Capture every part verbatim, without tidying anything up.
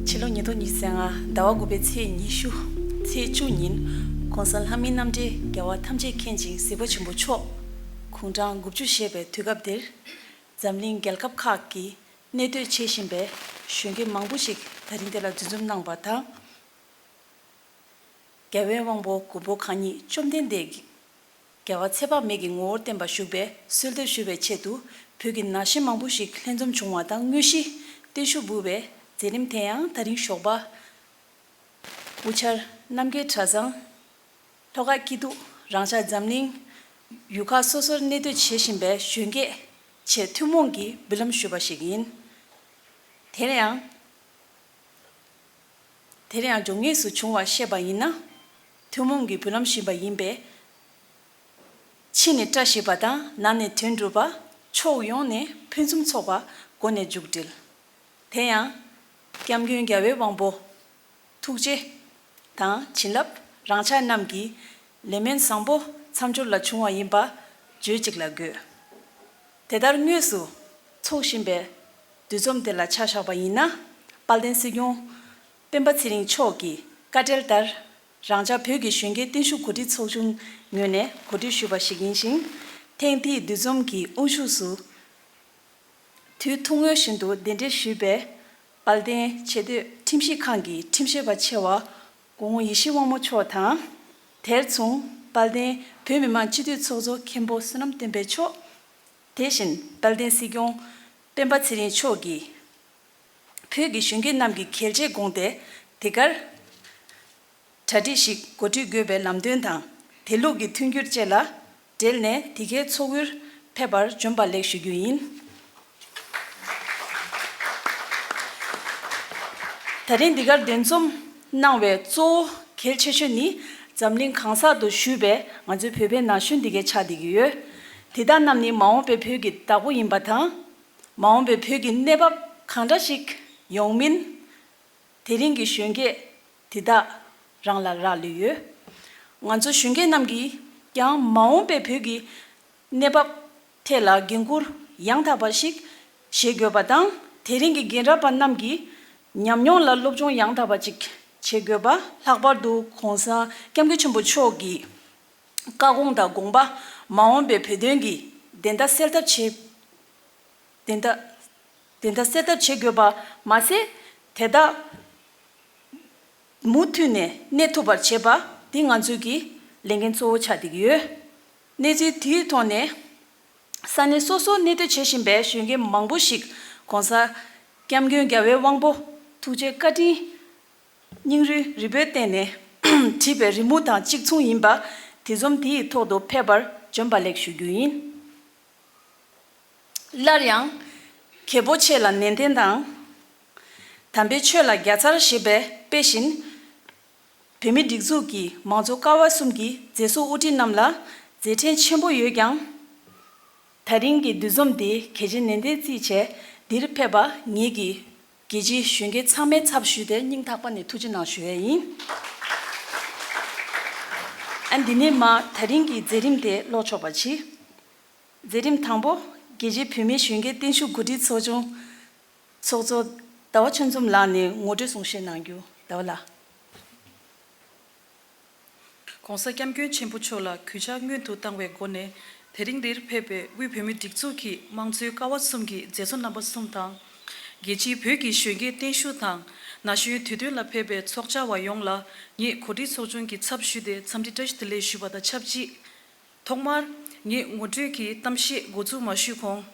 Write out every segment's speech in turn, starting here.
ཕྱི་ལོ་ཉིས་སྟོང་ཉི་ཤུ་རྩ་ལྔ་ཟླ་བ་དགུ་པའི་ཚེས་ཉི་ཤུ། ཚེས་བཅུ་ཉིན་༸གོང་ས་ལྷ་མིའི་རྣམ་འདྲེན་རྒྱལ་བ་ཐམས་ཅད་མཁྱེན་ཅིང་གཟིགས་པ་ཆེན་པོ་མཆོག་དགུང་གྲངས་དགུ་བཅུ་བཞེས་པའི་དུས་སྐབས་འདིར། འཛམ་གླིང་རྒྱལ་ཁབ་ཁག་གི་གནས་སྡོད་བྱེད་བཞིན་པའི་གཞོན་སྐྱེས་མང་པོ་ཞིག་ད་རིང་འདི་ལ་འཛོམས་གནང་བ་དང་། རྒྱལ་བའི་དབང་པོ་མགོན་པོ་གང་ཉིད་བཅོམ་ལྡན་འདས་ཀྱི་རྒྱལ་བ་ཚེ་དཔག་མེད་ཀྱི་ངོ་བོར་བསྟན་པ་བཞུགས་པའི་གསོལ་འདེབས་ཞུ་བའི་ཆེད་དུ། བོད་ཀྱི་ན་གཞོན་མང་པོ་ཞིག་ལྷན་འཛོམས་བྱུང་བ་དང་། དངོས་གཞི་བརྟན་བཞུགས་འབུལ་བའི་མཛད་རིམ་དེ་ཡང་ད་རིང་ཞོགས་པ་དབུ་འབྱར་རྣམ་རྒྱལ་གྲྭ་ཚང་ལྷོ་ཁ་སྐྱིད་སྡུག་རང་ཅག་འཛམ་གླིང་ཡུལ་ཁག་སོ་སོར་གནས་སྡོད་བྱེད་བཞིན་པའི་གཞོན་སྐྱེས་ཆེད་ཐུན་མོང་གི་འབུལ་ལམ་ཞུས་པ་ཞིག་ཡིན། དེ་ཡང་དེར་ཡང་འབྱུང་ངེས་སུ་བྱུང་བ་བཤད་པ་ཡིན་ན། ཐུན་མོང་གི་འབུལ་ལམ་བཞིན་པ་ཡིན་པས། ཕྱི་ནས་བཀྲ་ཤིས་པ་དང་། ནང་ནས་དོན་འགྲུབ་པ། ཕྱོགས་ཡོངས་ནས་ཕུན་སུམ་ཚོགས་པ་སྒོ་ནས་མཇུག་སྒྲིལ། དེ་ཡང་སྐྱབས་མགོན་རྒྱལ་བའི་དབང་པོ་ཐུགས་རྗེ་དང་བྱིན་རླབས་རང་ཅག་རྣམས་ཀྱི་ལས་སྨོན་བཟང་པོ་མཚམས་སྦྱོར་ལ་བྱུང་བ་ཡིན་པ་བརྗོད་ཅིག་ལ་དགོས། དེ་ལྟར་དངོས་སུ་འཚོགས་བཞིན་པའི་འདུ་འཛོམས་དེ་ལ་ཆ་བཞག་པ་ཡིན་ན། དཔལ་ལྡན་སྲིད་སྐྱོང་སྤེན་པ་ཚེ་རིང་མཆོག་གི་བཀའ་འབྲེལ་ལྟར། རང་ཅག་བོད་ཀྱི་གཞོན་སྐྱེས་བརྟན་བཞུགས་གོ་སྒྲིག་ཚོགས་ཆུང་ངོས་ནས་གོ་སྒྲིག་ཞུས་པ་ཞིག་ཡིན་ཞིང་། ཐེངས་འདིའི་འདུ་འཛོམས་ཀྱི་དབུ་བཞུགས་སུ། དུས་ཐུང་ངུ་བཞིན་དུ་གདན་འདྲེན་ཞུས་པའི་དཔལ་ལྡན་ཆེས་མཐོའི་ཁྲིམས་ཞིབ་ཁང་གི་ཁྲིམས་ཞིབ་པ་ཆེ་བ་སྐུ་ངོ་ཡེ་ཤེས་དབང་མོ་མཆོག་དང་། དེར་མཚུངས་དཔལ་ལྡན་བོད་མི་མང་སྤྱི་འཐུས་ཚོགས་གཙོ་མཁན་པོ་བསོད་ནམས་བསྟན་འཕེལ་མཆོག་དེ་བཞིན་དཔལ་ལྡན་སྲིད་སྐྱོང་སྤེན་པ་ཚེ་རིང་མཆོག་གིས་བོད་ཀྱི་གཞོན་སྐྱེས་རྣམས་ཀྱི་གལ་ཆེའི་དགོངས་དོན་དེ་གར་གྲ་སྒྲིག་ཞིག་གོ་སྒྲིག་དགོས་པའི་ལམ་སྟོན་དང་། དེ་ལུགས་ཀྱི་མཐུན་འགྱུར་བཅས་ལ་འབྲེལ་ནས་དེ་གའི་ཚོགས་ཡུལ་ཕེབས་པར་འབྱོན་པ་ལེགས་ཞུ་རྒྱུ་ཡིན། ད་རིང་འདི་གར་འདུ་འཛོམས་གནང་བའི་གཙོ་བོ་གལ་ཆེ་ཤོས་ནི། འཛམ་གླིང་གང་སར་དུ་བཞུགས་པའི་ང་ཚོའི་བོད་པའི་ན་གཞོན་འདི་གའི་ཆགས་བསྡད་ཀྱི་ཡོད། དེ་དག་རྣམས་ནི་མ་འོངས་པའི་བོད་ཀྱི་བདག་པོ་ཡིན་པ་དང་། མ་འོངས་པའི་བོད་ཀྱི་གནས་བབ་གང་འདྲ་ཞིག་ཡོང་མིན། དེ་རིང་གི་གཞོན་སྐྱེས་དེ་དག་རང་ལ་རག་ལུས་ཡོད། ང་ཚོ་གཞོན་སྐྱེས་རྣམས་ཀྱིས་ཀྱང་མ་འོངས་པའི་བོད་ཀྱི་གནས་བབ་ཐད་ལ་འགན་འཁུར་ཡང་དག་པ་ཞིག་བཞེས་དགོས་པ་དང་། དེ་རིང་གི་རྒན་རབས་པ་རྣམས་ཀྱི་ཉམས་མྱོང་ལ་སློབ་སྦྱོང་ཡང་དག་པ་ཅིག་བྱེད་དགོས་པ། ལྷག་པར་དུ་༸གོང་ས་༸སྐྱབས་མགོན་ཆེན་པོ་མཆོག་གི་བཀའ་དགོངས་དང་དགོངས་པ་མ་འོངས་པའི་བོད་དོན་གྱི་བདེན་མཐའ་གསལ་ཐབས་བྱེད། བདེན་མཐའ། བདེན་མཐའ་གསལ་ཐབས་བྱེད་དགོས་པ་མ་ཟད། དེ་དག་མུ་མཐུད་ནས་གནས་ཐུབ་པར་བྱེད་པ་འདི་ང་ཚོའི་གི་ལས་འགན་གཙོ་བོ་ཆགས་བསྡད་ཀྱི་ཡོད། གནས་ཚུལ་དེའི་ཐོག་ནས། ས་གནས་སོ་སོར་གནས་སྡོད་བྱེད་བཞིན་པའི་གཞོན་སྐྱེས་མང་པོ་ཞིག་༸གོང་ས་༸སྐྱབས་མགོན་རྒྱལ་བའི་དབང་པོ་ཐུགས་རྗེའི་བཀའ་དྲིན་སྙིང་རུས་རིལ་པོའི་སྟེང་ནས་བྲིས་པའི་རི་མོ་དང་གཅིག་མཚུངས་ཡིན་པ། དེ་འཛོམས་དེའི་ཐོག་ཏུ་ཕེབས་པར་འབྱོན་པ་ལེགས་ཞུ་རྒྱུ་ཡིན། སླར་ཡང་། རྒྱལ་པོ་ཆེ་ལ་ནན་ཏན་དང་། དམ་པའི་ཆོས་ལ་རྒྱལ་མཚར་ཞེས་པའི་དཔེ་བཞིན། བོད་མིའི་སྒྲིག་འཛུགས་ཀྱི་མང་གཙོའི་ཀ་བ་གསུམ་གྱི་མཛད་གཙོ་དབུ་ཁྲིད་རྣམས་ལ་མཛད་འཕྲིན་ཆེན་པོ་ཡོད་ཀྱང་། ད་རིང་གི་འདུ་འཛོམས་འདི་གལ་ཆེ་ནན་ཏན་བརྩིས་བྱས་འདིར་ཕེབས་པ་ངེད་ཀྱི་རྒྱལ་སྤྱིའི་གཞོན་སྐྱེས་ཚང་མའི་ཚབ་ཞུས་ཏེ་སྙིང་ཐག་པ་ནས་ཐུགས་རྗེ་གནང་ཞུ་ཡས་ཡིན། ཨ། འདི་ནས་མར་ད་རིང་གི་མཛད་རིམ་དེ་ཀློག་ཆོག་པ་བྱེད། མཛད་རིམ་དང་པོ། རྒྱལ་སྤྱིའི་བོད་མིའི་གཞོན་སྐྱེས་བརྟན་བཞུགས་གོ་སྒྲིག་ཚོགས་ཆུང་ཚོགས་གཙོ་ཟླ་བ་ཆོས་འཛོམས་ལགས་ནས་ངོ་སྤྲོད་གསུང་བཤད་གནང་རྒྱུ། ཟླ་བ་ལགས། ༸གོང་ས་༸སྐྱབས་མགོན་ཆེན་པོ་མཆོག་ལ་གུས་ཕྱག་སྔོན་དུ་བཏང་བའི་སྒོ་ནས། དེ་རིང་འདིར་ཕེབས་པའི་དབུས་བོད་མིའི་སྒྲིག་འཛུགས་ཀྱི་དམངས་གཙོའི་ཀ་བ་གསུམ་གྱི་མཛད་གཙོ་རྣམ་པ་གསུམ་དང་། རྒྱལ་སྤྱིའི་བོད་ཀྱི་གཞོན་སྐྱེས་བརྟན་བཞུགས་དང་ན་གཞོན་དུས་སྟོན་ལ་ཕེབས་པའི་ཚོགས་བཅར་བ་ཡོངས་ལ་ངས་གོ་སྒྲིག་ཚོགས་ཆུང་གི་ཚབ་ཞུས་ཏེ་འཚམས་འདྲི་བཀྲ་ཤིས་བདེ་ལེགས་ཞུས་པ་དང་ཆབས་ཅིག། ཐོག་མར་ངས་ངོ་སྤྲོད་ཀྱི་གཏམ་བཤད་འགོ་འཛུགས་མ་ཞུས་གོང་།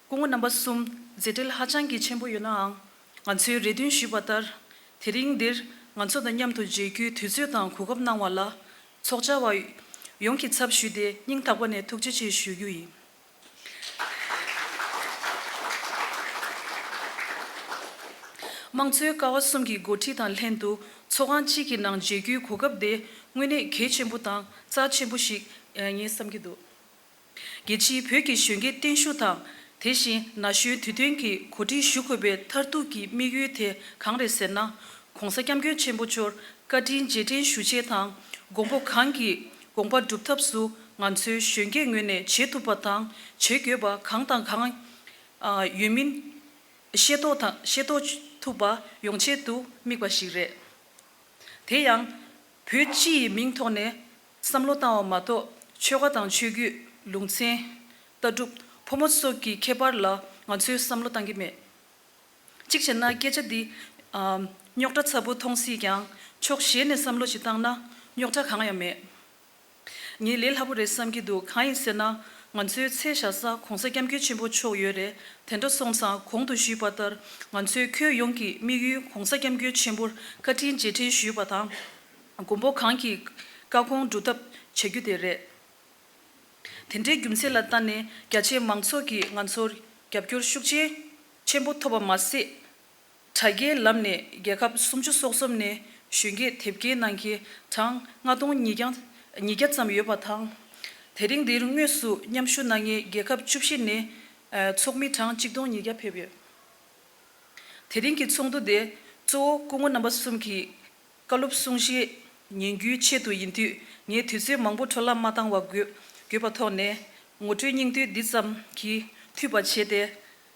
སྐུ་ངོ་རྣམ་པ་གསུམ་མཛད་བྲེལ་ཧ་ཅང་གི་ཆེན་པོ་ཡོད་ནའང་། ང་ཚོས་རེ་འདུན་ཞུས་པ་ལྟར། དེ་རིང་འདིར་ང་ཚོ་དང་མཉམ་དུ་མཇལ་རྒྱུའི་དུས་ཚོད་དང་གོ་སྐབས་གནང་བ་ལ། ཚོགས་བཅར་བ་ཡོངས་ཀྱི་ཚབ་ཞུས་ཏེ་སྙིང་ཐག་པ་ནས་ཐུགས་རྗེ་ཆེ་ཞུ་རྒྱུ་ཡིན། དམངས་གཙོའི་ཀ་བ་གསུམ་གྱི་འགོ་ཁྲིད་དང་ལྷན་དུ་ཚོགས་ཁང་གཅིག་གི་ནང་མཇལ་རྒྱུའི་གོ་སྐབས་དེ་དངོས་གནས་གལ་ཆེན་པོ་དང་རྩ་ཆེན་པོ་ཞིག་ངས་བསམ་གྱི་འདུག། རྒྱལ་སྤྱིའི་བོད་ཀྱི་གཞོན་སྐྱེས་བརྟན་བཞུགས་དང་། དེ་བཞིན་ན་གཞོན་དུས་སྟོན་གྱི་གོ་སྒྲིག་ཞུ་དགོས་པའི་མཐར་ཐུག་གི་དམིགས་ཡུལ་དེ་གང་རེད་ཟེར་ན། ༸གོང་ས་༸སྐྱབས་མགོན་ཆེན་པོ་མཆོག་བཀའ་དྲིན་རྗེས་དྲན་ཞུ་ཆེད་དང་། མགོན་པོ་གང་གི་དགོངས་པ་སྒྲུབ་ཐབས་སུ་ང་ཚོའི་གཞོན་སྐྱེས་ངོས་ནས་བྱེད་ཐུབ་པ་དང་བྱེད་དགོས་པ་གང་དང་གང་ ཡོད་མིན་ཤེས་རྟོགས་དང་ཤེས་རྟོགས་ཐུབ་པ་ཡོང་ཆེད་དུ་དམིགས་པ་ཞིག་རེད། དེ་ཡང་། བོད་སྤྱི་ཡི་མིང་ཐོག་ནས་བསམ་བློ་བཏང་བ་མ་གཏོགས་ཆོལ་ཁ་དང་ཆོས་བརྒྱུད། ལུང་ཚན། ལྟ་གྲུབ། ཕོ་མོ་སོགས་ཀྱི་ཁྱད་པར་ལ་ང་ཚོས་བསམ་བློ་བཏང་གི་མེད། གཅིག་བྱས་ན་སྐད་ཆ་འདི་ཨ་རྙོག་དྲ་ཚ་པོ་མཐོང་སྲིད་ཀྱང་ཕྱོགས་གཞན་ནས་བསམ་བློ་ཞིག་བཏང་ན་རྙོག་དྲ་གང་ཡང་མེད། ངས་ལས་སླ་པོ་རེད་བསམ་གྱི་འདུག་གང་ཡིན་ཟེར་ན། ང་ཚོའི་ཚེ་ཞག་ས་༸གོང་ས་༸སྐྱབས་མགོན་ཆེན་པོ་མཆོག་ཡོད་རེད། དེ་འདྲ་སོང་ཙང་གོང་དུ་ཞུས་པ་ལྟར་ང་ཚོའི་ཁྱོན་ཡོངས་ཀྱི་དམིགས་ཡུལ་༸གོང་ས་༸སྐྱབས་མགོན་ཆེན་པོར་བཀའ་དྲིན་རྗེས་དྲན་ཞུས་པ་དང་། མགོན་པོ་གང་གི་བཀའ་དགོངས་སྒྲུབ་ཐབས་བྱ་རྒྱུ་དེ་རེད། དེ་འདྲའི་རྒྱུ་མཚན་ལ་བརྟེན་ནས་རྒྱ་ཆེའི་མང་ཚོགས་ཀྱིས་ང་ཚོར་རྒྱབ་སྐྱོར་ཤུགས་ཆེ་ཆེན་པོ་ཐོབ་པ་མ་ཟད། དྲ་རྒྱའི་ལམ་ནས་རྒྱལ་ཁབ་སུམ་ཅུ་སོ་གསུམ་ནས་གཞོན་སྐྱེས་དེབ་སྐྱེལ་གནང་མཁན་གྲངས་ལྔ་སྟོང་ཉིས་བརྒྱ་ཉིས་བརྒྱ་ཙམ་ཡོད་པ་དང་། དེ་རིང་འདིར་དངོས་སུ་མཉམ་ཞུགས་གནང་མཁན་རྒྱལ་ཁབ་བཅུ་བཞི་ནས་ཨ་ཚོགས་མི་གྲངས་གཅིག་སྟོང་ཉིས་བརྒྱ་ཕེབས་ཡོད། དེ་རིང་གི་ཚོགས་འདུ་དེ་གཙོ་བོ་སྐུ་ངོ་རྣམ་པ་གསུམ་གྱི་བཀའ་སློབ་གསུང་བཤད་ཉན་རྒྱུའི་ཆེད་དུ་ཡིན་དུས། ངས་དུས་ཚོད་མང་པོ་འཕྲོ་བརླག་མ་བཏང་བ་དགོས་དགོས་པ་ཐོག་ནས་ངོ་སྤྲོད་སྙིང་བསྡུས་འདི་ཙམ་གྱིས་འཐུས་པ་བྱས་ཏེ།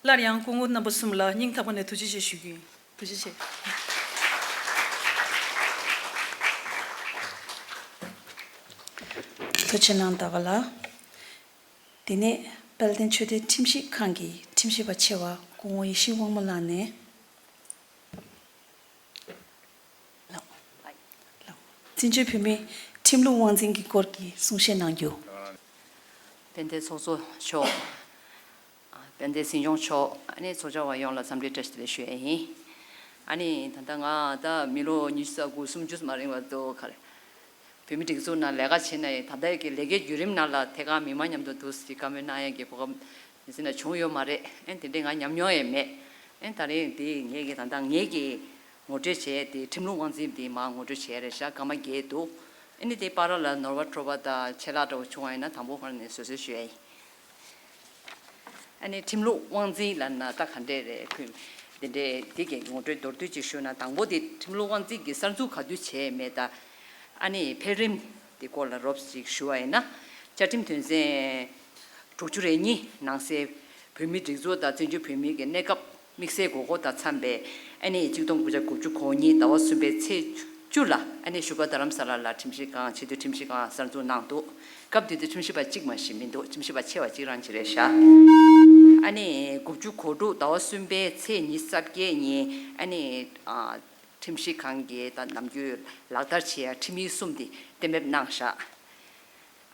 སླར་ཡང་སྐུ་ངོ་རྣམ་པ་གསུམ་ལ་སྙིང་ཐག་པ་ནས་ཐུགས་རྗེ་ཆེ་ཞུ་རྒྱུ་ཡིན། ཐུགས་རྗེ་ཆེ། ཐུགས་རྗེ་གནང་ཟླ་བ་ལགས། དེ་ནས་དཔལ་ལྡན་ཆོས་སྡེ་ཁྲིམས་ཞིབ་ཁང་གི་ཁྲིམས་ཞིབ་པ་ཆེ་བ་སྐུ་ངོ་ཡེ་ཤེས་དབང་མོ་ལགས་ནས། བཙན་བྱོལ་བོད་མིའི་ཁྲིམས་ལུགས་དབང་འཛིན་གྱི་སྐོར་གྱི་གསུང་བཤད་གནང་རྒྱུ། དཔལ་ལྡན་ཚོགས་གཙོ་མཆོག་དཔལ་ལྡན་སྲིད་སྐྱོང་མཆོག་ཨ་ནི་ཚོགས་བཅར་བ་ཡོངས་ལ་འཚམས་འདྲི་བཀྲ་ཤིས་བདེ་ལེགས་ཞུ་ཡས་ཡིན། ཨ་ནི་ད་ལྟ་ང་ད་མི་ལོ་ཉི་ཤུ་རྩ་དགུ་སུམ་ཅུ་མ་རིང་བ་འདུག་ག་རེ། བོད་མི་སྒྲིག་འཛུགས་ནང་ལས་ཀ་བྱེད་ན་ཡང་ད་ལྟའི་གི་ལས་ཀའི་བརྒྱུད་རིམ་ནང་ལ་ཐད་ཀར་མི་མང་མཉམ་དུ་འདུག་སེ་བཀའ་མོལ་གནང་ཡས་ཀྱི་གོ་སྐབས་ཡིན་ཟེར་ན་བྱུང་ཡོད་མ་རེད། ཨེ་དེ་འདྲའི་ང་ཉམས་མྱོང་ཡང་མེད། ཨེ་ད་རེས་འདི་ངས་ཀྱི་ད་ལྟ་ངས་ཀྱི་ངོ་སྤྲོད་བྱས་ཏེ་ཁྲིམས་ལུགས་དབང་འཛིན་འདི་མར་ངོ་སྤྲོད་བྱས་རེད་ཤག་སྐར་མ་བརྒྱད་འདུག་ཨེ་ནི་དེ་བར་ལ་ནོར་བ་འཕྲོ་བ་དང་ཆད་ལྷག་འདྲ་བོ་བྱུང་བ་ཡིན་ན་དང་པོ་ཁོ་ན་ནས་བཟོད་གསོལ་ཞུ་ཡ་ཡིན། ཨ་ནི་ཁྲིམས་ལུགས་དབང་འཛིན་ལབ་ན་ད་ག་འདྲས་རེད། ཁོས་འདི་འདྲས་འདི་གའི་ངོ་སྤྲོད་མདོར་བསྡུས་ཅིག་ཞུས་ན། དང་པོ་དེ་ཁྲིམས་ལུགས་དབང་འཛིན་གྱི་གསར་འཛུགས་ག་དུས་བྱས་མེད་ད། ཨ་ནི་འཕེལ་རིམ་དེ་སྐོར་ལ་རོབ་ཅིག་ཞུ་བ་ཡིན་ན། བཅའ་ཁྲིམས་དོན་ཚན་དྲུག་ཅུ་རེ་གཉིས་ནང་གསལ་བོད་མིའི་སྒྲིག་འཛུགས་དང་བཙན་བྱོལ་བོད་མིའི་གི་གནས་སྐབས་དམིགས་བསལ་དགོས་མཁོ་དང་འཚམས་པའི་ཨ་ནི་གཅིག་སྟོང་དགུ་བརྒྱ་དགུ་བཅུ་གོ་གཉིས་ཟླ་བ་གསུམ་པའི་ཚེས་བཅུ་ལ་ཨ་ནི་བཞུགས་སྒར་རྡ་རམ་ས་ལ་ལ་ཁྲིམས་ཞིབ་ཁང་ཆེས་མཐོའི་ཁྲིམས་ཞིབ་ཁང་གསར་འཛུགས་གནང་འདུག་སྐབས་དེ་དུས་ཁྲིམས་ཞིབ་པ་གཅིག་མ་ཞིག་མི་འདུག་ཁྲིམས་ཞིབ་པ་ཆེ་བ་གཅིག་རང་གཅིག་རེད་ཤག་ཨ་ནི་དགུ་བཅུ་གོ་དྲུག་ཟླ་བ་གསུམ་པའི་ཚེས་ཉི་ཤུ་རྩ་བརྒྱད་ཉིན་ཨ་ནི་ཨ་ཁྲིམས་ཞིབ་ཁང་གིས་ད་ནམ་རྒྱུན་ལག་བསྟར་བྱེད་ཡ་ཁྲིམས་ཡིག་གསུམ་དེ་གཏན་འབེབས་གནང་ཤག་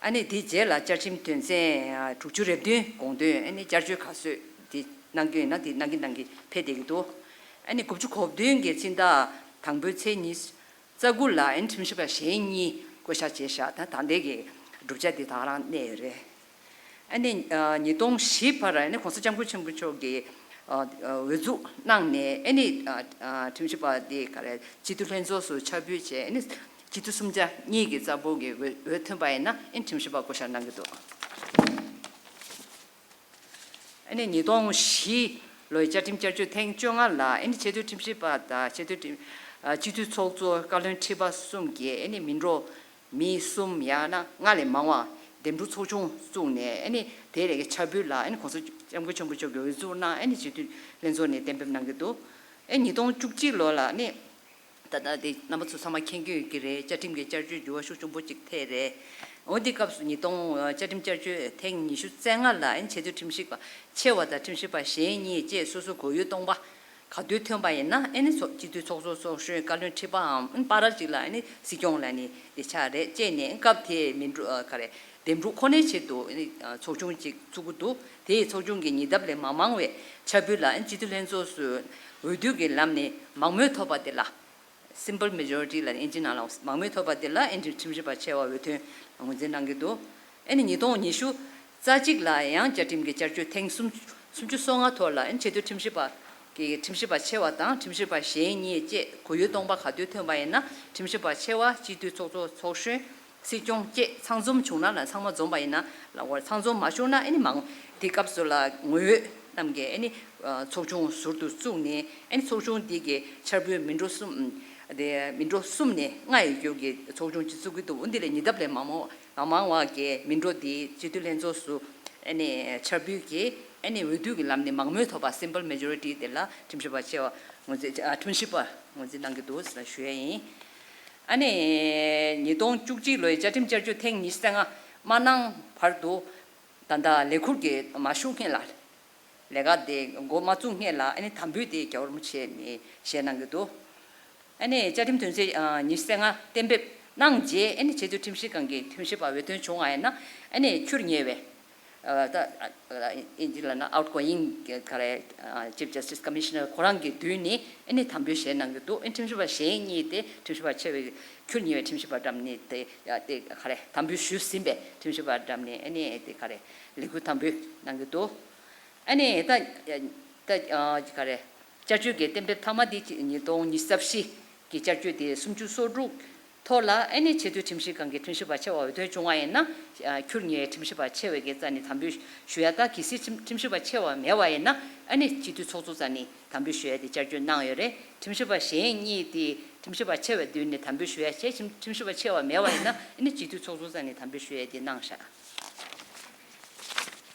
ཨ་ནི་དེའི་རྗེས་ལ་བཅའ་ཁྲིམས་དོན་ཚན་དྲུག་ཅུ་རེ་བདུན་དགོངས་དོན་ཨ་ནི་བསྐྱར་བཅོས་ག་ཚོད་དེ་གནང་རྒྱུ་ཡིན་ན་དེ་གནང་གི་གནང་གི་ཕེབས་བསྡད་ཀྱི་འདུག་ཨ་ནི་དགུ་བཅུ་གོ་བདུན་གྱི་སྤྱི་ཟླ་དང་པོའི་ཚེས་ཉི་ཤུ་རྩ་དགུ་ལ་ཨ་ནི་ཁྲིམས་ཞིབ་པ་གཞན་གཉིས་བསྐོ་བཞག་བྱས་ཤག་ད་ད་ལྟའི་གི་བསྒྲུབ་བྱ་དེ་ད་ག་རང་གནས་ཡོད་རེད། ཨ་ནི་ཨ་ཉིས་སྟོང་བཞི་བར་ཨ་ནི་༸གོང་ས་༸སྐྱབས་མགོན་ཆེན་པོ་མཆོག་གིས་ཨ་ཨ་འོས་འཛུགས་གནང་ནས་ཨ་ནི་ཨ་ཨ་ཁྲིམས་ཞིབ་པ་དེ་ག་རེ་སྤྱི་འཐུས་ལྷན་ཚོགས་སུ་ཆ་འབུལ་བྱས་ཨ་ནི་སྤྱི་འཐུས་གསུམ་ཆ་གཉིས་ཀྱི་རྩ་འབོར་གྱི་འོས་འོས་ཐོན་པ་ཡིན་ན་ཨ་ནི་ཁྲིམས་ཞིབ་པ་བསྐོ་བཞག་གནང་གི་འདུག་ཨ་ནི་ཉིས་སྟོང་བཞི་ལོའི་བཅའ་ཁྲིམས་བསྐྱར་བཅོས་ཐེངས་བཅོ་ལྔ་ལ་ཨ་ནི་ཆེས་མཐོའི་ཁྲིམས་ཞིབ་པ་དང་ཆེས་མཐོའི་ཁྲིམས་ཨ་སྤྱི་འཐུས་ཚོགས་གཙོ་བཀའ་བློན་ཁྲི་པ་གསུམ་གྱིས་ཨ་ནི་མི་འགྲོ་མི་གསུམ་ཡང་ན་ལྔ་ལས་མང་བ་འདེམས་སྒྲུག་ཚོགས་ཆུང་བཙུགས་ནས་ཨ་ནི་དེའི་ལས་ཀའི་ཕྱག་འབུལ་ལ་ཨ་ནི་༸གོང་ས་༸སྐྱབས་མགོན་ཆེན་པོ་མཆོག་གིས་འོས་བཙུགས་གནང་ཨ་ནི་སྤྱི་འཐུས་ལྷན་ཚོགས་ནས་གཏན་འབེབས་གནང་གི་འདུག་ཨ་ཉིས་སྟོང་བཅུ་གཅིག་ལོ་ལ་ཨ་ནི་ད་ལྟ་དེ་རྣམ་པ་ཚོ་ཚང་མ་མཁྱེན་གྱི་ཡོད་ཀྱི་རེད། བཅའ་ཁྲིམས་ཀྱི་བསྐྱར་བཅོས་འགྱུར་བ་ཤུགས་ཆེན་པོ་ཅིག་ཐེབས་རེད། འོ་འདི་སྐབས་སུ་ཉིས་སྟོང་བཅའ་ཁྲིམས་བསྐྱར་བཅོས་ཐེངས་ཉི་ཤུ་རྩ་ལྔ་ལ་ཨ་ནི་ཆེས་མཐོའི་ཁྲིམས་ཞིབ་པ་ཆེ་བ་དང་ཁྲིམས་ཞིབ་པ་གཞན་གཉིས་བཅས་སོ་སོ་གོ་ཡོད་སྟོང་པ་ག་དུས་ཐོན་པ་ཡིན་ན་ཨ་ནི་ཚོགས་སྤྱི་འཐུས་ཚོགས་གཙོ་ཚོགས་གཞོན་བཀའ་བློན་ཁྲི་པའམ་ཨ་ནི་བར་གཅིག་ལ་ཨ་ནི་སྲིད་སྐྱོང་ལ་ནི་དེ་ཆགས་རེད། བཅས་ནས་སྐབས་དེའི་མི་འགྲོ་ཨ་ག་རེ་འདེམས་སྒྲུག་ཁོ་ནའི་ཆེད་དུ་ཨ་ནི་ཚོགས་ཆུང་ཅིག་བཙུགས་ཀྱི་འདུག་དེའི་ཚོགས་ཆུང་གི་ཉེ་འདབས་ལས་མ་མང་བའི་ཕྱག་འབུལ་ལ་ཨ་ནི་སྤྱི་འཐུས་ལྷན་ཚོགས་སུ་འོས་བསྡུ་གི་ལམ་ནས་མང་མོས་ཐོབ་པ་དེ་ལ། Simple majority ལ་ཨིན་ཇི་ནང་ལ་མང་མོས་ཐོབ་པ་དེ་ལ་ཨེ་ནི་ཁྲིམས་ཞིབ་པ་ཆེ་བ་འོས་ཐོན་ངོས་འཛིན་གནང་གི་འདུག་ཨེ་ནི་ཉིས་སྟོང་ཉི་ཤུ་རྩ་གཅིག་ལ་ཡང་བཅའ་ཁྲིམས་ཀྱི་བསྐྱར་བཅོས་ཐེངས་སུམ་སུམ་ཅུ་སོ་ལྔ་ཐོག་ལ་ཨེ་ནི་ཆེས་མཐོའི་ཁྲིམས་ཞིབ་པ་གི་ཁྲིམས་ཞིབ་པ་ཆེ་བ་དང་ཁྲིམས་ཞིབ་པ་གཞན་གཉིས་བཅས་གོ་ཡོད་སྟོང་པ་ག་དུས་ཐོན་པ་ཡིན་ན་ཁྲིམས་ཞིབ་པ་ཆེ་བ་སྤྱི་འཐུས་ཚོགས་གཙོ་ཚོགས་གཞོན། སྲིད་སྐྱོང་བཅས་ཚང་འཛོམས་བྱུང་ན་ལ་ཚང་མ་འཛོམས་པ་ཡིན་ན་ལ་འོར་ཚང་འཛོམས་མ་བྱུང་ན་ཨེ་ནི་མང་དེ་སྐབས་སུ་ལ་ངོ་ཡོད་རྣམས་ཀྱིས་ཨེ་ནི་ཚོགས་ཆུང་ཟུར་དུ་བཙུགས་ནས་ཨེ་ནི་ཚོགས་ཆུང་འདི་གི་ཕྱག་འབུལ་མི་འགྲོ་གསུམ་དེ་མི་འགྲོ་གསུམ་ནས་ལྔ་ཡི་རྒྱུ་གི་ཚོགས་ཆུང་གཅིག་བཙུགས་ཀྱི་འདུག་འདི་ལས་ཉེ་འདབས་ལས་མང་མོ་མང་མང་བ་གི་མི་འགྲོ་འདི་སྤྱི་འཐུས་ལྷན་ཚོགས་སུ་ཨེ་ནི་ཕྱག་འབུལ་གྱིས། ཨ་ནི་འོས་བསྡུ་གི་ལམ་ནས་མང་མོས་ཐོབ་པ་simple majority དེ་ལ་ཁྲིམས་ཞིབ་པ་ཆེ་བ་ངོས་འཛིན་ཨ་ཁྲིམས་ཞིབ་པ་ངོས་འཛིན་གནང་གི་འདུག་ཟེར་ཞུ་ཡས་ཡིན། ཨ་ནི་ཉིས་སྟོང་བཅུ་གཅིག་ལོའི་བཅའ་ཁྲིམས་བསྐྱར་བཅོས་ཐེངས་ཉི་ཤུ་རྩ་ལྔ་མ་གནང་བར་དུ་ད་ལྟ་ལས་ཁུར་གྱི་མ་ཞུགས་སྔོན་ལ་ལས་ཀ་དེ་འགོ་མ་བཙུགས་སྔོན་ལ་ཨ་ནི་དམ་འབུལ་དེ་རྒྱལ་བ་རིན་པོ་ཆེ་ནས་བཞེས་གནང་གི་འདུག་ཨ་ནི་བཅའ་ཁྲིམས་དོན་ཚན་ཉི་ཤུ་རྩ་ལྔ་གཏན་འབེབས་གནང་རྗེས་ཨ་ནི་ཆེས་མཐོའི་ཁྲིམས་ཞིབ་ཁང་གི་ཁྲིམས་ཞིབ་པ་འོས་ཐོན་བྱུང་བ་ཡིན་ན་ཨ་ནི་འཁྱུར་ཉེ་བའི་ད་ཨིན་ཇི་ལ་ན་outgoing ག་རེ་Chief Justice Commissioner ཁོ་རང་གི་མདུན་ནས་ཨ་ནི་དམ་འབུལ་བཞེས་གནང་གི་འདུག་ཨ་ནི་ཁྲིམས་ཞིབ་པ་གཞན་གཉིས་དེ་ཁྲིམས་ཞིབ་པ་ཆེ་བའི་འཁྱུར་ཉེ་བའི་ཁྲིམས་ཞིབ་པ་འགྲམ་ནས་དེ་དེ་ག་རེ་དམ་འབུལ་ཞུས་ཟིན་པའི་ཁྲིམས་ཞིབ་པ་འགྲམ་ནས་ཨ་ནི་དེ་ག་རེ་ལས་འཁུར་དམ་འབུལ་གནང་གི་འདུག་ཨ་ནི་ད་ད་ག་རེ་བསྐྱར་བཅོས་ཀྱི་གཏན་འབེབས་མཐའ་མ་འདི་ཉིས་སྟོང་ཉི་ཤུ་རྩ་བཞི་གི་བསྐྱར་བཅོས་དེ་སུམ་ཅུ་སོ་དྲུག་ཐོག་ལ་ཨ་ནི་ཆེས་མཐོའི་ཁྲིམས་ཞིབ་ཁང་གི་ཁྲིམས་ཞིབ་པ་ཆེ་བ་འོས་ཐོན་བྱུང་བ་ཡིན་ན་འཁྱུར་ཉེ་ཁྲིམས་ཞིབ་པ་ཆེ་བའི་གི་རྩ་ནས་དམ་འབུལ་ཞུ་ཡ། ད་གལ་སྲིད་ཁྲིམས་ཁྲིམས་ཞིབ་པ་ཆེ་བ་མེད་པ་ཡིན་ན་ཨ་ནི་སྤྱི་འཐུས་ཚོགས་གཙོ་རྩ་ནས་དམ་འབུལ་ཞུ་ཡ་དེ་བསྐྱར་བཅོས་གནང་ཡོད་རེད། ཁྲིམས་ཞིབ་པ་གཞན་གཉིས་དེ་ཁྲིམས་ཞིབ་པ་ཆེ་བའི་མདུན་ནས་དམ་འབུལ་ཞུ་ཡ་བྱས། ཁྲིམས་ཁྲིམས་ཞིབ་པ་ཆེ་བ་མེད་པ་ཡིན་ན་ཨ་ནི་སྤྱི་འཐུས་ཚོགས་གཙོ་རྩ་ནས་དམ་འབུལ་ཞུ་ཡ་དེ་གནང་བཞག་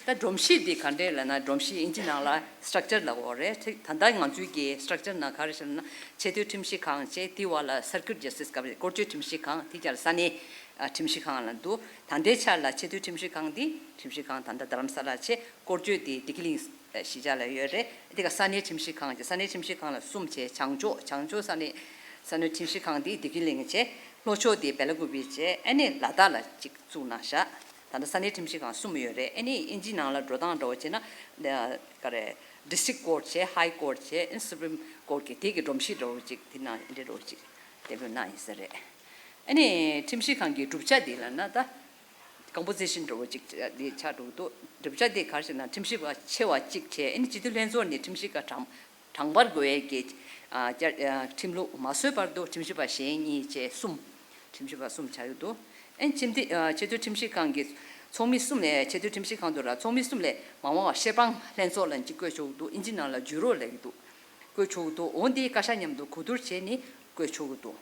ད་སྒྲོམ་གཞི་འདི་ག་འདྲས་ལབ་ན་སྒྲོམ་གཞི་ཨིན་ཇི་ནང་ལ་structure ལབ་ཡོད་རེད། ད་ལྟ་ང་ཚོའི་གི་structure ནང་ག་རེ་ཞིག་ལབ་ན་ཆེས་མཐོའི་ཁྲིམས་ཞིབ་ཁང་བྱས། དེའི་འོག་ལ་Circuit Justice སྐབས་རེ་སྐོར་སྐྱོད་ཁྲིམས་ཞིབ་ཁང་། དེ་རྗེས་ལ་ས་གནས་ཨ་ཁྲིམས་ཞིབ་ཁང་ལ་འདུག་ད་ལྟའི་ཆར་ལ་ཆེས་མཐོའི་ཁྲིམས་ཞིབ་ཁང་འདི་ཁྲིམས་ཞིབ་ཁང་ད་ལྟ་རྡ་རམ་ས་ལ་བྱས། སྐོར་སྐྱོད་འདི་བདེ་སྐྱིད་གླིང་གཞིས་ཆགས་ལ་ཡོད་རེད། དེ་ག་ས་གནས་ཁྲིམས་ཞིབ་ཁང་བྱས། ས་གནས་ཁྲིམས་ཞིབ་ཁང་ལ་གསུམ་བྱས། བྱང་ཕྱོགས་བྱང་ཕྱོགས་ས་གནས་ས་གནས་ཁྲིམས་ཞིབ་ཁང་འདི་བདེ་སྐྱིད་གླིང་བྱས། ལྷོ་ཕྱོགས་འདི་བེ་ལ་ཀུ་པི་བྱས། ཨ་ནི་ལ་དྭགས་ལ་གཅིག་བཙུགས་གནང་བཞག་ད་ལྟ་ས་གནས་ཁྲིམས་ཞིབ་ཁང་གསུམ་ཡོད་རེད། ཨ་ནི་ཨིན་ཇི་ནང་ལ་འགྲོ་སྟངས་འདྲ་བོ་བྱས་ན་ག་རེ་District Court བྱས། High Court བྱས། ཨ་ནི་Supreme Court གི་དེ་གི་སྒྲོམ་གཞི་འདྲ་བོ་གཅིག་དེ་ནང་འདྲ་བོ་གཅིག་གཏན་འབེབས་གནང་ཡིན་ས་རེད། ཨ་ནི་ཁྲིམས་ཞིབ་ཁང་གི་གྲུབ་ཆ་དེ་ལ་ན་ད་Composition འདྲ་བོ་གཅིག་དེ་ཆགས་འགྲོ་གི་འདུག་གྲུབ་ཆ་དེ་ག་རེ་ཞིག་ན་ཁྲིམས་ཞིབ་པ་ཆེ་བ་གཅིག་བྱས། ཨ་ནི་སྤྱི་འཐུས་ལྷན་ཚོགས་ནས་ཁྲིམས་ཞིབ་པ་གྲངས་གྲངས་འབོར་དགོས་ཡས་ཀྱི་ཨ་བསྐྱར་ཨ་ཁྲིམས་ལུགས་མ་བཟོས་བར་དུ་ཁྲིམས་ཞིབ་པ་གཞན་གཉིས་བཅས་གསུམ། ཁྲིམས་ཞིབ་པ་གསུམ་ཆགས་ཡོད་འདུག་ཨན་ཁྲིམས་སྡེ་ཨ་ཆེས་མཐོའི་ཁྲིམས་ཞིབ་ཁང་གི་ཚོགས་མི་གསུམ་ལས། ཆེས་མཐོའི་ཁྲིམས་ཞིབ་ཁང་དུ་ར་ཚོགས་མི་གསུམ་ལས་མ་འོངས་པ་ཤེས་པང་ལྷན་ཚོགས་ལ་གཅིག་བསྐོས་ཆོག་གི་འདུག་ཨིན་ཇི་ནང་ལ་ཇུ་རོ་ལབ་ཀྱི་འདུག་བསྐོས་ཆོག་གི་འདུག་འོ་འདི་བཀའ་ཤག་མཉམ་དུ་གོ་བསྡུར་བྱས་ནས་བསྐོས་ཆོག་གི་འདུག་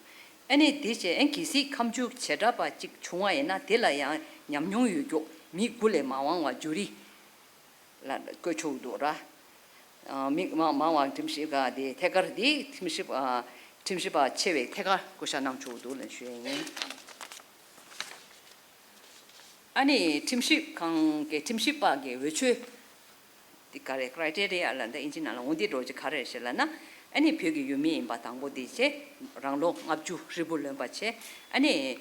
ཨ་ནི་དེ་བྱས་ཨན་གལ་སྲིད་ཁ་མཆུ་བྱེ་བྲག་པ་གཅིག་བྱུང་བ་ཡིན་ན་དེ་ལ་ཡང་ཉམས་མྱོང་ཡོད་མཁན་མི་དགུ་ལས་མ་འོངས་པ་ཇུ་རི་ལ་བསྐོས་ཆོག་གི་འདུག་ར། ཨ་མི་མང་མང་བ་ཁྲིམས་ཞིབ་ཁང་དེ་ཐད་ཀར་དེ་ཁྲིམས་ཞིབ་ཨ་ཁྲིམས་ཞིབ་པ་ཆེ་བའི་ཐད་ཀར་བསྐོ་བཞག་གནང་ཆོག་གི་འདུག་ལབ་ཞུ་ཡས་ཡིན། ཨ་ནི་ཁྲིམས་ཞིབ་ཁང་གི་ཁྲིམས་ཞིབ་པ་གི་འོས་ཆོས་དེ་ག་རེ་criteria ལ་འདི་ཨིན་ཇི་ནང་ལ་འོ་འདི་འདྲ་བོ་ཅིག་ག་རེ་རེད་ཞེས་ལབ་ན། ཨ་ནི་བོད་ཀྱི་ཡུལ་མི་ཡིན་པ་དང་པོ་དེ་བྱས། རང་ལོ་ལྔ་བཅུ་ཧྲིལ་པོ་ལོན་པ་བྱས། ཨ་ནི་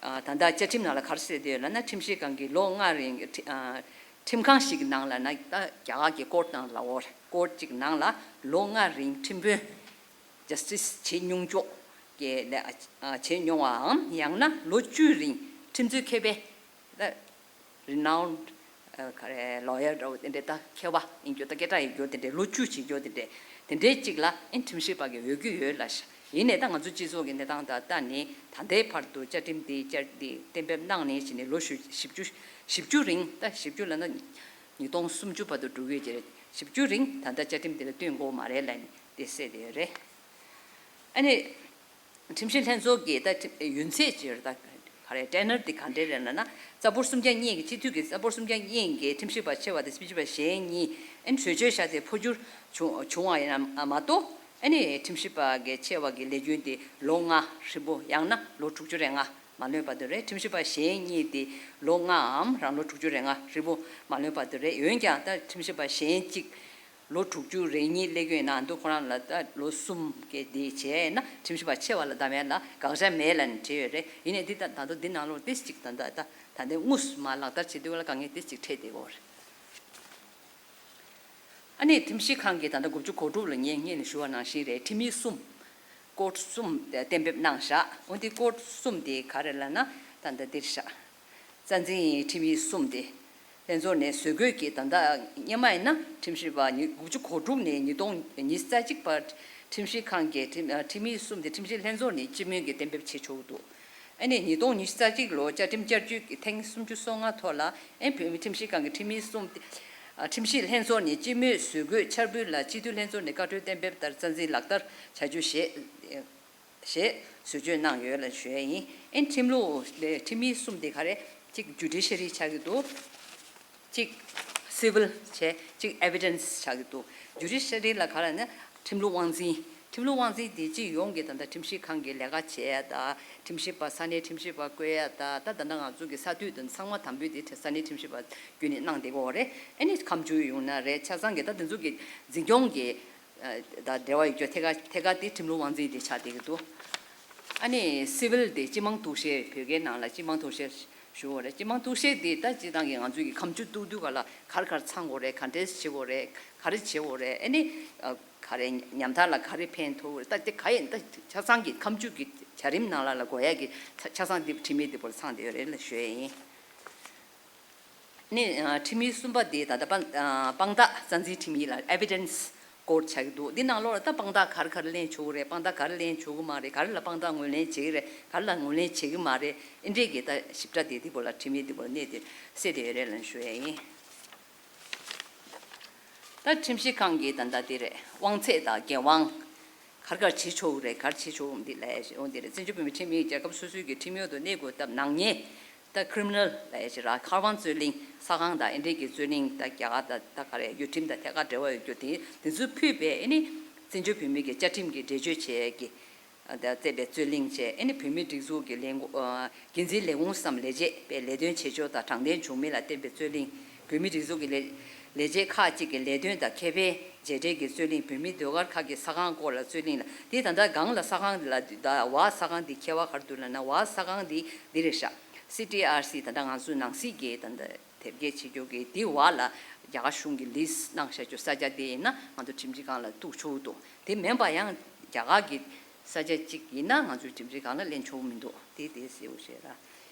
ཨ་ད་ལྟ་བཅའ་ཁྲིམས་ནང་ལ་ག་རེ་གསལ་བསྡད་ཡོད་ལབ་ན་ཁྲིམས་ཞིབ་ཁང་གི་ལོ་ལྔ་རིང་ཁྲི་ཨ་ཁྲིམས་ཁང་ཞིག་གི་ནང་ལ་ན་ད་རྒྱ་གར་གྱི་court ནང་ལ་འོ་court ཅིག་ནང་ལ་ལོ་ལྔ་རིང་ཁྲིམས་དཔོན་justice བྱེད་མྱོང་ཆོག་གི་ལས་ཨ་བྱེད་མྱོང་བའམ་ཡང་ན་ལོ་བཅུ་རིང་ཁྲིམས་རྩོད་མཁས་པའི་ད་renowned ཨ་ག་རེ་lawyer འདྲ་བོ་དེ་འདྲའི་ད་མཁས་པ་ཡིན་རྒྱུ་ད་སྐད་གྲགས་ཡོད་རྒྱུ་དེ་འདྲའི་ལོ་བཅུ་བྱེད་རྒྱུ་དེ་འདྲའི་དེ་འདྲའི་གཅིག་ལ་ཨེ་ཁྲིམས་ཞིབ་པ་གི་འོས་བསྐོས་ཡོད་ལ་ཤ། ཡིན་ནའི་ད་ང་ཚོ་སྤྱི་ཚོགས་ཀྱི་གནས་སྟངས་དང་ལྟ་ནས་ད་ལྟའི་བར་དུ་བཅའ་ཁྲིམས་དེ་བསྐྱར་དེ་གཏན་འབེབས་གནང་ནས་བྱས་ནས་ལོ་བཞི་བཅུ་བཞི་བཅུ་རིང་ད་བཞི་བཅུ་ལབ་ན་ཉིས་སྟོང་སུམ་ཅུ་བར་དུ་འགྲོ་གི་ཡོད་ཅེས་བཞི་བཅུ་རིང་ད་ལྟ་བཅའ་ཁྲིམས་དེ་ལ་བསྟུན་དགོས་མ་རེད་ལབ་ནས་དེ་གསལ་བསྡད་ཡོད་རེད། ཨ་ནི། ཁྲིམས་ཞིབ་ལྷན་ཚོགས་ཀྱི་ད་ཁྲིམས་ཡུན་ཚད་ཅིག་ཡོད་རེད། ད་ག་རེ་tenure དེ་ག་འདྲས་རེད་ལབ་ན། རྩ་འབོར་སུམ་བརྒྱ་གཉིས་ཀྱི་སྤྱི་འཐུས་ཀྱི་རྩ་འབོར་སུམ་བརྒྱ་གཉིས་ཀྱི་ཁྲིམས་ཞིབ་པ་ཆེ་བ་དང་ཁྲིམས་ཞིབ་པ་གཞན་གཉིས་ཨ་ནི་གྲོས་ཆོད་བཞག་སྟེ་འཕོ་འགྱུར་བྱུང་བྱུང་བ་ཡིན་ན་མ་གཏོགས། ཨ་ནི་ཁྲིམས་ཞིབ་པ་གི་ཆེ་བ་གི་ལས་རྒྱུན་དེ་ལོ་ལྔ་ཧྲིལ་པོ་ཡང་ན་ལོ་དྲུག་ཅུ་རེ་ལྔ་མ་ལོན་བར་དུ་རེད། ཁྲིམས་ཞིབ་པ་གཞན་གཉིས་དེ་ལོ་ལྔའམ་རང་ལོ་དྲུག་ཅུ་རེ་ལྔ་ཧྲིལ་པོ་མ་ལོན་བར་དུ་རེད། འོན་ཀྱང་ད་ཁྲིམས་ཞིབ་པ་གཞན་གཅིག་ལོ་དྲུག་ཅུ་རེ་གཉིས་སླེབས་ཀྱི་ཡོད་ན་འདུག་ཁོ་རང་ལ་ད་ལོ་གསུམ་གྱི་དེ་བྱས་ན་ཁྲིམས་ཞིབ་པ་ཆེ་བ་ལ་བདམས་ཡ་ལ་དགག་བྱ་མེད་ལབ་ནས་བྲིས་ཡོད་རེད། ཡིན་ནའི་འདི་ད་ད་དུང་འདི་ནང་ལོགས་ཏིས་ཅིག་ད་ད་ད་ད་ལྟའི་དངོས་སུ་མ་ལག་བསྟར་བྱེད་དུས་ལ་དཀའ་ངལ་ཏིས་ཅིག་འཕྲད་བསྡད་ཡོད་རེད། ཨ་ནི་ཁྲིམས་ཞིབ་ཁང་གི་ད་ལྟ་དགུ་བཅུ་གོ་དྲུག་ལ་ངས་སྔོན་ནས་ཞུ་བ་ནང་བཞིན་རེད། ཁྲིམས་ཡིག་གསུམ། སྐོར་གསུམ་གཏན་འབེབས་གནང་བཞག་འོ་འདི་སྐོར་གསུམ་དེ་ག་རེ་ལབ་ན་ད་ལྟ་འདིར་བཞག་རྩ་འཛིན་ཁྲིམས་ཡིག་གསུམ་དེ་ལྷན་ཚོགས་ནས་བཟོ་དགོས་ཀྱི་ད་ལྟ་སྔོན་མ་ཡིན་ན་ཁྲིམས་ཞིབ་པ་ཉི་དགུ་བཅུ་གོ་དྲུག་ནས་ཉིས་སྟོང་ཉི་ཤུ་རྩ་གཅིག་བར་ཁྲིམས་ཞིབ་ཁང་གི་ཁྲིམས་ཨ་ཁྲིམས་ཡིག་གསུམ་དེ་ཁྲིམས་ཞིབ་ལྷན་ཚོགས་ནས་སྤྱི་མོས་ཀྱིས་གཏན་འབེབས་བྱེད་ཆོག་གི་འདུག་ཨ་ནི་ཉིས་སྟོང་ཉི་ཤུ་རྩ་གཅིག་ལོ་བཅའ་ཁྲིམས་བསྐྱར་བཅོས་ཀྱི་ཐེངས་སུམ་ཅུ་སོ་ལྔ་ཐོག་ལ་ཨེ་བོད་མི་ཁྲིམས་ཞིབ་ཁང་གི་ཁྲིམས་ཡིག་གསུམ་དེ་ཨ་ཁྲིམས་ཞིབ་ལྷན་ཚོགས་ནས་སྤྱི་མོས་བཟོ་དགོས་འཆར་འབུལ་ལ་སྤྱི་འཐུས་ལྷན་ཚོགས་ནས་བཀའ་འཁྲོལ་གཏན་འབེབས་ལྟར་རྩ་འཛིན་ལག་བསྟར་བྱ་རྒྱུ་ཞེས་ཞེས་ཟུར་བརྗོད་གནང་ཡོད་ལ་ཞུ་ཡས་ཡིན། ཨེ་ཁྲིམས་ལུགས་ལས་ཁྲིམས་ཡིག་གསུམ་དེ་ག་རེ་གཅིག་ཇུ་ཌི་ཤ་རི་ཆགས་ཀྱི་འདུག་གཅིག་སི་ཝིལ་བྱས། ཇུ་རི་ཌིག་ཨེ་ཝི་ཌེན་སི་ཆགས་ཀྱི་འདུག་ཇུ་ཌི་ཤ་རི་ལ་ག་རེ་ཟེར་ན་ཁྲིམས་ལུགས་དབང་འཛིན། ཁྲིམས་ལུགས་དབང་འཛིན་དེ་སྤྱི་ཡོངས་ཀྱི་ད་ལྟ་ཁྲིམས་ཞིབ་ཁང་གི་ལས་ཀ་བྱེད་ཡ་དང་། ཁྲིམས་ཞིབ་པ་ས་གནས་ཁྲིམས་ཞིབ་པ་བསྐོ་ཡ་དང་། ད་ད་ལྟ་ང་ཚོ་གི་ས་འཐུས་དང་ཚང་མ་དམ་འབུལ་དེ་ས་གནས་ཁྲིམས་ཞིབ་པ་བརྒྱུད་ནས་གནང་བསྡད་ཀྱི་ཡོད་རེད། ཨ་ནི་ཁ་མཆུ་ཡོང་ན་རེད། ཆ་ཚང་གི་ད་དེ་ཚོ་གི་འཛིན་སྐྱོང་གི་ད་འབྲེལ་བ་ཡོད་རྒྱུ་ཐད་ཀར་ཐད་ཀར་དེ་ཁྲིམས་ལུགས་དབང་འཛིན་དེ་ཆགས་བསྡད་ཀྱི་འདུག་ཨ་ནི་སི་ཝིལ་དེ་སྤྱི་དམངས་གཏུག་བཤེར། བོད་སྐད་ནང་ལ་སྤྱི་དམངས་གཏུག་བཤེར་ཞུ་བ་རེད། སྤྱི་དམངས་གཏུག་བཤེར་དེ་ད་སྤྱིར་བཏང་གི་ང་ཚོའི་གི་ཁ་མཆུ་གཏུག་དུས་ག་ལ་ག་རེ་ག་རེ་ཚང་དགོས་རེད། ག་འདྲས་བྱེད་དགོས་རེད། ག་རེ་བྱེད་དགོས་རེད། ཨ་ནི་ག་རེ་ཉམ་ཐག་ལ་ག་རེ་ཕན་ཐོགས་རེད། ད་དེ་ག་ཡིན་ད་ཆ་ཚང་གི་ཁ་མཆུ་གི་བྱ་རིམ་ནང་ལ་ལ་དགོས་ཡ་གི་ཆ་ཆ་ཚང་དེ་ཁྲིམས་ཡིག་དེ་བོར་ཚང་དེ་ཡོད་རེད་ལ་ཞུ་ཡ་ཡིན། ནི་ཁྲིམས་ཡིག་གསུམ་པ་དེ་ད་ལྟ་དཔང་དཔང་རྟགས་རྩ་འཛིན་ཁྲིམས་ཡིག་ལ་ཨེ་ཝི་ཌེན་སི་ཀོཌ་ཆགས་ཀྱི་འདུག་འདི་ནང་ལོགས་ལ་ད་དཔང་རྟགས་ག་རེ་ག་རེ་ལེན་ཆོག་གི་རེད། དཔང་རྟགས་ག་རེ་ལེན་ཆོག་གི་མ་རེད། ག་རེ་ལ་དཔང་རྟགས་ངོས་ལེན་བྱེད་ཀྱི་རེད། ག་རེ་ལ་ངོས་ལེན་བྱེད་ཀྱི་མ་རེད། ཨེ་འདྲས་ཀྱི་ད་ཞིབ་ཕྲ་དེ་འདི་བོ་ལ་ཁྲིམས་ཡིག་འདི་བོ་ལ་གནས་དེ་གསལ་དེ་ཡོད་རེད་ལ་ཞུ་ཡ་ཡིན། ད་ཁྲིམས་ཞིབ་ཁང་གི་ད་ལྟ་དེ་རེད། དབང་ཚད་དང་འགན་དབང་། ག་རེ་ག་རེ་བྱེད་ཆོག་གི་རེད། ག་རེ་བྱེད་ཆོག་འདི་ལ་འོ་འདི་རེད། བཙན་བྱོལ་བོད་མིའི་ཁྲིམས་ཡིག་རྒྱལ་ཁབ་སོ་སོའི་གི་ཁྲིམས་ཡོག་ཏུ་གནས་དགོས་སྟབས་ནག་ཉེས་ད་ཁི་རི་མི་ནལ་ལ་ཡ་ཅིག་ར་མཁར་དབང་རྩོད་གླེང་། ས་ཁང་དང་ཨེ་འདྲས་ཀྱི་རྩོད་གླེང་། ད་རྒྱ་གར་ད་ད་ག་རེ་ཡུལ་ཁྲིམས་དང་ཐད་ཀར་འབྲེལ་བ་ཡོད་རྒྱུ་དེ་དེ་ཚོ་ཕུད་པའི་ཨེ་ནི་བཙན་བྱོལ་བོད་མིའི་གི་བཅའ་ཁྲིམས་ཀྱི་འགྲེལ་བརྗོད་བྱེད་ཀྱི་ད་བསྟན་པའི་རྩོད་གླེང་བྱས། ཨེ་ནི་བོད་མིའི་སྒྲིག་འཛུགས་ཀྱི་ལས་འགོ་འགན་འཛིན་ལས་ཁུངས་སམ་ལས་བྱེད་པས་ལས་དོན་བྱེད་ཕྱོགས་དང་དྲང་བདེན་བྱུང་མིན་ལ་བརྟེན་པའི་རྩོད་གླེང་། བོད་མིའི་སྒྲིག་འཛུགས་ཀྱི་ལས་ལས་བྱེད་ཁག་ཅིག་གི་ལས་དོན་དང་ཁེ་ཕན་རྗེས་འབྲེལ་གྱི་རྩོད་གླེང་། བོད་མིའི་ཟློས་གར་ཁག་གི་ས་ཁང་སྐོར་ལ་རྩོད་གླེང་ལ། དེ་ད་ལྟ་སྒང་ལ་ས་ཁང་ལ་ད་བ་ས་ཁང་འདི་ཁྱད་པར་ག་རེ་འདུག་ལབ་ན། བ་ས་ཁང་འདི་འདི་རེད་ཤག་སི་ཊི་ཨར་སི་ད་ལྟ་ང་ཚོའི་ནང་སྲིད་ཀྱི་ད་ལྟ་དེབ་སྐྱེལ་བྱེད་རྒྱུ་གི་འདི་བ་ལ་རྒྱ་གར་གཞུང་གི་ལིས་གནང་བཞག་རྒྱུ་ས་ཆ་དེ་ཡིན་ན་ང་ཚོ་ཁྲིམས་ཞིབ་ཁང་ལ་གཏུག་ཆོག་འདུག་དེ་མིན་པ་ཡང་རྒྱ་གར་གྱི་ས་ཆ་གཅིག་ཡིན་ན་ང་ཚོའི་ཁྲིམས་ཞིབ་ཁང་ལ་ལེན་ཆོག་མི་འདུག་དེ་དེ་གསལ་པོ་བཤད་ར།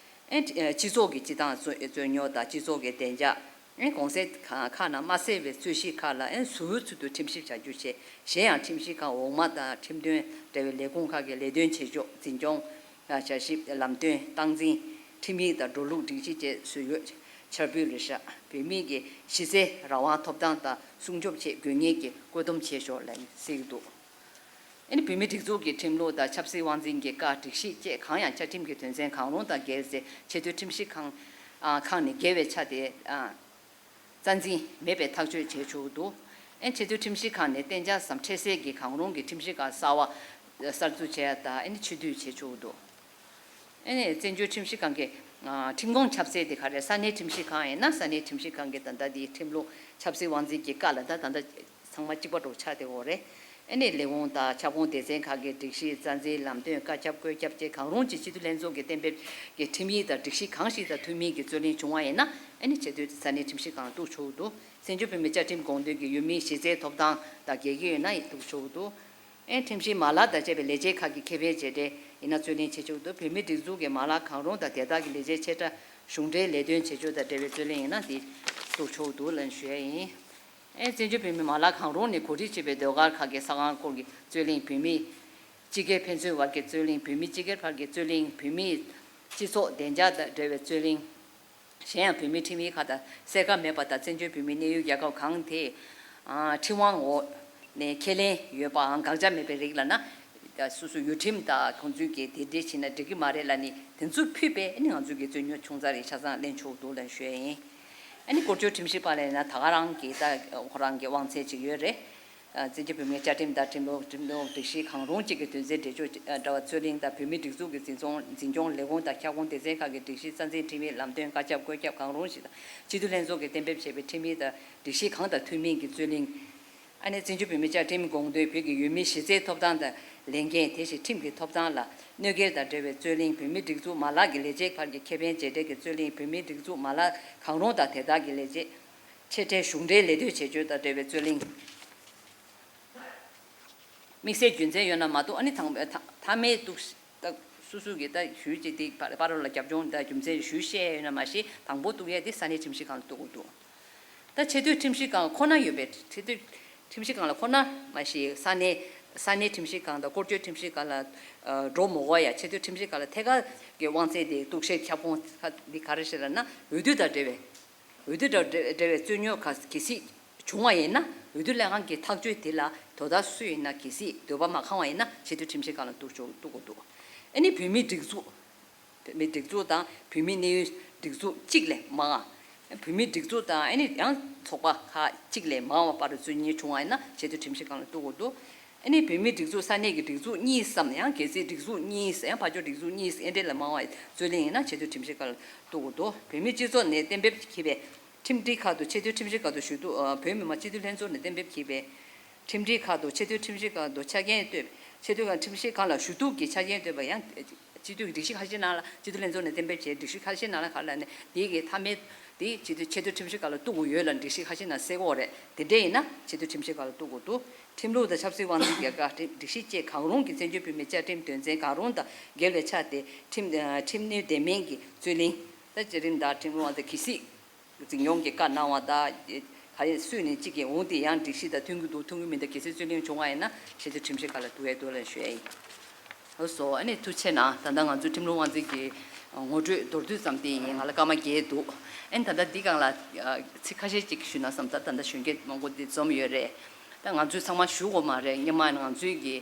ཨེ་སྤྱི་ཚོགས་ཀྱི་སྤྱི་བཏང་རྩོད་རྩོད་རྙོག་དང་སྤྱི་ཚོགས་ཀྱི་བདེ་འཇགས། ཨེ་གོང་གསལ་ཁག་ཁག་ནང་མ་གསལ་བའི་རྩོད་གཞི་ཁག་ལ་ཨེ་ཟུར་ཚུལ་དུ་ཁྲིམས་ཞིབ་བྱ་རྒྱུ་བྱས། གཞན་ཡང་ཁྲིམས་ཞིབ་ཁང་འོག་མ་དང་ཁྲིམས་དོན་འབྲེལ་བའི་ལས་ཁུངས་ཁག་གི་ལས་དོན་བྱེད་ཕྱོགས་འཛིན་སྐྱོང་། བྱ་ཞིབ་ལམ་སྟོན་སྟངས་འཛིན། ཁྲིམས་ཡིག་དང་འགྲོ་ལུགས་སྒྲིག་གཞི་བཅས་བཟོ་ཡོད། འཆར་འབུལ་རེ་ཤ། བོད་མིའི་གི་གཞི་རྩའི་རང་དབང་ཐོབ་ཐང་དང་སྲུང་སྐྱོབ་ཆེད་དགོས་ངེས་ཀྱི་བཀོད་འདོམས་བྱེད་ཕྱོགས་ལ་གསལ་གྱི་འདུག་ཨ་ནི་བོད་མིའི་སྒྲིག་འཛུགས་ཀྱི་ཁྲིམས་ལུགས་དང་ཆབ་སྲིད་དབང་འཛིན་གྱི་བཀའ་སྒྲིག་གཞི་བཅས་གང་ཡང་བཅའ་ཁྲིམས་ཀྱི་དོན་ཚན་གང་རུང་དང་འགལ་ཚེ་ཆེས་མཐོའི་ཁྲིམས་ཞིབ་ཁང་ཨ་ཁང་ནས་འགལ་བའི་ཆ་དེ་ཨ་རྩ་འཛིན་མེད་པའི་ཐག་གཅོད་བྱེད་ཆོག་གི་འདུག་ཨ་ནི་ཆེས་མཐོའི་ཁྲིམས་ཞིབ་ཁང་ནས་གཏན་འཇགས་སམ་འཕྲལ་སེལ་གྱི་གང་རུང་གི་ཁྲིམས་ཞིབ་ཁང་གསར་བ་གསར་འཛུགས་བྱས་དང་ཨ་ནི་ཕྱིར་བསྡུ་བྱེད་ཆོག་གི་འདུག་ཨ་ནི་བཙན་བྱོལ་ཁྲིམས་ཞིབ་ཁང་གི་ཨ་ཁྲིམས་ཁོངས་ཁྱབ་གསལ་དེ་ག་རེ། ས་གནས་ཁྲིམས་ཞིབ་ཁང་ཡིན་ན་ས་གནས་ཁྲིམས་ཞིབ་ཁང་གི་ད་ལྟ་དེའི་ཁྲིམས་ལུགས་ཆབ་སྲིད་དབང་འཛིན་གྱི་བཀའ་ལ་ད་ད་ལྟ་ཚང་མ་གཅིག་པ་འདྲ་བོ་ཆགས་བསྡད་ཡོད་རེད། ཨ་ནི་ལས་ཁུངས་དང་ཁྱབ་ཁོངས་སྡེ་ཚན་ཁག་གི་སྒྲིག་གཞི་རྩ་འཛིན་ལམ་སྟོན་བཀའ་ཁྱབ་བཀོད་ཁྱབ་བཅས་གང་རུང་གཅིག་སྤྱི་འཐུས་ལྷན་ཚོགས་ཀྱི་གཏན་འབེབས་ཀྱི་ཁྲིམས་ཡིག་དང་སྒྲིག་གཞི་གང་ཞིག་དང་མཐུན་མིན་གྱི་རྩོད་གླེང་བྱུང་བ་ཡིན་ན་ཨ་ནི་ཆེས་མཐོའི་ས་གནས་ཁྲིམས་ཞིབ་ཁང་ལ་གཏུག་ཆོག་གི་འདུག་བཙན་བྱོལ་བོད་མིའི་བཅའ་ཁྲིམས་དགོངས་དོན་གྱི་ཡུལ་མིའི་གཞི་རྩའི་ཐོབ་ཐང་དང་འགལ་གྱི་ཡོད་ན་ཡང་གཏུག་ཆོག་གི་འདུག་ཨེ་ཁྲིམས་ཞིབ་མ་ལག་དང་བཅས་པའི་ལས་བྱེད་ཁག་གི་ཁེ་ཕན་བྱས་འབྲས་ཡིན་ན་རྩོད་གླེང་བྱེད་ཆོག་འདུག་བོད་མིའི་སྒྲིག་འཛུགས་ཀྱི་མ་ལག་གང་རུང་དང་དེ་དག་གི་ལས་བྱེད་ཆེ་ཕྲ་གཞུང་འབྲེལ་ལས་དོན་བྱེད་ཕྱོགས་དང་འབྲེལ་བའི་རྩོད་གླེང་ཡིན་ན་དེ་གཏུག་ཆོག་འདུག་ལབ་ཞུ་ཡ་ཡིན། ཨེ་བཙན་བྱོལ་བོད་མིའི་མ་ལག་གང་རུང་ནས་གོ་སྒྲིག་བྱས་པའི་ཟློས་གར་ཁག་གི་ས་ཁང་སྐོར་གྱི་རྩོད་གླེང་བོད་མིའི་སྤྱི་སྒེར་ཕན་ཚུན་བར་གྱི་རྩོད་གླེང་། བོད་མིའི་སྤྱི་སྒེར་བར་གྱི་རྩོད་གླེང་། བོད་མིའི་སྤྱི་ཚོགས་བདེ་འཇགས་དང་འབྲེལ་བའི་རྩོད་གླེང་། གཞན་ཡང་བོད་མིའི་ཁྲིམས་ཡིག་ཁག་དང་གསལ་ཁ་མེད་པ་དང་བཙན་བྱོལ་བོད་མིའི་གནས་ཡུལ་རྒྱལ་ཁབ་གང་དེའི་ཨ་ཁྲིམས་དབང་འོག་ནས་ཁས་ལེན་ཡོད་པའམ་དགག་བྱ་མེད་པའི་རིགས་ལ་ན། སོ་སོའི་ཡུལ་ཁྲིམས་དང་ཁོང་ཚོའི་གི་དེ་འདྲས་བྱས་ན་འགྲིག་གི་མ་རེད་ལབ་ནས་དེ་ཚོ་ཕུད་པའི་ཨ་ནི་ང་ཚོའི་གི་རྩོད་རྙོག་ཆུང་ཙག་རེ་ཆ་ཚང་ལེན་ཆོག་འདུག་ལབ་ཞུ་ཡ་ཡིན། ཨ་ནི་སྐོར་སྐྱོད་ཁྲིམས་ཞིབ་པ་ལབ་ན་ད་ག་རང་གི་ད་ཁོ་རང་གི་དབང་ཚད་ཅིག་ཡོད་རེད། ཨ་བཙན་བྱོལ་བོད་མིའི་བཅའ་ཁྲིམས་དང་ཁྲིམས་ལུགས་ཁྲིམས་ལུགས་སྒྲིག་གཞི་གང་རུང་གཅིག་གི་དོན་ཚན་འགྲེལ་བརྗོད་ཅིག་ཨ་འདྲ་བ་རྩོད་གླེང་དང་བོད་མིའི་སྒྲིག་འཛུགས་ཀྱི་འཛིན་ཚོང་འཛིན་སྐྱོང་ལས་ཁུངས་དང་ཁྱབ་ཁོངས་སྡེ་ཚན་ཁག་གི་སྒྲིག་གཞི་རྩ་འཛིན་ཁྲིམས་ཡིག་ལམ་སྟོན་བཀའ་ཁྱབ་བཀོད་ཁྱབ་གང་རུང་ཞིག་དང་སྤྱི་འཐུས་ལྷན་ཚོགས་ཀྱིས་གཏན་འབེབས་བྱས་པའི་ཁྲིམས་ཡིག་དང་སྒྲིག་གཞི་གང་དང་མཐུན་མིན་གྱི་རྩོད་གླེང་། ཨ་ནི་བཙན་བྱོལ་བོད་མིའི་བཅའ་ཁྲིམས་དགོངས་དོན་བོད་ཀྱི་ཡུལ་མིའི་གཞི་རྩའི་ཐོབ་ཐང་དང་ལས་འགན་དེ་བཞིན་ཁྲིམས་ཀྱི་ཐོབ་ཐང་ལ་གནོད་འགེལ་དང་འབྲེལ་བའི་རྩོད་གླེང་། བོད་མིའི་སྒྲིག་འཛུགས་མ་ལག་གི་ལས་བྱེད་བར་གྱི་ཁེ་ཕན་རྗེས་འབྲེལ་གྱི་རྩོད་གླེང་། བོད་མིའི་སྒྲིག་འཛུགས་མ་ལག་གང་རུང་དང་དེ་དག་གི་ལས་བྱེད་ཆེ་གྲས་གཞུང་འབྲེལ་ལས་དོན་བྱེད་སྤྱོད་དང་འབྲེལ་བའི་རྩོད་གླེང་། དམིགས་བསལ་རྒྱུ་མཚན་ཡོད་ན་མ་གཏོགས་ཨ་ནི་དང་མཐའ་མའི་གཏུག་ད་སོ་སོ་གི་ད་ཞུས་ཅིག་དེ་པ་རོལ་ལ་རྒྱབ་ལྗོངས་ད་རྒྱུ་མཚན་ཞུས་བཤད་ཡོད་ན་མ་ཤེས། དང་པོ་གཏུག་ཡས་དེ་ས་གནས་ཁྲིམས་ཞིབ་ཁང་ལ་གཏུག་དགོས་འདུག་ད་ཆེས་མཐོའི་ཁྲིམས་ཞིབ་ཁང་ཁོ་ན་ཡོད་པའི་ཆེས་མཐོའི་ཁྲིམས་ཞིབ་ཁང་ལ་ཁོ་ན་མ་ཤེས། ས་གནས་ས་གནས་ཁྲིམས་ཞིབ་ཁང་དང་སྐོར་སྐྱོད་ཁྲིམས་ཞིབ་ཁང་ལ་འགྲོ་མི་དགོས་ཡ། ཆེས་མཐོའི་ཁྲིམས་ཞིབ་ཁང་ལ་ཐད་ཀར་གྱི་དབང་ཚད་དེ་གཏུག་བཤེར་ཁྱབ་ཁོངས་ཁག་འདི་ག་རེ་ཞིག་ལབ་ན་འོས་བསྡུ་དང་འབྲེལ་བའི། འོས་བསྡུ་དང་འབྲེལ་བའི་རྩོད་རྙོག་ག་གལ་སྲིད་བྱུང་བ་ཡིན་ན་འོས་བསྡུ་ལས་ཁང་གི་ཐག་གཅོད་དེ་ལ་དོ་བདག་སུ་ཡིན་ན་གལ་སྲིད་འདོད་པ་མ་ཁེངས་པ་ཡིན་ན་ཆེས་མཐོའི་ཁྲིམས་ཞིབ་ཁང་ལ་གཏུག་ཆོག་གཏུག་དགོས་འདུག་ཨ་ནི་བོད་མིའི་སྒྲིག་འཛུགས། བོད་མིའི་སྒྲིག་འཛུགས་དང་བོད་མིའི་གནས་ཡུལ་སྒྲིག་འཛུགས་གཅིག་ལས་མང་བ། བོད་མིའི་སྒྲིག་འཛུགས་དང་ཨ་ནི་ཡང་ཚོགས་པ་ཁག་གཅིག་ལས་མང་བ་བར་དུ་འཛུལ་སྙིང་བྱུང་བ་ཡིན་ན་ཆེས་མཐོའི་ཁྲིམས་ཞིབ་ཁང་ལ་གཏུག་དགོས་འདུག་ཨ་ནི་བོད་མིའི་སྒྲིག་འཛུགས་ས་གནས་ཀྱི་སྒྲིག་འཛུགས་གཉིས་སམ་ཡང་གལ་སྲིད་སྒྲིག་འཛུགས་གཉིས་ཡང་ཕར་ཕྱོགས་སྒྲིག་འཛུགས་གཉིས་ཨེ་འདྲས་ལས་མང་བ་རྩོད་གླེང་ཡིན་ན་ཆེས་མཐོའི་ཁྲིམས་ཞིབ་ཁང་ལ་གཏུག་དགོས་འདུག་བོད་མིའི་སྤྱི་ཚོགས་ནས་གཏན་འབེབས་བགྱིས་པའི་ཁྲིམས་སྒྲིག་ཁག་ཏུ་ཆེས་མཐོའི་ཁྲིམས་ཞིབ་ཁང་དུ་ཞུ་གཏུག་ཨ། བོད་མི་མང་སྤྱི་འཐུས་ལྷན་ཚོགས་ནས་གཏན་འབེབས་བགྱིས་པའི་ཁྲིམས་སྒྲིག་ཁག་ཏུ་ཆེས་མཐོའི་ཁྲིམས་ཞིབ་ཁང་དུ་ཆ་རྐྱེན་བཏོད། ཆེས་མཐོའི་ཁྲིམས་ཞིབ་ཁང་ལ་ཞུ་གཏུག་གི་ཆ་རྐྱེན་བཏོད་པ་ཡང་། སྤྱི་འཐུས་ཀྱི་སྒྲིག་གཞི་ཁ་ཤས་ནང་ལ་སྤྱི་འཐུས་ལྷན་ཚོགས་ནས་གཏན་འབེབས་བྱས་སྒྲིག་གཞི་ཁ་ཤས་ནང་ལ་ག་ལ་ནས་དེའི་གི་མཐའ་མའི་དེ་སྤྱི་འཐུས་ཆེས་མཐོའི་ཁྲིམས་ཞིབ་ཁང་ལ་གཏུག་དགོས་ཡོད་ལ་སྒྲིག་གཞི་ཁ་ཤས་ནང་གསལ་གོ་རེད། དེ་འདྲས་ཡིན་ན་ཆེས་མཐོའི་ཁྲིམས་ཞིབ་ཁང་ལ་གཏུག་དགོས་འདུག་ཁྲིམས་ལུགས་དང་ཆབ་སྲིད་དབང་འཛིན་རྒྱལ་ཁབ་སྒྲིག་གཞི་བཅས་གང་རུང་གི་བཙན་བྱོལ་བོད་མིའི་བཅའ་ཁྲིམས་དོན་ཚན་གང་རུང་དང་འགལ་བའི་ཆ་དེ་ཁྲིམས་ཁྲིམས་གནོན་དེ་མིན་གྱི་རྩོད་གླེང་ད་བཅའ་ཁྲིམས་དང་ཁྲིམས་ལུགས་དབང་འཛིན་གྱིས་སྲིད། འཛིན་སྐྱོང་གི་བཀའ་གནང་བ་དང་། ག་རེ་སུས་ནས་གཅིག་གིས་འོང་དེ་ཡང་སྒྲིག་གཞི་དང་མཐུན་གྱི་འདུག་མཐུན་གྱི་མི་འདུག་གལ་སྲིད་རྩོད་གླེང་བྱུང་བ་ཡིན་ན་ཆེས་མཐོའི་ཁྲིམས་ཞིབ་ཁང་ལ་གཏུག་ཡས་འདུག་ལབ་ཞུ་ཡས་ཡིན། ལགས་སོ། ཨ་ནི་ཐུགས་རྗེ་གནང་། ད་ལྟ་ང་ཚོའི་ཁྲིམས་ལུགས་དབང་འཛིན་གྱི་ངོ་སྤྲོད་མདོར་བསྡུས་ཙམ་དེ་ཡིན། ང་ལ་སྐར་མ་བརྒྱད་འདུག་ཨ་ནི་ད་ལྟ་འདི་སྒང་ལ་ཚིག་ཁ་ཤས་ཅིག་ཞུས་ན་བསམ། ད་ད་ལྟ་གཞོན་སྐྱེས་མང་པོ་འདི་འཛོམས་ཡོད་རེད། ད་ང་ཚོས་ཚང་མ་ཞུ་དགོས་མ་རེད། སྔོན་མ་ང་ཚོའི་གི་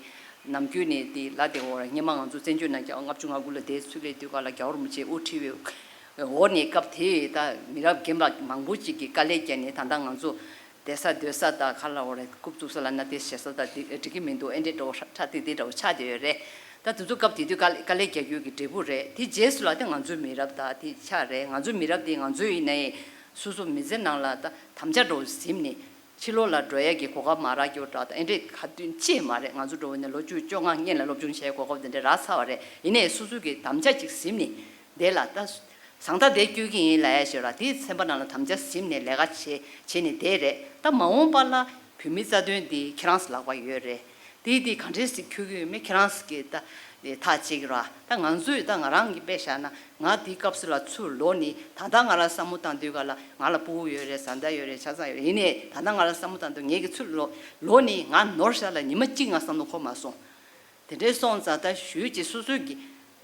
ནམ་རྒྱུན་ནས་འདི་ལ་དེ་འོ་ར་སྔོན་མ་ང་ཚོ་བཙན་བྱོལ་ནང་རྒྱ་ལྔ་བཅུ་ང་དགུ་ལ་དེ་ཚུད་ལས་དུས་ག་ལ་རྒྱལ་བ་རིན་པོ་ཆེ་དབུ་ཁྲིད་པའི་འོག་ནས་སྐབས་དེ་ད་མི་རབས་རྒན་པ་མང་པོ་ཅིག་གིས་དཀའ་ལས་བརྒྱབ་ནས་ད་ལྟ་ང་ཚོ་བསྡད་ས་སྡོད་ས་དང་ག་ལ་འོ་རེད་རྐུབ་བཙུགས་ས་ལ་ན་དེ་བྱེད་ས་དང་དེ་འགྲིག་གི་མི་འདུག་ཨེ་འདྲས་འགྲོ་ཁྲ་ཁྲ་དེ་དེ་འདྲ་བོ་ཆགས་བསྡད་ཡོད་རེད། ད་དེ་ཚོ་སྐབས་དེ་དུས་དཀའ་ལས་དཀའ་ལས་རྒྱག་རྒྱུ་གི་འབྲས་བུ་རེད། དེ་རྗེས་སུ་ལ་དེ་ང་ཚོའི་མི་རབས་དང་དེ་ཆགས་རེད། ང་ཚོའི་མི་རབས་དེ་ང་ཚོའི་ཡིན་ནའི་སོ་སོ་མི་ཚེ་ནང་ལ་ད་དམ་བཅའ་འདྲ་བོ་ཟིན་ནས། ཕྱི་ལོགས་ལ་འགྲོ་ཡས་ཀྱི་གོ་སྐབས་མ་རག་རྒྱུ་འདྲ་དང་ཨེ་འདྲས་ག་དུས་ཅིག་མ་རེད། ང་ཚོ་འགྲོ་བ་ནས་ལོ་བཅུ་བཅོ་ལྔ་སྔོན་ལ་སློབ་སྦྱོང་བྱས་གོ་སྐབས་དེ་འདྲས་རག་ཚར་བ་རེད། ཡིན་ནའི་སོ་སོ་གི་དམ་བཅའ་ཅིག་ཟིན་ནས་བསྡད་ལ་ད་བཟང་ཐག་དེ་སྐྱོད་ཀྱི་ཡིན་ལབ་ཡས་ཞོར་ལ་དེའི་སེམས་པ་ནང་ལ་དམ་བཅའ་ཟིན་ནས་ལས་ཀ་བྱེད་བྱེད་ནས་བསྡད་རེད། ད་མ་འོངས་པ་ལ་བོད་མིའི་རྩ་དོན་འདི་ཁྱེད་རང་ཚོ་ལག་པ་ཡོད་རེད། དེ་དེ་ག་འདྲས་སེ་འཁྱོལ་གྱི་ཡོད་མེད་ཁྱེད་རང་ཚོ་གིས་ད་ཐག་བཅད་ཀྱི་རེད། ད་ང་ཚོས་ད་ང་རང་གིས་དཔེ་བཞག་ན་ང་དེའི་སྐབས་སུ་ལ་ཚུར་ལོག་ནས་ད་ལྟ་ང་རང་བསམ་བློ་བཏང་དུས་ག་ལ་ང་ལ་སྤུ་གུ་ཡོད་རེད། བཟའ་ཟླ་ཡོད་རེད། ཆ་ཚང་ཡོད་རེད། ཡིན་ནའི་ད་ལྟ་ང་རང་བསམ་བློ་བཏང་དུས་ངེད་ཀྱིས་ཚུར་ལོག་ལོག་ནས་ང་ནོར་ཤག་ལ་ཉི་མ་གཅིག་ང་བསམ་བློ་འཁོར་མ་སོང་། དེ་འདྲའི་སོང་ཙང་ད་ཞུས་ཀྱི་སོ་སོའི་གི་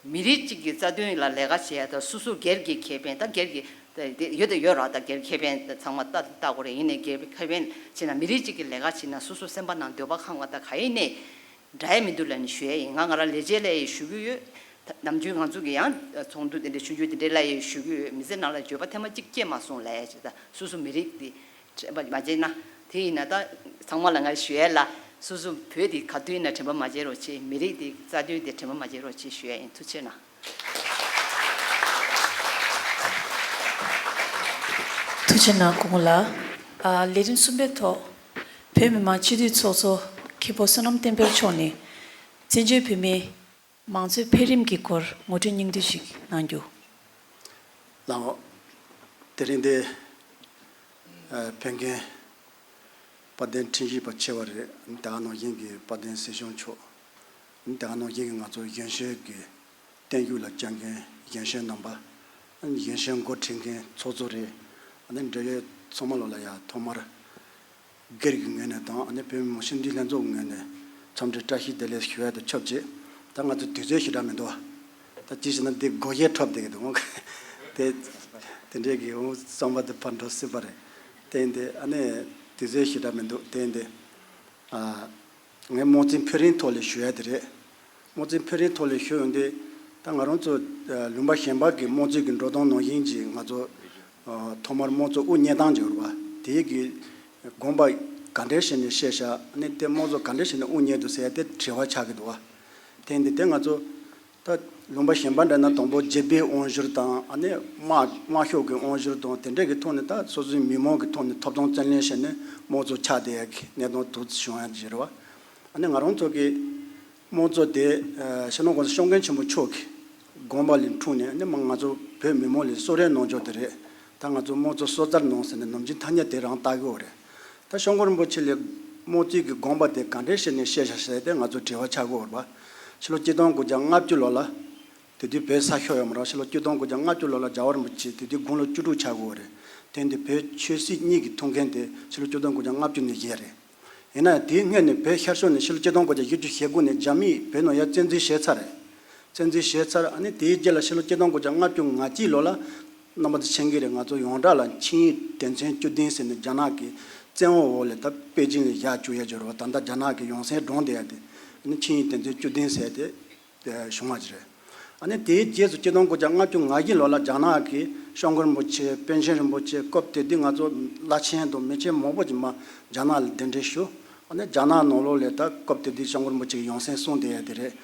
མི་རིགས་གཅིག་གི་རྩ་དོན་ལ་ལས་ཀ་བྱེད་ཡ་ད་སོ་སོ་སྒེར་གྱི་ཁེ་ཕན་ད་སྒེར་གྱི་ད་དེ་ཡོད་དེ་ཡོད་ར། ད་སྒེར་ཁེ་ཕན་ད་ཚང་མ་ལྟ་ལྟ་དགོས་རེད། ཡིན་ནའི་སྒེར་ཁེ་ཕན་བྱས་ན་མི་རིགས་གཅིག་གི་ལས་ཀ་བྱེད་ན་སོ་སོ་སེམས་པ་ནང་འདོད་པ་ཁེངས་པ་ད་ག་ཡིན་ནའི་འདྲ་ཡ་མི་འདུག་ལབ་ནས་ཞུ་ཡ་ཡིན། ང་ང་རང་ལས་བྱེད་ལ་ཡི་ཞུ་གི་ཡོད། ད་ནམ་རྒྱུན་ང་ཚོ་གི་ཡང་ཚོགས་འདུ་དེ་འདྲའི་ཆུང་ཆུང་དེ་འདྲའི་ལ་ཡི་ཞུ་གི་ཡོད། མི་ཚེ་ནང་ལ་འགྱོད་པ་ཐེངས་མ་གཅིག་སྐྱེས་མ་སོང་ལབ་ཡ་ཅིག་ད་སོ་སོ་མི་རིགས་དེ་དྲན་པ་མ་བརྗེད་ན། དེ་ཡིན་ན་ད་ཚང་མ་ལ་ང་ཞུ་ཡས་ལ་སོ་སོ་བོད་དེ་ག་དུས་ཡིན་ན་དྲན་པ་མ་བརྗེད་རོགས་བྱེད། མི་རིགས་དེ་རྩ་དོན་དེ་དྲན་པ་མ་བརྗེད་རོགས་བྱེད་ཞུ་ཡས་ཡིན། ཐུགས་རྗེ་གནང་། ཐུགས་རྗེ་གནང་སྐུ་ངོ་ལགས། ཨ། ལས་རིམ་གསུམ་པའི་ཐོག་བོད་མི་མང་སྤྱི་འཐུས་ཚོགས་གཙོ་མཁན་པོ་བསོད་ནམས་བསྟན་འཕེལ་མཆོག་ནས་བཙན་བྱོལ་བོད་མིའི་མང་གཙོའི་འཕེལ་རིམ་གྱི་སྐོར་ངོ་སྤྲོད་སྙིང་བསྡུས་ཤིག་གནང་རྒྱུ། ལགས་འོ། དེ་རིང་འདི་ཨ་ཕེབས་མཁན་དཔལ་ལྡན་ཁྲིམས་ཞིབ་པ་ཆེ་བ་རེད། དེ་ག་ནང་བཞིན་གྱི་དཔལ་ལྡན་སྲིད་སྐྱོང་མཆོག་དེ་ག་ནང་བཞིན་གྱི་ང་ཚོ་གཞོན་གཞོན་གྱི་བརྟན་བཞུགས་ལ་བཅར་མཁན་གཞོན་གཞོན་རྣམ་པ། གཞོན་གཞོན་འགོ་ཁྲིད་མཁན་ཚོགས་གཙོ་རེད། ཨ་ནི་འབྲེལ་ཡོད་ཚང་མ་ལོ་ལ་ཡ་ཐོག་མར་སྒེར་གྱི་ངོས་ནས་དང་ཨ་ནི་བོད་མི་མང་སྤྱི་འཐུས་ལྷན་ཚོགས་ཀྱི་ངོས་ནས་འཚམས་འདྲི་བཀྲ་ཤིས་བདེ་ལེགས་ཞུ་ཡ་དང་ཆབས་ཅིག་ད་ང་ཚོ་དུས་ཚོད་ཞེ་དྲག་མི་འདུག་ད་ཅི་ཞེ་ན་འདི་སྒོ་ཤེས་འཁྲབ་བསྡད་ཀྱི་འདུག་དེ་དེ་འདྲས་ཀྱི་འོང་བསམ་པ་དེ་ཕར་འགྲོ་སྲིད་པ་རེད། དེ་འདི་ཨ་ནི་དུས་ཚོད་ཞེ་དྲག་མི་འདུག་དེ་འདི་ཨ། ངས་དམངས་གཙོའི་འཕེལ་རིམ་ཐོག་ལ་ཞུ་ཡ་དེ་རེད། དམངས་གཙོའི་འཕེལ་རིམ་ཐོག་ལ་ཞུ་ཡོང་དུས་ད་ང་རང་ཚོ་ལུང་པ་གཞན་པ་གི་དམངས་གཙོའི་གི་འགྲོ་སྟངས་ནང་བཞིན་གྱི་ང་ཚོ་ཐོག་མར་དམངས་གཙོ་དབུ་བརྙེས་སྟངས་ཀྱི་ཡོད་རེད་པ། དེའི་གི་དགོངས་པ་ག་འདྲས་བཞེས་ནས་བཞེས་ཤག་ཨ་ནི་དེ་དམངས་གཙོ་ག་འདྲས་བཞེས་ནས་དབུ་བརྙེས་འདུག་ཟེར་ཡ་དེ་དྲི་བ་ཆགས་ཀྱི་འདུག་བ། དེ་འདི་དེ་ང་ཚོ་ད་ལུང་པ་གཞན་པ་འདྲ་ན་དང་པོ་རྒྱལ་པོའི་དབང་བསྒྱུར་དང་ཨ་ནི་དམག་དམག་ཤོག་གི་དབང་བསྒྱུར་དང་དེ་འདྲས་ཀྱི་ཐོག་ནས་ད་སོ་སོའི་མི་མང་གི་ཐོག་ནས་ཐོབ་ཐང་རྩོད་ལེན་བྱས་ནས་དམངས་གཙོ་ཆགས་བསྡད་ཡ་གི་གནས་སྟངས་དེ་བྱུང་ཡ་ཅིག་རེད་བ། ཨ་ནི་ང་རང་ཚོ་གི་དམངས་གཙོ་དེ་ཨ་སྤྱི་ནོར་༸གོང་ས་༸སྐྱབས་མགོན་ཆེན་པོ་མཆོག་གི་དགོངས་པ་ལས་འཁྲུངས་ནས་ཨ་ནི་མ་ང་ཚོ་བོད་མི་མང་ལ་གསོལ་རས་གནང་ཕྱོགས་དེ་རེད། ད་ང་ཚོ་དམངས་གཙོ་སྲོག་རྩར་གནང་ཟེར་ནས་ནམ་རྒྱུན་ཐ་སྙད་དེ་རང་བཏགས་ཀྱི་ཡོད་རེད། ད་སྐྱབས་མགོན་རིན་པོ་ཆེ་ལས་དམངས་གཙོའི་གི་དགོངས་པ་དེ་ག་འདྲས་བྱས་ནས་བཞེས་ཤག་ཟེར་ཏེ་ང་ཚོ་དྲི་བ་ཆགས་ཀྱི་ཡོད་རེད་པ། ཕྱི་ལོ་ཆིག་སྟོང་དགུ་བརྒྱ་ལྔ་བཅུ་ལོ་ལ། དེ་དུས་བོད་ས་ཤོར་ཡོད་མ་རེད། ཕྱི་ལོ་ཆིག་སྟོང་དགུ་བརྒྱ་ལྔ་བཅུ་ལོ་ལ་རྒྱལ་བ་རིན་པོ་ཆེ་དེ་དུས་དགུང་ལོ་བཅུ་དྲུག་ཆགས་ཀྱི་ཡོད་རེད། དེ་ཡིན་དུས་བོད་ཆོས་སྲིད་གཉིས་ཀྱི་ཐུགས་འགན་དེ་ཕྱི་ལོ་ཆིག་སྟོང་དགུ་བརྒྱ་ལྔ་བཅུ་ནས་བཞེས་རེད། ཡིན་ན་ཡང་དེའི་སྔོན་ནས་བོད་ཤར་ཕྱོགས་ནས་ཕྱི་ལོ་ཆིག་སྟོང་དགུ་བརྒྱ་བཞི་བཅུ་ཞེ་དགུ་ནས་རྒྱ་མིས་བོད་ནང་ཡར་བཙན་འཛུལ་བྱས་ཚར་རེད། བཙན་འཛུལ་བྱས་ཚར། ཨ་ནི་དེའི་རྗེས་ལ་ཕྱི་ལོ་ཆིག་སྟོང་དགུ་བརྒྱ་ལྔ་བཅུ་ང་གཅིག་ལོ་ལ་རྣམ་པ་ཚོ་མཁྱེན་གྱི་རེད། ང་ཚོ་ཡོངས་གྲགས་ལ་ཆིངས་ཡིག་དོན་ཚན་བཅུ་བདུན་ཟེར་ནས་རྒྱ་ནག་གི་བཙན་འོག་འོག་ལས་ད་པེ་ཅིང་ལ་ཡར་བཅུག་ཡ་ཅིག་ཡོད་རེད་བ། ད་ལྟ་རྒྱ་ནག་གི་ཡོང་སའི་སྒྲུང་དེ་ཡ་དེ་ཨ་ནི་ཆིངས་ཡིག་དོན་ཚན་བཅུ་བདུན་ཟེར་དེ་བྱུང་བ་ཅིག་རེད། ཨ་ནི་དེའི་རྗེས་སུ་ཆིག་སྟོང་དགུ་བརྒྱ་ལྔ་བཅུ་ང་བཞི་ལོ་ལ་རྒྱ་ནག་གིས་ སྐྱབས་མགོན་རིན་པོ་ཆེ། པཎ་ཆེན་རིན་པོ་ཆེ། སྐབས་དེ་དུས་ང་ཚོ་བླ་ཆེན་དང་མི་ཆེན་མང་པོ་ཅིག་མར་རྒྱ་ནག་ལ་གདན་འདྲེན་ཞུ། ཨ་ནི་རྒྱ་ནག་ནང་ལོགས་ལ་ད་སྐབས་དེ་དུས་སྐྱབས་མགོན་རིན་པོ་ཆེ་གི་ཡང་སྲིད་གསུངས་བསྡད་ཡ་དེ་རེད།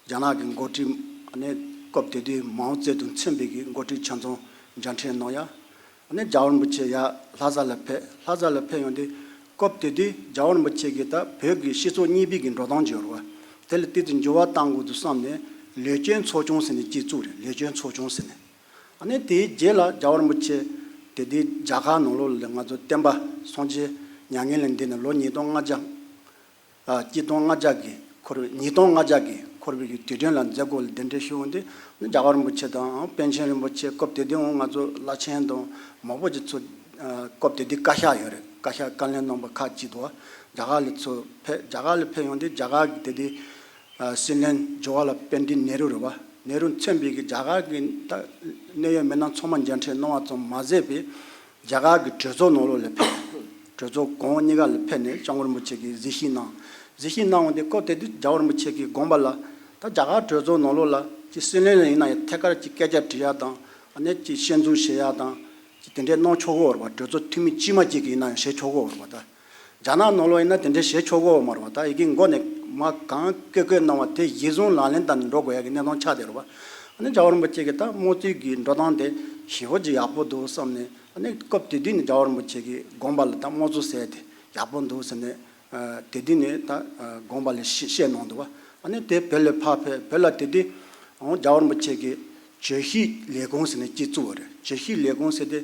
རྒྱ་ནག་གི་འགོ་ཁྲིད། ཨ་ནི་སྐབས་དེ་དུས་མའོ་ཙེ་ཏུང་མཚོན་པའི་གི་འགོ་ཁྲིད་ཆ་ཚང་མཇལ་འཕྲད་གནང་ཡ། ཨ་ནི་རྒྱལ་བ་རིན་པོ་ཆེ་ཡར་ལྷ་ས་ལ་ཕེབས། ལྷ་ས་ལ་ཕེབས་ཡོང་དུས་སྐབས་དེ་དུས་རྒྱལ་བ་རིན་པོ་ཆེ་གིས་ད་བོད་ཀྱི་སྤྱི་ཚོགས་གཉིས་པའི་གི་འགྲོ་སྟངས་ཅིག་ཡོད་རེད་བ། དེ་ལ་ཏོག་ཙམ་འགྱུར་བ་གཏང་དགོས་འདུག་བསམ་ནས་ལས་བྱེད་ཚོགས་ཆུང་ཟེར་ནས་ཅིག་བཙུགས་རེད། ལས་བྱེད་ཚོགས་ཆུང་ཟེར་ནས། ཨ་ནི་དེའི་རྗེས་ལ་རྒྱལ་བ་རིན་པོ་ཆེ་དེ་དུས་རྒྱ་གར་ནང་ལོགས་ལ་ང་ཚོ་བསྟན་པ་སངས་རྒྱས་མྱ་ངན་ལས་འདས་ནས་ལོ་ཉིས་སྟོང་ལྔ་བརྒྱ། ཨ། ཆིག་སྟོང་ལྔ་བརྒྱ་གི་འཁོར་བའི། ཉིས་སྟོང་ལྔ་བརྒྱ་གི་འཁོར་བའི་གི་དུས་དྲན་ལ་མཛད་སྒོ་ལ་གདན་འདྲེན་ཞུ་འོང་དུས། རྒྱལ་བ་རིན་པོ་ཆེ་དང་པཎ་ཆེན་རིན་པོ་ཆེ། སྐབས་དེ་དུས་འོང་ང་ཚོ་བླ་ཆེན་དང་མང་པོ་ཅིག་ཚོ། ཨ། སྐབས་དེ་དུས་བཀའ་ཤག་ཡོད་རེད། བཀའ་ཤག་བཀའ་བློན་རྣམ་པ་ཁག་ཅིག་འདུག་རྒྱ་གར་ལ་ཚུར་ཕེབས། རྒྱ་གར་ལ་ཕེབས་ཡོང་དུས་རྒྱ་གར་གི་དེ་དུས། ཨ། སྲིད་བློན་ཇ་ཝར་ལཱལ་པཎྜི་ཏ་ནེ་རུ་རེད་བ། ནེ་རུ་མཚོན་པའི་གི་རྒྱ་གར་གི་ད་གནད་ཡོད་མི་སྣ་ཚང་མ་མཇལ་འཕྲད་གནང་བ་ཙམ་མ་ཟད་པའི། རྒྱ་གར་གྱི་གྲོས་ཚོགས་ནང་ལོགས་ལ་ཕེབས། གྲོས་ཚོགས་གོང་འོག་གཉིས་ཀ་ལ་ཕེབས་ནས་སྐྱབས་མགོན་རིན་པོ་ཆེ་གིས་གཟིགས་ཞིབ་གནང་། གཟིགས་ཞིབ་གནང་འོང་དུས་སྐབས་དེ་དུས་རྒྱལ་བ་རིན་པོ་ཆེ་གི་དགོངས་པ་ལ། ད་རྒྱ་གར་གྲོས་ཚོགས་ནང་ལོགས་ལ་ཅིག་སྲིད་བློན་ལ་ཡིན་ན་ཡང་ཐད་ཀར་ཅིག་སྐད་ཆ་དྲི་ཡ་དང་། ཨ་ནི་ཅིག་ཤན་འཛུགས་བྱེད་ཡ་དང་། ཅིག་དེ་འདྲས་གནང་ཆོག་གི་ཡོད་རེད་བ། གྲོས་ཚོགས་འཐུས་མི་དཀྱུས་མ་ཅིག་གིས་ཡིན་ན་ཡང་བྱེད་ཆོག་གི་ཡོད་རེད་བ། ད་རྒྱ་ནག་ནང་ལོགས་ཡིན་ན་དེ་འདྲས་བྱེད་ཆོག་གི་ཡོད་མ་རེད་བ། ད་ཡི་གེ་མགོ་ནས་མར་གང་བཀོད་བཀོད་གནང་བ་དེ་གཞིར་བཟུང་ལག་ལེན་བསྟར་ནས་འགྲོ་དགོས་ཡ་གི་གནས་སྟངས་ཆགས་བསྡད་རེད་བ། ཨ་ནི་རྒྱལ་བ་རིན་པོ་ཆེ་གིས་ད་དམངས་གཙོའི་གི་འགྲོ་སྟངས་དེ་ཞེ་པོ་ཅིག་ཡག་པོ་འདུག་བསམ་ནས། ཨ་ནི་སྐབས་དེ་དུས་ནས་རྒྱལ་བ་རིན་པོ་ཆེ་གི་དགོངས་པ་ལ་ད་དམངས་གཙོ་ཟེར་དེ་ཡག་པོ་འདུག་ཟེར་ནས། ཨ། དེ་དུས་ནས་ད། ཨ། དགོངས་པ་ལ་བཞེས་བཞེས་གནང་འདུག་བ། ཨ་ནི་དེ་བོད་ལ་ཕར་ཕེབས། བོད་ལ་དེ་དུས་འོང་རྒྱལ་བ་རིན་པོ་ཆེ་གིས་བརྗོད་གཞི་ལས་ཁུངས་ཟེར་ནས་ཅིག་བཙུགས་པ་རེད། བརྗོད་གཞི་ལས་ཁུངས་ཟེར་དེ་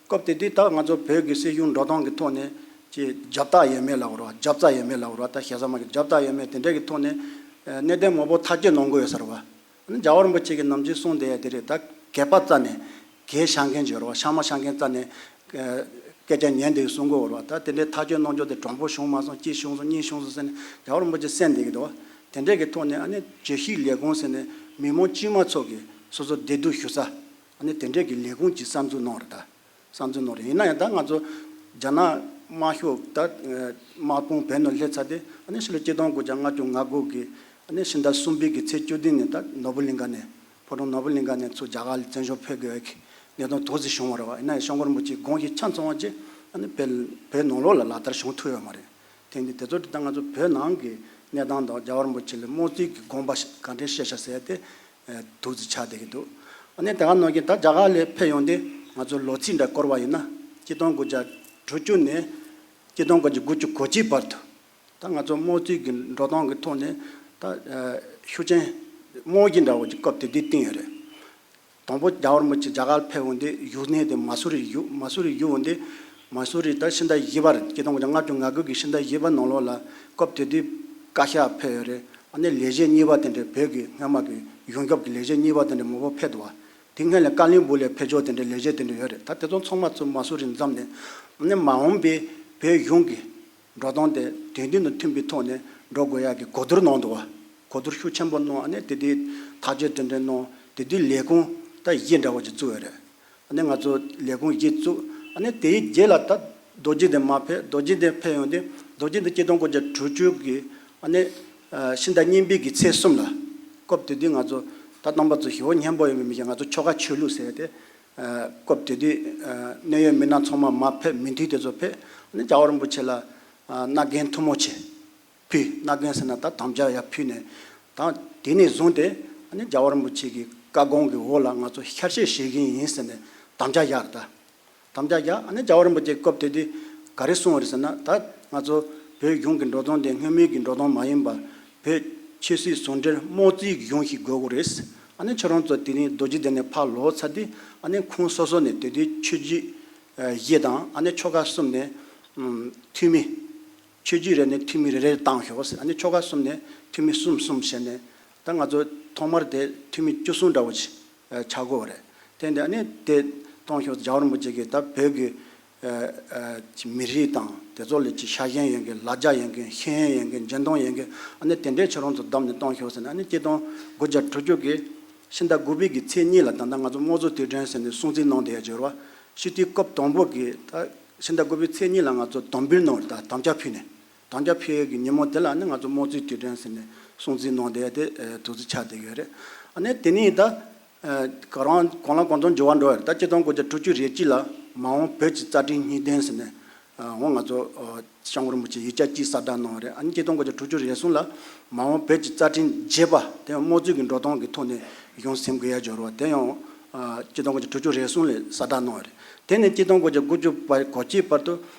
སྐབས་དེ་དུས་ད་ང་ཚོ་བོད་ཀྱི་སྲིད་གཞུང་འགྲོ་སྟངས་ཀྱི་ཐོག་ནས་ཅིག་རྒྱབ་རྟགས་ཡོད་མེད་ལབ་དགོས་རེད་བ། རྒྱབ་རྩ་ཡོད་མེད་ལབ་དགོས་རེད་བ། ད་ཞེ་ས་མ་གི་རྒྱབ་རྟགས་ཡོད་མེད་དེ་འདྲ་གི་ཐོག་ནས། ཨ། གནད་དོན་མང་པོ་ཐག་གཅོད་གནང་དགོས་ཡོད་ས་རེད་བ། ཨ་ནི་རྒྱལ་བ་རིན་པོ་ཆེ་གིས་ནམ་རྒྱུན་གསུངས་བསྡད་ཡ་དེ་རེད། ད་གད་པ་རྩ་ནས་གད་བཞག་མཁན་ཅིག་ཡོད་རེད་བ། ཤ་མ་བཞག་མཁན་རྩ་ནས། ཨ། སྐད་ཆ་ཉན་བསྡད་གསུང་གི་ཡོད་རེད་བ། ད་དེ་འདྲའི་ཐག་གཅོད་གནང་རྒྱུ་དེ་དྲང་པོ་བྱུང་མ་སོང་། གཅིག་བྱུང་སོང་། གཉིས་བྱུང་སོང་ཟེར་ནས་རྒྱལ་བ་རིན་པོ་ཆེ་གསན་བསྡད་ཀྱི་འདུག་བ། དེ་འདྲའི་གི་ཐོག་ནས་ཨ་ནི་བརྗོད་གཞི་ལས་ཁུངས་ཟེར་ནས་མི་མང་དཀྱུས་མ་ཚོ་གིས་སོ་སོ་བདེ་སྡུག་ཞུ་ས། ཨ་ནི་དེ་འདྲའི་གི་ལས་ཁུངས་ཅིག་གསར་འཛུགས་གནང་རེད། ད་གསར་འཛུགས་གནང་རེད། ཡིན་ན་ཡང་ད་ང་ཚོ་རྒྱ་ནག་དམར་ཤོག་ད་དམག་དཔུང་བོད་ནང་སླེབས་ཚར་ཏེ། ཨ་ནི་ཕྱི་ལོ་ཆིག་སྟོང་དགུ་བརྒྱ་ལྔ་བཅུ་ང་དགུ་གི་ཨ་ནི་ཕྱི་ཟླ་གསུམ་པའི་གི་ཚེས་བཅུ་བདུན་ནས་ད་ནོར་བུ་གླིང་ག་ནས། ཕོ་བྲང་ནོར་བུ་གླིང་ག་ནས་ཚུར་རྒྱ་གར་ལ་བཙན་བྱོལ་ཕེབས་དགོས་ཀྱི་གནས་སྟངས་དེ་ཚོ་བྱུང་བ་རེད་བ། ཡིན་ན་ཡང་སྐྱབས་མགོན་རིན་པོ་ཆེའི་དགོངས་གཞི་ཆ་ཚང་བ་ཅིག་ཨ་ནི་བོད་བོད་ནང་ལོགས་ལ་ལག་བསྟར་བྱུང་ཐུབ་ཡོད་མ་རེད། དེ་འདི་དེ་ཚོ་དེ་ད་ང་ཚོ་བོད་ནང་གི་གནས་སྟངས་དང་རྒྱལ་བ་རིན་པོ་ཆེ་ལ་དམངས་གཙོའི་གི་དགོངས་པ་ག་འདྲས་བཞེས་ཤག་ཟེར་ཏེ། ཨ། འདུག་སེ་ཆགས་བསྡད་ཀྱི་འདུག་ཨ་ནི་དེ་ག་ནང་བཞིན་ད་རྒྱ་གར་ལ་ཕེབས་ཡོང་དུས་ང་ཚོ་ལོ་ཚིགས་འདྲ་བསྐོར་བ་ཡིན་ན། ཆིག་སྟོང་དགུ་བརྒྱ་དྲུག་ཅུ་ནས་ཆིག་སྟོང་དགུ་བརྒྱ་དགུ་བཅུ་གོ་གཅིག་བར་དུ། ད་ང་ཚོ་དམངས་གཙོའི་གི་འགྲོ་སྟངས་ཀྱི་ཐོག་ནས་ད། ཨ། ཤུགས་རྐྱེན་རྨང་གཞི་འདྲ་བོ་ཅིག་སྐབས་དེ་དུས་བཏིང་ཡོད་རེད། དང་པོ་རྒྱལ་བ་རིན་པོ་ཆེ་རྒྱ་གར་ཕེབས་འོང་དུས་བཞུགས་གནས་དེ་མ་སུ་རི་བཞུགས། མ་སུ་རི་བཞུགས་འོང་དུས་མ་སུ་རི་ད་ཕྱི་ཟླ་བཞི་པར། ཆིག་སྟོང་དགུ་བརྒྱ་ལྔ་བཅུ་ང་དགུ་གི་ཕྱི་ཟླ་བཞི་པ་ནང་ལོགས་ལ་སྐབས་དེ་དུས་བཀའ་ཤག་ཕེབས་ཡོད་རེད། ཨ་ནི་ལས་བྱེད་གཉིས་པ་དེ་འདྲའི། བོད་ཀྱི་སྔོན་མ་གི་ཡོངས་ཁྱབ་ཀྱི་ལས་བྱེད་གཉིས་པ་དེ་འདྲ་མང་པོ་ཕེབས་འདུག་བ། དེ་སྔོན་ལ་ཀ་ལིན་སྦུག་ལ་ཕེབས་ཕྱོགས་དེ་འདྲའི་ལས་བྱེད་དེ་འདྲ་ཡོད་རེད། ད་དེ་ཚོ་ཚང་མ་ཚུར་མ་སུ་རི་འཛོམས་ནས། ཨ་ནི་མ་འོངས་པའི་བོད་གཞུང་གི་འགྲོ་སྟངས་དེ་དེང་དུས་དང་མཐུན་པའི་ཐོག་ནས་འགྲོ་དགོས་ཡག་གི་གོ་བསྡུར་གནང་འདུག་བ། གོ་བསྡུར་ཤུགས་ཆེན་པོ་གནང་། ཨ་ནི་དེ་དུས་ཐག་གཅོད་དེ་འདྲ་གནང་། དེ་དུས་ལས་ཁུངས་ད་བཞི་འདྲ་བོ་ཅིག་བཙུགས་ཡོད་རེད། ཨ་ནི་ང་ཚོ་ལས་ཁུངས་བཞི་བཙུགས། ཨ་ནི་དེའི་རྗེས་ལ་ད་རྡོ་རྗེ་གདན་མར་ཕེབས། རྡོ་རྗེ་གདན་ཕེབས་ཡོང་དུས་རྡོ་རྗེ་གདན་ཆིག་སྟོང་དགུ་བརྒྱ་དྲུག་ཅུ་གི་ཨ་ནི་ཕྱི་ཟླ་གཉིས་པའི་གི་ཚེས་གསུམ་ལ། སྐབས་དེ་དུས་ང་ཚོ་ད་རྣམ་པ་ཚོ་ཞེ་པོ་སྙན་པོ་ཡོད་མེད་མི་ཤེས། ང་ཚོ་ཆོ་ག་ཆོས་ལུགས་ཟེར་ཏེ། ཨ། སྐབས་དེ་དུས། ཨ། གནད་ཡོད་མི་སྣ་ཚང་མ་མར་ཕེབས། མི་མཐུན་དེ་ཚོ་ཕེབས། ཨ་ནི་རྒྱལ་བ་རིན་པོ་ཆེ་ལ། ཨ། མནའ་གན་ཐུན་མོང་ཆེ་ཕུལ། མནའ་གན་ཟེར་ན་ད་དམ་བཅའ་ཡར་ཕུལ་ནས། ད་དེ་ནས་བཟུང་སྟེ་ཨ་ནི་རྒྱལ་བ་རིན་པོ་ཆེ་གི་བཀའ་དགོངས་ཀྱི་འོག་ལ་ང་ཚོ་ཤར་གཤེགས་བྱེད་ཀྱི་ཡིན་ཟེར་ནས་དམ་བཅའ་བཞག་རེད་ད། དམ་བཅའ་བཞག་ཨ་ནི་རྒྱལ་བ་རིན་པོ་ཆེ་སྐབས་དེ་དུས་ག་རེ་གསུངས་པ་རེད་ཟེར་ན། ད་ང་ཚོ་བོད་གཞུང་གི་འགྲོ་སྟངས་དེ་སྔོན་མའི་གི་འགྲོ་སྟངས་མ་ཡིན་པ། བོད་ཆོས་སྲིད་ཟུང་འབྲེལ་དམངས་གཙོའི་གཞུང་ཞིག་དགོས་ཀྱི་རེད། ཨ་ནི་ཁྱོད་རང་ཚོ་དེ་རིང་རྡོ་རྗེ་གདན་ནས་ཕར་ལོག་ཚར་དུས་ཨ་ནི་ཁོངས་སོ་སོ་ནས་དེ་དུས་ཆོས་བརྒྱུད་བཞི་དང་། ཨ་ནི་ཆོལ་ཁ་གསུམ་ནས་འཐུས་མི། ཆོས་བརྒྱུད་རེ་ནས་འཐུས་མི་རེ་རེ་བཏང་ཤོག་ཟེར། ཨ་ནི་ཆོལ་ཁ་གསུམ་ནས་འཐུས་མི་གསུམ་གསུམ་བྱས་ནས། ད་ང་ཚོ་ཐོག་མར་དེ་འཐུས་མི་བཅུ་གསུམ་འདྲ་བོ་ཅིག་ཆགས་ཀྱི་ཡོད་རེད། དེ་འདི་ཨ་ནི་དེ་གཏོང་ཤོག་རྒྱལ་བ་རིན་པོ་ཆེ་གིས་ད་བོད་ཀྱི་ཨ་ཨ་ཅིག་མི་རིགས་དང་དེ་ཚོ་ལ་ཅིག་ཤ་ཞེན་ཡོད་མཁན། ལ་རྒྱ་ཡོད་མཁན། ཤེས་ཡོན་ཡོད་མཁན། འཇོན་ཐང་ཡོད་མཁན། ཨ་ནི་དེ་འདྲའི་ཁྱེད་རང་ཚོ་བདམས་ནས་གཏོང་ཤོག་ཟེར་ནས། ཨ་ནི་ཆིག་སྟོང་དགུ་བརྒྱ་དྲུག་ཅུ་གི་ཕྱི་ཟླ་དགུ་པའི་གི་ཚེས་གཉིས་ལ་ད་ལྟ་ང་ཚོ་དམངས་གཙོ་དུས་དྲན་ཟེར་ནས་སྲུང་བརྩི་གནང་བསྡད་ཡ་ཅིག་ཡོད་རེད་བ། སྤྱི་འཐུས་སྐབས་དང་པོ་གི་ད་ཕྱི་ཟླ་དགུ་པའི་ཚེས་གཉིས་ལ་ང་ཚོ་དམ་འབུལ་གནང་བ་རེད། ད་དམ་བཅའ་ཕུལ་ནས། དམ་བཅའ་ཕུལ་ཡས་ཀྱི་ཉིན་མོ་དེ་ལ་ནི་ང་ཚོ་དམངས་གཙོའི་དུས་དྲན་ཟེར་ནས་སྲུང་བརྩི་གནང་བསྡད་དེ། ཨ། འདུག་སེ་ཆགས་བསྡད་ཡོད་རེད། ཨ་ནི་དེ་ནས་ད་ ཨ། ག་རང་གོང་ལ་གོང་ཚོང་འགྱུར་བ་འགྲོ་བ་རེད། ད་ཆིག་སྟོང་དགུ་བརྒྱ་དྲུག་ཅུ་རེ་གཅིག་ལ་མ་འོངས་བོད་ཀྱི་རྩ་ཁྲིམས་གཉིས་ལྡན་ཟེར་ནས། ཨ། འོ་ང་ཚོ་ཨ་སྐྱབས་མགོན་རིན་པོ་ཆེ་ཡིག་ཆ་གཅིག་གསལ་བསྒྲགས་གནང་བ་རེད། ཨ་ནི་ཆིག་སྟོང་དགུ་བརྒྱ་དྲུག་ཅུ་རེ་གསུམ་ལ་མ་འོངས་བོད་ཀྱི་རྩ་ཁྲིམས་བརྗེ་བ་དེ་ཡང་དམངས་གཙོའི་གི་འགྲོ་སྟངས་ཀྱི་ཐོག་ནས་གཞུང་ཟིན་དགོས་ཡ་སྦྱོར་བ་དེ་ཡང་ཨ་ཆིག་སྟོང་དགུ་བརྒྱ་དྲུག་ཅུ་རེ་གསུམ་ལ་གསལ་བསྒྲགས་གནང་བ་རེད། དེ་ནས་ཆིག་སྟོང་དགུ་བརྒྱ་དགུ་བཅུ་བར་གོ་གཅིག་བར་དུ་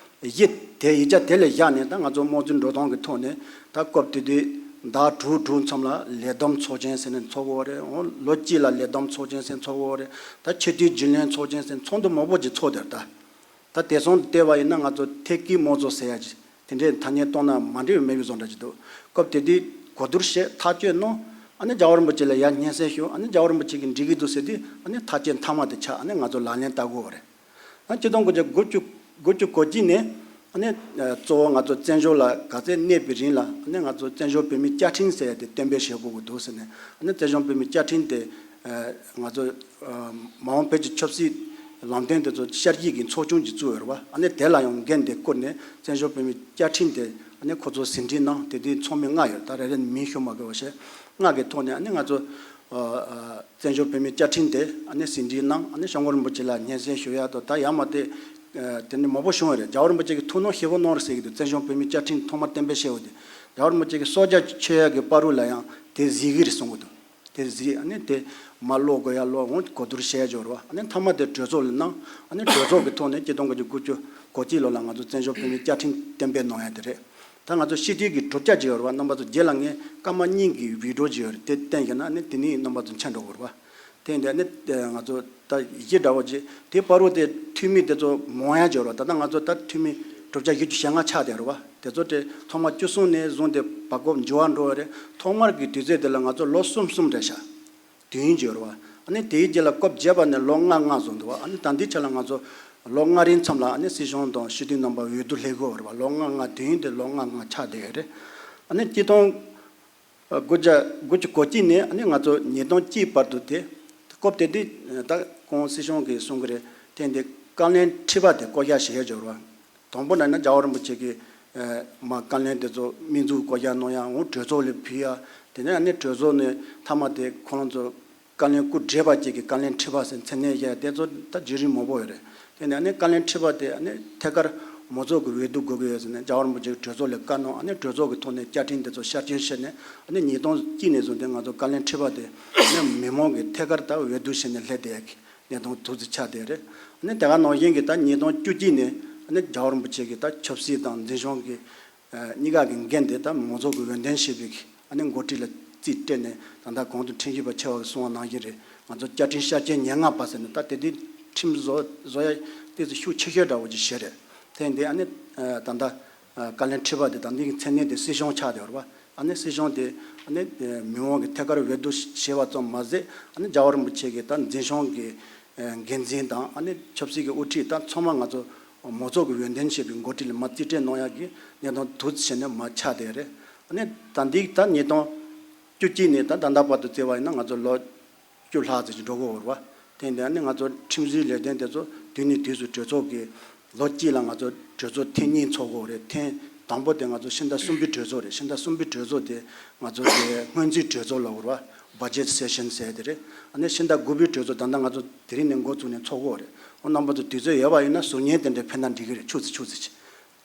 གཞི་དེ་ཡིག་ཆ་དེ་ལ་བཞག་ནས། ད་ང་ཚོ་དམངས་གཙོའི་འགྲོ་སྟངས་ཀྱི་ཐོག་ནས་ད་སྐབས་དེ་དུས་ཟླ་དྲུག་དྲུག་མཚམས་ལ་ལས་བསྡོམས་ཚོགས་ཆེན་ཟེར་ནས་ཚོགས་ཀྱི་ཡོད་རེད། འོ་ལོ་གཅིག་ལ་ལས་བསྡོམས་ཚོགས་ཆེན་ཟེར་ཚོགས་ཀྱི་ཡོད་རེད། ད་ཆེས་མཐོའི་རྒྱུན་ལས་ཚོགས་ཆེན་ཟེར་ཚོགས་འདུ་མང་པོ་ཅིག་ཚོགས་བསྡད་ད། ད་དེང་སང་བལྟས་པ་ཡིན་ན་ང་ཚོ་ཐད་ཀའི་དམངས་གཙོ་ཟེར་ཡ་ཅིག་དེ་འདྲའི་ཐ་སྙད་གཏོང་ན་མ་འགྲིག་པའི་མེད་པའི་བཟོ་འདྲ་ཅིག་འདུག་སྐབས་དེ་དུས་གོ་བསྡུར་བྱས་ཐག་གཅོད་གནང་། ཨ་ནི་རྒྱལ་བ་རིན་པོ་ཆེ་ལ་ཡར་སྙན་སེང་ཞུ། ཨ་ནི་རྒྱལ་བ་རིན་པོ་ཆེ་གིས་འགྲིག་གི་འདུག་ཟེར་དུས། ཨ་ནི་ཐག་གཅོད་མཐའ་མ་དེ་ཆགས། ཨ་ནི་ང་ཚོ་ལག་ལེན་བསྟར་དགོས་པ་རེད། ཨ་ཆིག་སྟོང་དགུ་བརྒྱ་དགུ་བཅུ་དགུ་བཅུ་གོ་གཅིག་ནས་ཨ་ནི་ཨ་གཙོ་བོ་ང་ཚོ་བཙན་བྱོལ་ལ་ག་ཚད་གནས་པའི་རིང་ལ། ཨ་ནི་ང་ཚོ་བཙན་བྱོལ་བོད་མིའི་བཅའ་ཁྲིམས་ཟེར་ཡ་དེ་གཏན་འབེབས་བྱེད་དགོས་ཀྱི་འདུག་ཟེར་ནས། ཨ་ནི་བཙན་བྱོལ་བོད་མིའི་བཅའ་ཁྲིམས་དེ་ཨ་ང་ཚོ་ཨ་མ་འོངས་བོད་ཀྱི་ཆབ་སྲིད་ལམ་སྟོན་དེ་ཚོ་ཤར་གྱི་གི་ཚོགས་ཆུང་ཅིག་བཙུགས་ཡོད་རེད་པ། ཨ་ནི་དེ་ལ་ཡང་འགན་དེ་བསྐུར་ནས་བཙན་བྱོལ་བོད་མིའི་བཅའ་ཁྲིམས་དེ་ཨ་ནི་ཁོ་ཚོ་ཟིན་བྲིས་གནང་། དེ་དུས་ཚོགས་མི་ལྔ་ཡོད། ད་རེ་རེ་མིང་ཞུ་མ་དགོས་པ་བྱས། ལྔ་གི་ཐོག་ནས་ཨ་ནི་ང་ཚོ་ཨ་ཨ་བཙན་བྱོལ་བོད་མིའི་བཅའ་ཁྲིམས་དེ་ཨ་ནི་ཟིན་བྲིས་གནང་། ཨ་ནི་སྐྱབས་མགོན་རིན་པོ་ཆེ་ལ་སྙན་སེང་ཞུ་ཡ་དང་། ད་ཡར་མར་དེ་ཨ་དེ་ནི་མང་པོ་བྱུང་བ་རེད། རྒྱལ་བ་རིན་པོ་ཆེ་གིས་ཐུགས་སྣང་ཞེ་པོ་གནང་རེད་ཟེར་གྱི་འདུག་བཙན་བྱོལ་བོད་མིའི་བཅའ་ཁྲིམས་ཐོག་མར་གཏན་འབེབས་བྱས་པ་དེ། རྒྱལ་བ་རིན་པོ་ཆེ་གིས་སྲོག་སྐྱབས་མཆོད་ཡ་གི་བར་དུ་ལ་ཡང་དེ་གཟིགས་ཀྱི་རེད་གསུང་གི་འདུག་དེ་གཟིགས། ཨ་ནི་དེ་མར་ཀློག་དགོས་ཡ་ཀློག། འོང་གོ་བསྡུར་བྱས་སྦྱོར་བ། ཨ་ནི་མཐའ་མ་དེ་གྲོས་ཚོགས་ལ་གནང་། ཨ་ནི་གྲོས་ཚོགས་ཀྱི་ཐོག་ནས་ཆིག་སྟོང་དགུ་བརྒྱ་དགུ་བཅུ་གོ་གཅིག་ལོ་ལ་ང་ཚོ་བཙན་བྱོལ་བོད་མིའི་བཅའ་ཁྲིམས་གཏན་འབེབས་གནང་ཡ་དེ་རེད། ད་ང་ཚོ་སྤྱི་འཐུས་ཀྱི་གྲུབ་ཆ་ཅིག་ཡོད་རེད་པ། རྣམ་པ་ཚོ་རྗེས་ལ་ངས་སྐར་མ་གཉིས་ཀྱི་བི་ཌིའོ་ཅིག་ཡོད་རེད། དེ་བསྟན་བཞག་ན་ཨ་ནི་དེ་ནས་རྣམ་པ་ཚོ་མཁྱེན་འགྲོ་གི་རེད་པ། དེ་འདི་ཨ་ནི་ང་ཚོ་ད་གཞི་འདྲ་བོ་ཅིག་དེ་བར་དུ་དེ་འཐུས་མི་དེ་ཚོ་མང་ཡ་ཅིག་ཡོད་རེད་པ། ད་ལྟ་ང་ཚོ་ད་འཐུས་མི་གྲུབ་ཆ་བཞི་བཅུ་ཞེ་ལྔ་ཆགས་བསྡད་རེད་པ། དེ་ཚོ་དེ་ཐོག་མ་བཅུ་གསུམ་ནས་བཟུང་སྟེ་བར་སྐབས་འགྱུར་བ་འགྲོ་བ་རེད། ཐོག་མར་གྱི་དུས་ཚོད་དེ་ལ་ང་ཚོ་ལོ་གསུམ་གསུམ་རེད་ཤག་དུས་ཡུན་ཅིག་ཡོད་རེད་པ། ཨ་ནི་དེའི་རྗེས་ལ་སྐབས་བརྒྱད་པ་ནས་ལོ་ལྔ་ལྔ་བཟོ་འདུག་པ། ཨ་ནི་ད་ལྟའི་ཆ་ལ་ང་ཚོ་ལོ་ལྔ་རིང་མཚམས་ལ་ཨ་ནི་སྲིད་གཞུང་དང་སྤྱི་འཐུས་རྣམ་པ་འོས་བསྡུ་སླེབས་ཀྱི་ཡོད་རེད་པ། ལོ་ལྔ་ལྔ་དུས་ཡུན་དེ་ལོ་ལྔ་ལྔ་ཆགས་བསྡད་ཡོད་རེད། ཨ་ནི་ཆིག་སྟོང་དགུ་བརྒྱ་དགུ་བཅུ་གོ་གཅིག་ནས་ཨ་ནི་ང་ཚོ་ཉིས་སྟོང་གཅིག་བར་དུ་དེ། སྐབས་དེ་དུས་ད་ཁོང་སྲིད་གཞུང་གིས་གསུང་གི་རེད། དེ་འདི་བཀའ་བློན་ཁྲི་པ་དེ་བསྐོ་གཞག་བྱེད་ཡ་སྦྱོར་བ། དང་པོ་ན་ན་རྒྱལ་བ་རིན་པོ་ཆེ་གིས་ཨ་མར་བཀའ་བློན་དེ་ཚོ་དམིགས་འཛུགས་བསྐོ་གཞག་གནང་ཡ། འོང་གྲོས་ཚོགས་ལ་ཕུལ་ཡ། དེ་ནས་ཨ་ནི་གྲོས་ཚོགས་ནས་མཐའ་མ་དེ་ཁོང་ཚོ་བཀའ་བློན་སྐུ་བགྲེས་པ་ཅིག་གི་བཀའ་བློན་ཁྲི་པ་ཟེར་མཚན་གནས་བཞག་ཡ་དེ་ཚོ་ད་བརྒྱུད་རིམ་མང་པོ་ཡོད་རེད། དེ་ནས་ཨ་ནི་བཀའ་བློན་ཁྲི་པ་དེ་ཨ་ནི་ཐད་ཀར་མང་ཚོགས་ཀྱི་འོས་བསྡུ་དགོས་ཀྱི་ཡོད་ཟེར་ནས་རྒྱལ་བ་རིན་པོ་ཆེ་གིས་གྲོས་ཚོགས་ལ་བཀའ་གནང་། ཨ་ནི་གྲོས་ཚོགས་ཀྱི་ཐོག་ནས་བཅའ་ཁྲིམས་དེ་ཚོ་ཤར་བསྐྱོད་བྱས་ནས། ཨ་ནི་ཉིས་སྟོང་གཅིག་ནས་བཟུང་སྟེ་ང་ཚོ་བཀའ་བློན་ཁྲི་པ་དེ་ཨ་ནི་མི་མང་གིས་ཐད་ཀར་ད་འོས་བསྡུ་བྱས་ནས་སླེབས་བསྡད་ཡ་གི་གནས་སྟངས་འདུག་སེ་ཆགས་བསྡད་རེད། ཨ་ནི་དེ་ག་ནང་བཞིན་གྱི་ད་ཉིས་སྟོང་བཅུ་གཅིག་ནས་ཨ་ནི་རྒྱལ་བ་རིན་པོ་ཆེ་གིས་ད་ཆབ་སྲིད་དང་འཛིན་སྐྱོང་གི་ཨ་གཉིས་ཀ་གི་འགན་དེ་ད་མང་ཚོགས་ཀྱིས་འོས་འདེམས་བྱས་པའི་གི་ཨ་ནི་འགོ་ཁྲིད་ལ་རྩིས་སྤྲད་ནས། ད་ལྟ་གོང་དུ་ཁྲིམས་ཞིབ་པ་ཆེ་བ་གིས་གསུངས་པ་ནང་བཞིན་རེད། ང་ཚོ་བཅའ་ཁྲིམས་ཤར་བསྐྱོད་ཉེར་ལྔ་པ་ཟེར་ནས། ད་དེ་དུས་ཁྲིམས་བཟོ་བཟོ་ཡ་ཏོག་ཙམ་ཤུགས་ཆེ་ཤོས་འདྲ་བོ་ཅིག་བྱས་རེད། དེ་འདི་ཨ་ནི་ཨ་ད་ལྟ་ཨ་བཀའ་བློན་ཁྲི་པ་དེ་ད་འདི་གི་མཚན་གནས་དེ་སྲིད་གཞུང་ཆགས་བསྡད་ཡོད་རེད་པ། ཨ་ནི་སྲིད་གཞུང་དེ་ཨ་ནི་ཨ་མི་མང་གིས་ཐད་ཀར་འོས་བསྡུ་བྱས་པ་ཙམ་མ་ཟད། ཨ་ནི་རྒྱལ་བ་རིན་པོ་ཆེ་གིས་ད་འཛིན་སྐྱོང་གི་ཨ་འགན་འཛིན་དང་། ཨ་ནི་ཆབ་སྲིད་ཀྱི་དབུ་ཁྲིད་ད་ཚང་མ་ང་ཚོ་མང་ཚོགས་ཀྱིས་འོས་འདེམས་བྱས་པའི་འགོ་ཁྲིད་ལ་མར་རྩིས་སྤྲད་གནང་ཡག་གི་གནས་སྟངས་འདུག་སེ་བྱས་ནས་མར་ཆགས་བསྡད་རེད། ཨ་ནི་ད་འདི་ད་ཉིས་སྟོང་བཅུ་གཅིག་ནས་ད་ད་ལྟ་བར་དུ་བརྩིས་པ་ཡིན་ན་ང་ཚོ་ལོ་བཅུ་ལྷག་ཙམ་ཞིག་འགྲོ་གི་ཡོད་རེད་པ། དེ་འདི་ཨ་ནི་ང་ཚོ་ཁྲིམས་བཟོའི་ལས་དོན་དེ་ཚོ་དུས་ནས་དུས་སུ་གྲོས་ཚོགས་ཀྱི་ལོ་གཅིག་ལ་ང་ཚོ་གྲོས་ཚོགས་ཐེངས་གཉིས་ཚོགས་ཀྱི་ཡོད་རེད། ཐེངས་དང་པོ་དེ་ང་ཚོ་ཕྱི་ཟླ་གསུམ་པའི་གྲོས་ཚོགས་རེད། ཕྱི་ཟླ་གསུམ་པའི་གྲོས་ཚོགས་དེ་ང་ཚོ་དེ་སྔོན་རྩིས་གྲོས་ཚོགས་ལབ་ཀྱི་ཡོད་རེད་པ། བྷ་ཇེཊ་སེ་ཤན་ཟེར་དེ་རེད། ཨ་ནི་ཕྱི་ཟླ་དགུ་པའི་གྲོས་ཚོགས་ད་ལྟ་ང་ཚོ་དེ་རིང་ནས་འགོ་བཙུགས་ནས་ཚོགས་ཀྱི་ཡོད་རེད། འོ་རྣམ་པ་ཚོ་དུས་ཚོད་ཡོད་པ་ཡིན་ན་ཟུར་ཉན་དེ་འདྲ་ཕེབས་ན་འགྲིག་གི་རེད། ཆུ་ཚོད་ཆུ་ཚོད་ཅིག་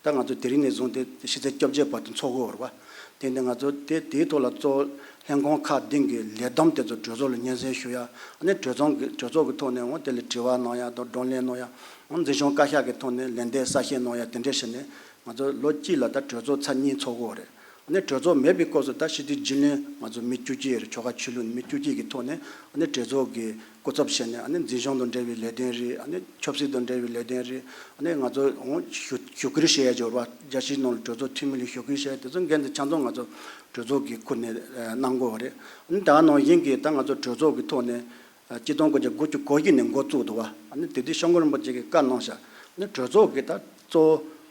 ད་ང་ཚོ་དེ་རིང་ནས་བཟུང་སྟེ་ཕྱི་ཚེས་བཅོ་བརྒྱད་བར་དུ་ཚོགས་ཀྱི་ཡོད་རེད་པ། དེ་ནས་ང་ཚོ་དེ་དེའི་ཐོག་ལ་གཙོ་བོ་ལྷན་ཁང་ཁག་བདུན་གྱི་ལས་བསྡོམས་དེ་ཚོ་གྲོས་ཚོགས་ལ་སྙན་སེང་ཞུ་ཡ། ཨ་ནི་གྲོས་ཚོགས་ཀྱི་གྲོས་ཚོགས་ཀྱི་ཐོག་ནས་འོ་དེ་ལ་དྲི་བ་གནང་ཡ་དང་བགྲོ་གླེང་གནང་ཡ། འོ་འཛིན་སྐྱོང་བཀའ་ཤག་གི་ཐོག་ནས་ལན་འདེབས་གསལ་བཤད་གནང་ཡ། དེ་འདྲ་བྱས་ནས་ང་ཚོ་ལོ་གཅིག་ལ་ད་གྲོས་ཚོགས་ཚར་གཉིས་ཚོགས་ཀྱི་ཡོད་རེད། ཨ་ནི་གྲོས་ཚོགས་མེད་པའི་སྐབས་སུ་ད་སྤྱི་འཐུས་རྒྱུན་ལས་ང་ཚོ་མི་བཅུ་གཅིག་ཡོད་རེད། ཆོལ་ཁ་ཆོས་ལུགས་མི་བཅུ་གཅིག་གི་ཐོག་ནས་ཨ་ནི་གྲོས་ཚོགས་ཀྱི་སྐུ་ཚབ་བྱས་ནས། ཨ་ནི་འཛིན་སྐྱོང་དང་འབྲེལ་བའི་ལས་དོན་རེད། ཨ་ནི་ཆབ་སྲིད་དང་འབྲེལ་བའི་ལས་དོན་རེད། ཨ་ནི་ང་ཚོ་འོང་ཞུ་ཞུ་སྐུལ་བྱེད་ཡ་སྦྱོར་བ། རྒྱལ་སྤྱིའི་ནང་ལ་གྲོས་ཚོགས་འཐུས་མི་ལ་ཞུ་སྐུལ་བྱེད་ཡ་དེ་ཚོ་འགན་དེ་ཆ་ཚང་ང་ཚོ་གྲོས་ཚོགས་ཀྱི་ཁུར་ནས་ཨ་གནང་དགོས་པ་རེད། ཨ་ནི་ད་ག་ནང་བཞིན་གྱི་ད་ང་ཚོ་གྲོས་ཚོགས་ཀྱི་ཐོག་ནས་ཨ་ཆིག་སྟོང་དགུ་བརྒྱ་དགུ་བཅུ་གོ་བཞི་ནས་འགོ་བཙུགས་འདུག་པ། ཨ་ནི་དེ་དུས་སྐྱབས་མགོན་རིན་པོ་ཆེ་གིས་བཀའ་གནང་ཤག་ཨ་ནི་གྲོས་ཚོགས་ཀྱི་ད་གཙོ་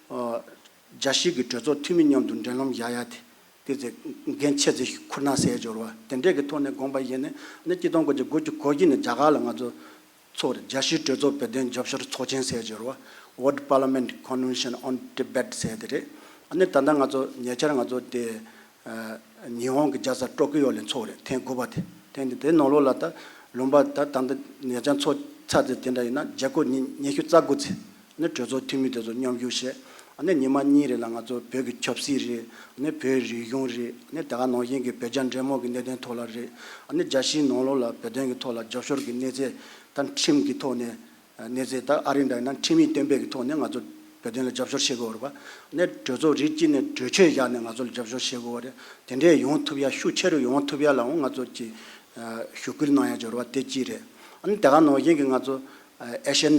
བོ་ཨ་རྒྱལ་སྤྱིའི་གི་གྲོས་ཚོགས་འཐུས་མི་མཉམ་དུ་མགྲོན་ལམ་བཞག་ཡ་དེ། དེ་ཚེ་འགན་ཆེ་ཙམ་ཞིག་ཁུར་ན་ཟེར་སྦྱོར་བ་དེ་འདྲས་ཀྱི་ཐོག་ནས་དགོངས་པ་བཞེས་ནས། ཨ་ནི་ཆིག་སྟོང་དགུ་བརྒྱ་དགུ་བཅུ་གོ་བཞི་ནས་རྒྱ་གར་ལ་ང་ཚོ་ཚོགས་རེད། རྒྱལ་སྤྱིའི་གྲོས་ཚོགས་བོད་དོན་རྒྱབ་སྐྱོར་ཚོགས་ཆེན་ཟེར་སྦྱོར་བ། World Parliament Convention on Tibet ཟེར་དེ་རེད། ཨ་ནི་ད་ལྟ་ང་ཚོ་ཉེ་ཆར་ང་ཚོ་དེ་ཨ་ཉི་ཧོང་གི་རྒྱལ་ས་ཊོ་ཀི་ཡོ་ལ་ཚོགས་རེད། ཐེངས་དགུ་པ་དེ། ཐེངས་དེ་དེ་ནང་ལོགས་ལ་ད་ ལུང་པ་ད་ད་ལྟ་ཉེ་ཆར་ཚོགས་ཚར་ཚེ་དེ་འདྲ་ཡིན་ན་བརྒྱ་སྐོར་ཉི་ཉི་ཤུ་རྩ་དགུ་ཚེ་ནི་གྲོས་ཚོགས་འཐུས་མི་དེ་ཚོ་མཉམ་ཞུགས་བྱས། ཨ་ནི་ཉི་མ་གཉིས་རེ་ལ་ང་ཚོ་བོད་ཀྱི་ཆབ་སྲིད་རེད། ཨ་ནི་བོད་རིག་གཞུང་རེད། ཨ་ནི་དེ་ག་ནང་བཞིན་གྱི་བོད་རྒྱ་འབྲེལ་མོལ་གྱི་གནད་དོན་ཐོག་ལ་རེད། ཨ་ནི་རྒྱལ་སྤྱིའི་ནང་ལོགས་ལ་བོད་དོན་གྱི་ཐོག་ལ་རྒྱབ་སྐྱོར་གྱི་གནས་ཚད་ད་ཁྲིམས་ཀྱི་ཐོག་ནས་གནས་ཚད་ད་ཨ་རི་འདྲ་ཡིན་ན་ཁྲིམས་ཡིག་གཏན་འབེབས་ཀྱི་ཐོག་ནས་ང་ཚོ་བོད་དོན་ལ་རྒྱབ་སྐྱོར་བྱེད་དགོས་རེད་པ། ཨ་ནི་གྲོས་ཚོགས་རིགས་གཅིག་ནས་གྲོས་ཆོད་བཞག་ནས་ང་ཚོ་ལ་རྒྱབ་སྐྱོར་བྱེད་དགོས་པ་རེད། དེ་འདྲས་ཡོང་ཐུབ་ཡ་ཤུགས་ཆེ་རུ་ཡོང་ཐུབ་ཡ་ལའང་ང་ཚོ་ཀྱི་ཞུ་སྐུལ་གནང་ཡ་འབྱོར་བ་དེ་གཅིག་རེད། ཨ་ནི་དེ་ག་ནང་བཞིན་གྱི་ང་ཚོ་ཨེ་ཤན་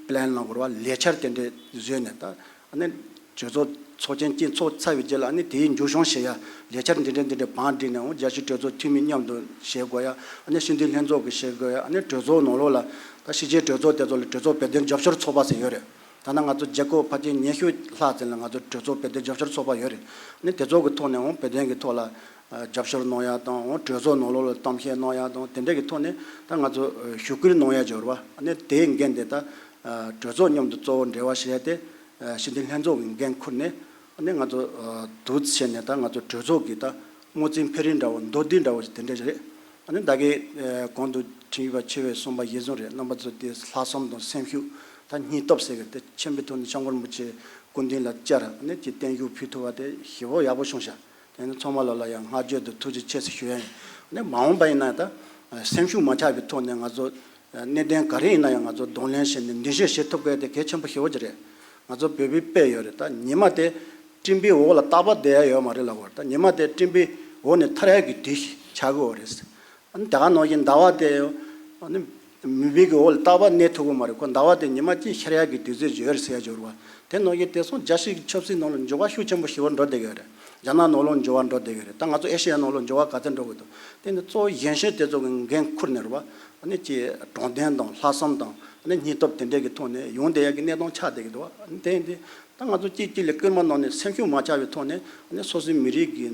པི་ལན་ལ་གོ་ར་བ་ལས་འཆར་དེ་འདྲས་བཟོས་ནས་ད་ཨ་ནི་གྲོས་ཚོགས་ཚོགས་ཆེན་གཅིག་ཚོགས་ཚར་བའི་རྗེས་ལ་ཨ་ནི་དེའི་མཇུག་སྐྱོང་བྱེད་ཡ་ལས་འཆར་འདི་འདྲས་འདི་འདྲས་བང་བསྒྲིགས་ནས་འོང་རྒྱལ་སྤྱིའི་གྲོས་ཚོགས་འཐུས་མི་མཉམ་དུ་བྱེད་དགོས་ཡ། ཨ་ནི་སྤྱི་འཐུས་ལྷན་ཚོགས་ཀྱིས་བྱེད་དགོས་ཡ། ཨ་ནི་གྲོས་ཚོགས་ནང་ལོགས་ལ་ད་ཕྱི་རྒྱལ་གྲོས་ཚོགས་དེ་ཚོ་ལ་གྲོས་ཚོགས་བོད་དོན་རྒྱབ་སྐྱོར་ཚོགས་པ་ཟེར་ཡོད་རེད། ད་ནང་ང་ཚོ་རྒྱལ་ཁབ་ཕལ་ཆེར་ཉི་ཤུ་ལྷག་ཙམ་ལ་ང་ཚོ་གྲོས་ཚོགས་བོད་དོན་རྒྱབ་སྐྱོར་ཚོགས་པ་ཡོད་རེད། ཨ་ནི་དེ་ཚོ་གི་ཐོག་ནས་འོང་བོད་དོན་གྱི་ཐོག་ལ་རྒྱབ་སྐྱོར་གནང་ཡ་དང་འོང་གྲོས་ཚོགས་ནང་ལོགས་ལ་གཏམ་བཤད་གནང་ཡ་དང་དེ་འདྲས་ཀྱི་ཐོག་ནས་ད་ང་ཚོ་ཞུ་སྐུལ་གནང་ཡ་འབྱོར་བ། ཨ་ནི་དེའི་འགན་དེ་ད་གྲོས་ཚོགས་མཉམ་དུ་གཙོ་བོ་འབྲེལ་བ་བྱེད་ཡ་དེ་སྤྱི་འཐུས་ལྷན་ཚོགས་ཀྱི་འགན་ཁུར་ནས། ཨ་ནི་ང་ཚོ་ཨ་འདུག་བྱས་ནས་ད་ང་ཚོ་གྲོས་ཚོགས་ཀྱི་ད་དམངས་གཙོའི་འཕེལ་རིམ་འདྲ་བོ་མདོར་བསྡུས་འདྲ་བོ་ཞིག་དེ་འདྲ་ཞིག་རེད། ཨ་ནི་ད་གིན་ཨ་གོང་དུ་ཁྲིམས་ཞིབ་པ་ཆེ་བས་གསུངས་པ་གཞིར་བཟུང་རེད། རྣམ་པ་ཚོ་དེ་ལྷག་བསམ་དང་སེམས་ཤུགས་ད་སྙིང་སྟོབས་ཟེར་གི་དེ་ཆེན་པོའི་ཐོག་ནས་སྐྱབས་མགོན་རིན་པོ་ཆེ་སྐུ་མདུན་ལ་བཅར། ཨ་ནི་ཀྱི་བརྟན་བཞུགས་ཕུལ་ཐུབ་པ་དེ་ཞེ་པོ་ཡག་པོ་བྱུང་ཤག་དེ་ནི་ཚང་མ་ལོ་ལ་ཡང་བསྔགས་བརྗོད་དང་ཐུགས་རྗེ་ཆེ་ཟེར་ཞུ་ཡ་ཡིན། ཨ་ནི་མ་འོངས་པ་ཡིན་ན་ད་སེམས་ཤུགས་མ་ཆག་པའི་ཐོག་ནས་ང་ཚོ་གནད་དོན་ག་རེ་ཡིན་ན་ཡང་ང་ཚོ་གདོང་ལེན་བྱས་ནས་མདུན་སྐྱོད་བྱེད་ཐུབ་དགོས་དེ་གལ་ཆེན་པོ་ཞེ་པོ་ཅིག་རེད། ང་ཚོ་བོད་པའི་དཔེ་ཡོད་རེད། ད་ཉི་མ་དེ་སྤྲིན་པའི་འོག་ལ་རྟག་པར་བསྡད་ཡ་ཡོད་མ་རེད་ལབ་དགོས་རེད། ད་ཉི་མ་དེ་སྤྲིན་པའི་འོག་ནས་ཐར་ཡ་གི་དུས་ཤིག་ཆགས་ཀྱི་ཡོད་རེད། ཨ་ནི་ད་ག་ནང་བཞིན་ཟླ་བ་དེ་ཨ་ནི་མུན་པའི་གི་འོག་ལ་རྟག་པར་གནས་ཐུབ་ཀྱི་མ་རེད། ཁོ་ཟླ་བ་དེ་ཉི་མ་གཅིག་ཤར་ཡ་གི་དུས་ཚོད་ཡོད་རེད་ཟེར་ཡ་འབྱོར་བ། དེ་ནང་བཞིན་དེང་སང་རྒྱལ་སྤྱིའི་ཆབ་སྲིད་ནང་ལ་འགྱུར་བ་ཤུགས་ཆེན་པོ་ཞེ་པོ་འགྲོ་བསྡད་ཀྱི་ཡོད་རེད། རྒྱ་ནག་ནང་ལོགས་འགྱུར་བ་འགྲོ་བསྡད་ཀྱི་ཡོད་རེད། ད་ང་ཚོ་ཨེ་ཤེ་ཡ་ནང་ལོགས་འགྱུར་བ་ག་ཚོད་འགྲོ་གི་འདུག་དེ་ནི་གཙོ་བོ་གཞོན་སྐྱེས་དེ་ཚོ་གི་འགན་ཁུར་ནས་རེད་བ། ཨ་ནི་ཅིག་དྲང་བདེན་དང་ལྷག་བསམ་དང་ཨ་ནི་སྙིང་སྟོབས་དེ་འདྲས་ཀྱི་ཐོག་ནས་ཡོང་བསྡད་ཡ་གི་གནས་སྟངས་ཆགས་བསྡད་ཀྱི་འདུག་ཨ་ནི་དེ་ཡིན་དུས་ད་ང་ཚོ་གཅིག་གཅིག་ལ་སྐུལ་མ་གནང་ནས་སེམས་ཤུགས་མ་ཆག་པའི་ཐོག་ནས་ཨ་ནི་སོ་སོའི་མི་རིགས་ཀྱི་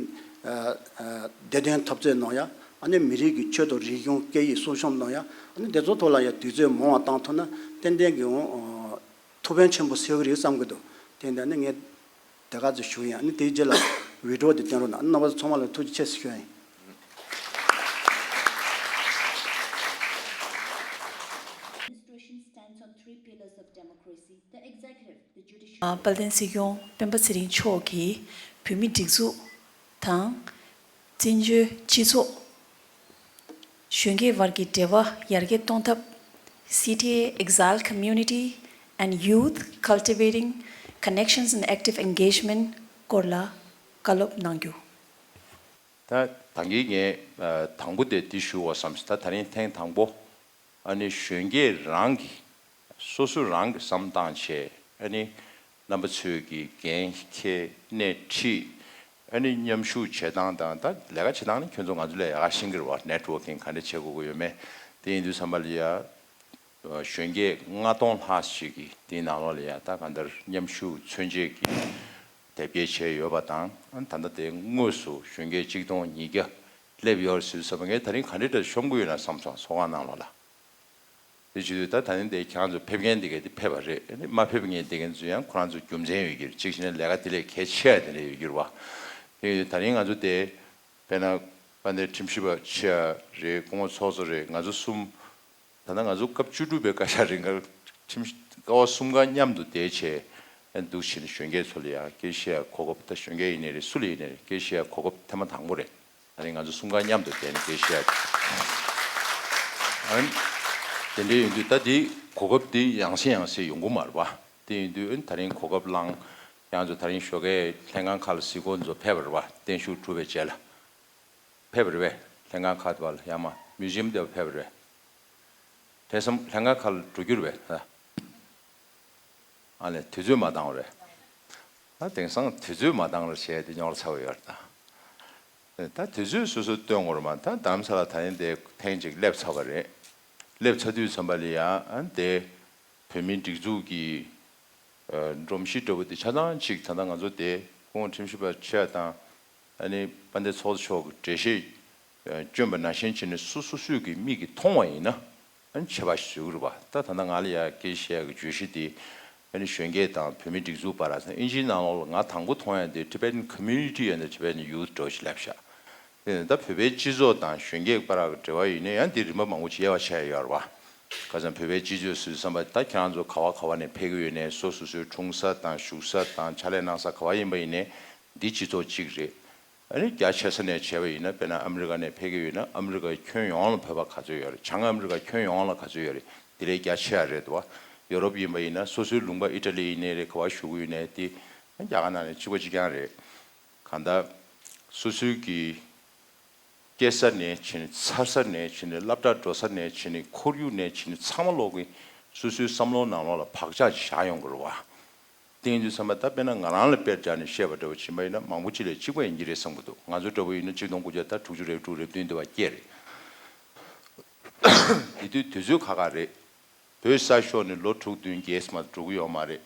ཨ་ཨ་བདེ་དོན་འཐབ་རྩོད་གནང་ཡ། ཨ་ནི་མི་རིགས་ཀྱི་ཆོས་དང་རིག་གཞུང་སྐད་ཡིག་སྲུང་སྐྱོབ་གནང་ཡ། ཨ་ནི་དེ་ཚོ་ཐོག་ལ་ཡ་དུས་ཚོད་མང་བ་བཏང་ཐུབ་ན་ཏན་ཏན་གྱི་འོང་ཐུགས་ཕན་ཆེན་པོ་སྩོལ་གི་རེད་བསམ་གི་འདུག་དེ་འདྲ་ནི་ངས་དེ་ག་ཚོད་ཞུ་ཡིན། ཨ་ནི་དེའི་རྗེས་ལ་བི་ཌི་ཡོ་དེ་བསྟན་རོགས་གནང་། རྣམ་པ་ཚོ་ཚང་མ་ལ་ཐུགས་རྗེ་ཆེ་ཞུ་ཡིན། Administration stands on three pillars of democracy, the executive, the judiciary, དཔལ་ལྡན་སྲིད་སྐྱོང་སྤེན་པ་ཚེ་རིང་མཆོག་གིས་བོད་མིའི་སྒྲིག་འཛུགས་དང་། བཙན་བྱོལ་སྤྱི་ཚོགས། གཞོན་སྐྱེས་བར་གྱི་འབྲེལ་བ་ཡར་རྒྱས་གཏོང་ཐབས། C T A Exile Community and Youth Cultivating Connections and Active Engagement སྐོར་ལ་བཀའ་སློབ་གནང་རྒྱུ། ད་ད་གིན་ངས་ཨ་དང་པོ་དེ་འདི་ཞུ་བ་བསམ་སོང་། ད་ད་རིང་ཐེངས་དང་པོ་ཨ་ནི་གཞོན་སྐྱེས་རང་གིས་སོ་སོ་རང་གིས་བསམ་བཏང་བྱས། ཨ་ནི་རྣམ་པ་ཚོས་ཀྱི་འགན་འཁྱེར་སྣེ་ཁྲིད། ཨ་ནི་མཉམ་ཞུགས་བྱེད་སྟངས་དང་། ད་ལས་ཀ་བྱེད་སྟངས་ནི་ཁྱོད་ཚོ་ང་ཚོ་ལས་ཡག་ག་ཤེས་ཀྱི་རེད་བ། ནེཊ་ཝོར་ཀིང་ག་འདྲ་བྱེད་དགོས་ཀྱི་ཡོད་མེད། དེ་ཡིན་དུས་ཙམ་པ་ལ་ཡ་གཞོན་སྐྱེས་ལྔ་སྟོང་ལྷག་ཅིག་གིས་དེའི་ནང་ལོགས་ལ་ཡ་ད་གང་ལྟར་མཉམ་ཞུགས་མཚོན་བྱེད་ཀྱི་དེབ་སྐྱེལ་བྱས་ཡོད་པ་དང་། ཨ་ནི་ད་ལྟ་དེ་དངོས་སུ་གཞོན་སྐྱེས་གཅིག་སྟོང་ཉིས་བརྒྱ་སླེབས་ཡོད་རེད་ཟེར་དུས་ཙམ་པ་ངས་ད་རིང་ག་འདྲ་འདྲ་ཤོང་གི་ཡོད་ན་བསམ་སོང་། ཚོགས་ཁང་ནང་ལོགས་ལ། དེ་བྱེད་དུས་ད་ད་ནི་དེ་ཁྱེད་རང་ཚོ་ཕེབས་མཁན་དེ་གས་དེ་ཕེབས་པ་རེད། ཨ་ནི་མ་ཕེབས་མཁན་དེ་གས་ཚོ་ཡང་ཁོ་རང་ཚོ་རྒྱུ་མཚན་ཡོད་ཀྱི་རེད། གཅིག་བྱས་ན་ལས་ཀ་དེ་ལས་གལ་ཆེ་བ་དེ་འདྲ་ཡོད་ཀྱི་རེད་བ། དེ་ཡིན་དུས་ད་རིང་ང་ཚོ་དེ་དཔེར་ན་དཔལ་ལྡན་ཁྲིམས་ཞིབ་པ་ཆེ་བ་རེད། སྐུ་ངོ་ཚོགས་གཙོ་རེད། ང་ཚོ་གསུམ། ད་ལྟ་ང་ཚོ་སྐབས་བཅུ་དྲུག་པའི་བཀའ་ཤག་རིང་གར་ཁྲིམས་ཀ་བ་གསུམ་ཀ་མཉམ་དུ་བསྡད་བྱས་འདུག་བྱས་ནས་གཞོན་སྐྱེས་ཚོ་ལ་ཡང་སྐད་ཆ་བཤད་ཡ་གོ་སྐབས། ད་གཞོན་སྐྱེས་ཡིན་ནའི་རེད། སུ་ལ་ཡིན་ནའི་རེད། སྐད་ཆ་བཤད་ཡ་གོ་སྐབས་ཐེངས་མ་དང་པོ་རེད། ད་རིང་ང་ཚོ་གསུམ་ཀ་མཉམ་དུ་བསྡད་ནས་སྐད་ཆ་བཤད་ཡ། ཨ་ནི་དེ་འདྲ་ཡིན་དུས་ད་དེ་གོ་སྐབས་དེ་ཡང་སེ་ཡང་སེ་ཡོང་གི་མ་རེད་པ། དེ་ཡིན་དུས་ཨ་ནི་ད་རིང་གོ་སྐབས་བླངས། ཡང་ཚོ་ད་རིང་ཞོགས་ཀས་ལྷན་ཁང་ཁག་ལ་གཟིགས་སྐོར་ཚོ་ཕེབས་པ་རེད་པ། བརྟན་བཞུགས་གྲུབ་པའི་རྗེས་ལ། ཕེབས་པ་རེད་པས། ལྷན་ཁང་ཁག་དེ་བ་ལ་ཡར་མར་མིའུ་ཛི་ཡམ་དེ་བ་ཕེབས་པ་རེད་པས། དེ་བསམ་ལྷན་ཁང་ཁག་ལ་འགྲོ་རྒྱུ་རེད་པས། ཨ་ལས་དུས་ཚོད་མ་འདང་བ་རེད། ད་དེང་སང་དུས་ཚོད་མ་འདང་རེད་བྱས་དེ་རྙོག་དྲ་ཚ་བོ་ཡོད་རེད་ད། ད་དུས་ཚོད་སོ་སོ་སྟོན་དགོས་རེད་མ། ད་རྡ་རམ་ས་ལ་ད་ཡིན་དེ་ཐེངས་གཅིག་སླེབས་ཚར་བ་རེད། སླེབས་ཚར་དུས་ཙམ་པ་ལ་ཡ་ཨ་དེ་བོད་མིའི་སྒྲིག་འཛུགས་ཀྱི་ཨ་སྒྲོམ་གཞི་འདྲ་བོ་དེ་ཆ་ཚང་གཅིག་ད་ལྟ་ང་ཚོ་དེ་སྐུ་ངོ་ཁྲིམས་ཞིབ་པ་ཆེ་བ་དང་ཨ་ནི་དཔལ་ལྡན་ཚོགས་གཙོ་མཆོག་གི་འགྲེལ་བཤད་ཨ་བསྐྱོན་པ་ནང་བཞིན་བྱས་ནས་སོ་སོ་སོས་ཀྱི་མིག་གིས་མཐོང་བ་ཡིན་ན་ཨ་ནི་ཆད་པ་ཞིག་བཟོ་གི་རེད་པ། ད་ད་ལྟ་ང་ལ་ཡ་སྐད་ཆ་བཤད་ཡ་གི་བརྗོད་གཞི་དེ་ཨ་ནི་གཞོན་སྐྱེས་དང་བོད་མིའི་སྒྲིག་འཛུགས་བར་ལ་ཟེར། ཨིན་ཇིའི་ནང་ལོགས་ལ་ང་དང་པོ་མཐོང་ཡ་དེ་Tibetan Community and the Tibetan Youth འདྲ་བོ་ཞིག་སླེབས་ཤག་ད་བོད་པའི་སྤྱི་ཚོགས་དང་གཞོན་སྐྱེས་བར་གྱི་འབྲེལ་བ་ཡིན་ན་ཡང་འདི་རིམ་པ་མང་པོ་ཅིག་དབྱེ་བ་ཕྱེ་ཡ་ཡོད་རེད་བ། ཁ་སང་བོད་པའི་སྤྱི་ཚོགས་སུ་བསམ་པ་ད་ཁྱེད་རང་ཚོ་ག་བ་ག་བ་ནས་ཕེབས་ཀྱི་ཡོད་ནས་སོ་སོ་སོའི་འཁྲུངས་ས་དང་བཞུགས་ས་དང་ཕྱག་ལས་གནང་ས་ག་བ་ཡིན་པ་ཡིན་ནའི་འདི་སྤྱི་ཚོགས་གཅིག་རེད། ཨ་ནི་རྒྱ་ཆེ་ས་ནས་བྱས་པ་ཡིན་ན་དཔེར་ན་ཨ་མི་རི་ཀ་ནས་ཕེབས་ཀྱི་ཡོད་ན་ཨ་མི་རི་ཀའི་ཁྱོན་ཡོངས་ལ་བོད་པ་ག་ཚོད་ཡོད་རེད། བྱང་ཨ་མི་རི་ཀ་ཁྱོན་ཡོངས་ལ་ག་ཚོད་ཡོད་རེད། དེ་ལས་རྒྱ་ཆེ་ཡ་རེད་འདུག་བ། ཡོ་རོབ་ཡིན་པ་ཡིན་ན་སོ་སོའི་ལུང་པ་ཨི་ཊ་ལི་ཡིན་ནའི་རེད། ག་བ་བཞུགས་ཀྱི་ཡོད་ནའི་དེ་རྒྱ་གར་ནང་ནས་གཅིག་པ་གཅིག་རྐྱང་རེད། གང་ལྟར་སོ་སོའི་གི་སྐྱེ་ས་ནས་བྱས་ནས་འཚར་ས་ནས་བྱས་ནས་སློབ་གྲྭ་འགྲོ་ས་ནས་བྱས་ནས་ཁོར་ཡུག་ནས་བྱས་ནས་ཚང་མ་ལོག་གི་སོ་སོའི་བསམ་བློ་ནང་ལོགས་ལ་བག་ཆགས་ཅིག་བཞག་ཡོང་གི་རེད་བ། དེ་ཡིན་དུས་ཙམ་པ་ད་དཔེར་ན་ང་རང་ལ་དཔེར་སྦྱར་ནས་བཤད་པ་འདྲ་བོ་བྱིན་པ་ཡིན་ན་མང་པོ་ཅིག་ལས་གཅིག་པ་ཡིན་གྱི་རེད་བསམ་གྱི་འདུག་ང་ཚོ་འདྲ་བོ་ཡིན་ན་ཆིག་སྟོང་དགུ་བརྒྱ་དང་དྲུག་ཅུ་རེ་དྲུག་རེ་བདུན་དེ་བ་སྐྱེས་རེད། དེ་དུས་དུས་ཚོད་ཁག་ཁག་རེད། བོད་ས་ཤོར་ནས་ལོ་དྲུག་བདུན་བརྒྱད་མ་འགྲོ་གི་ཡོད་མ་རེད།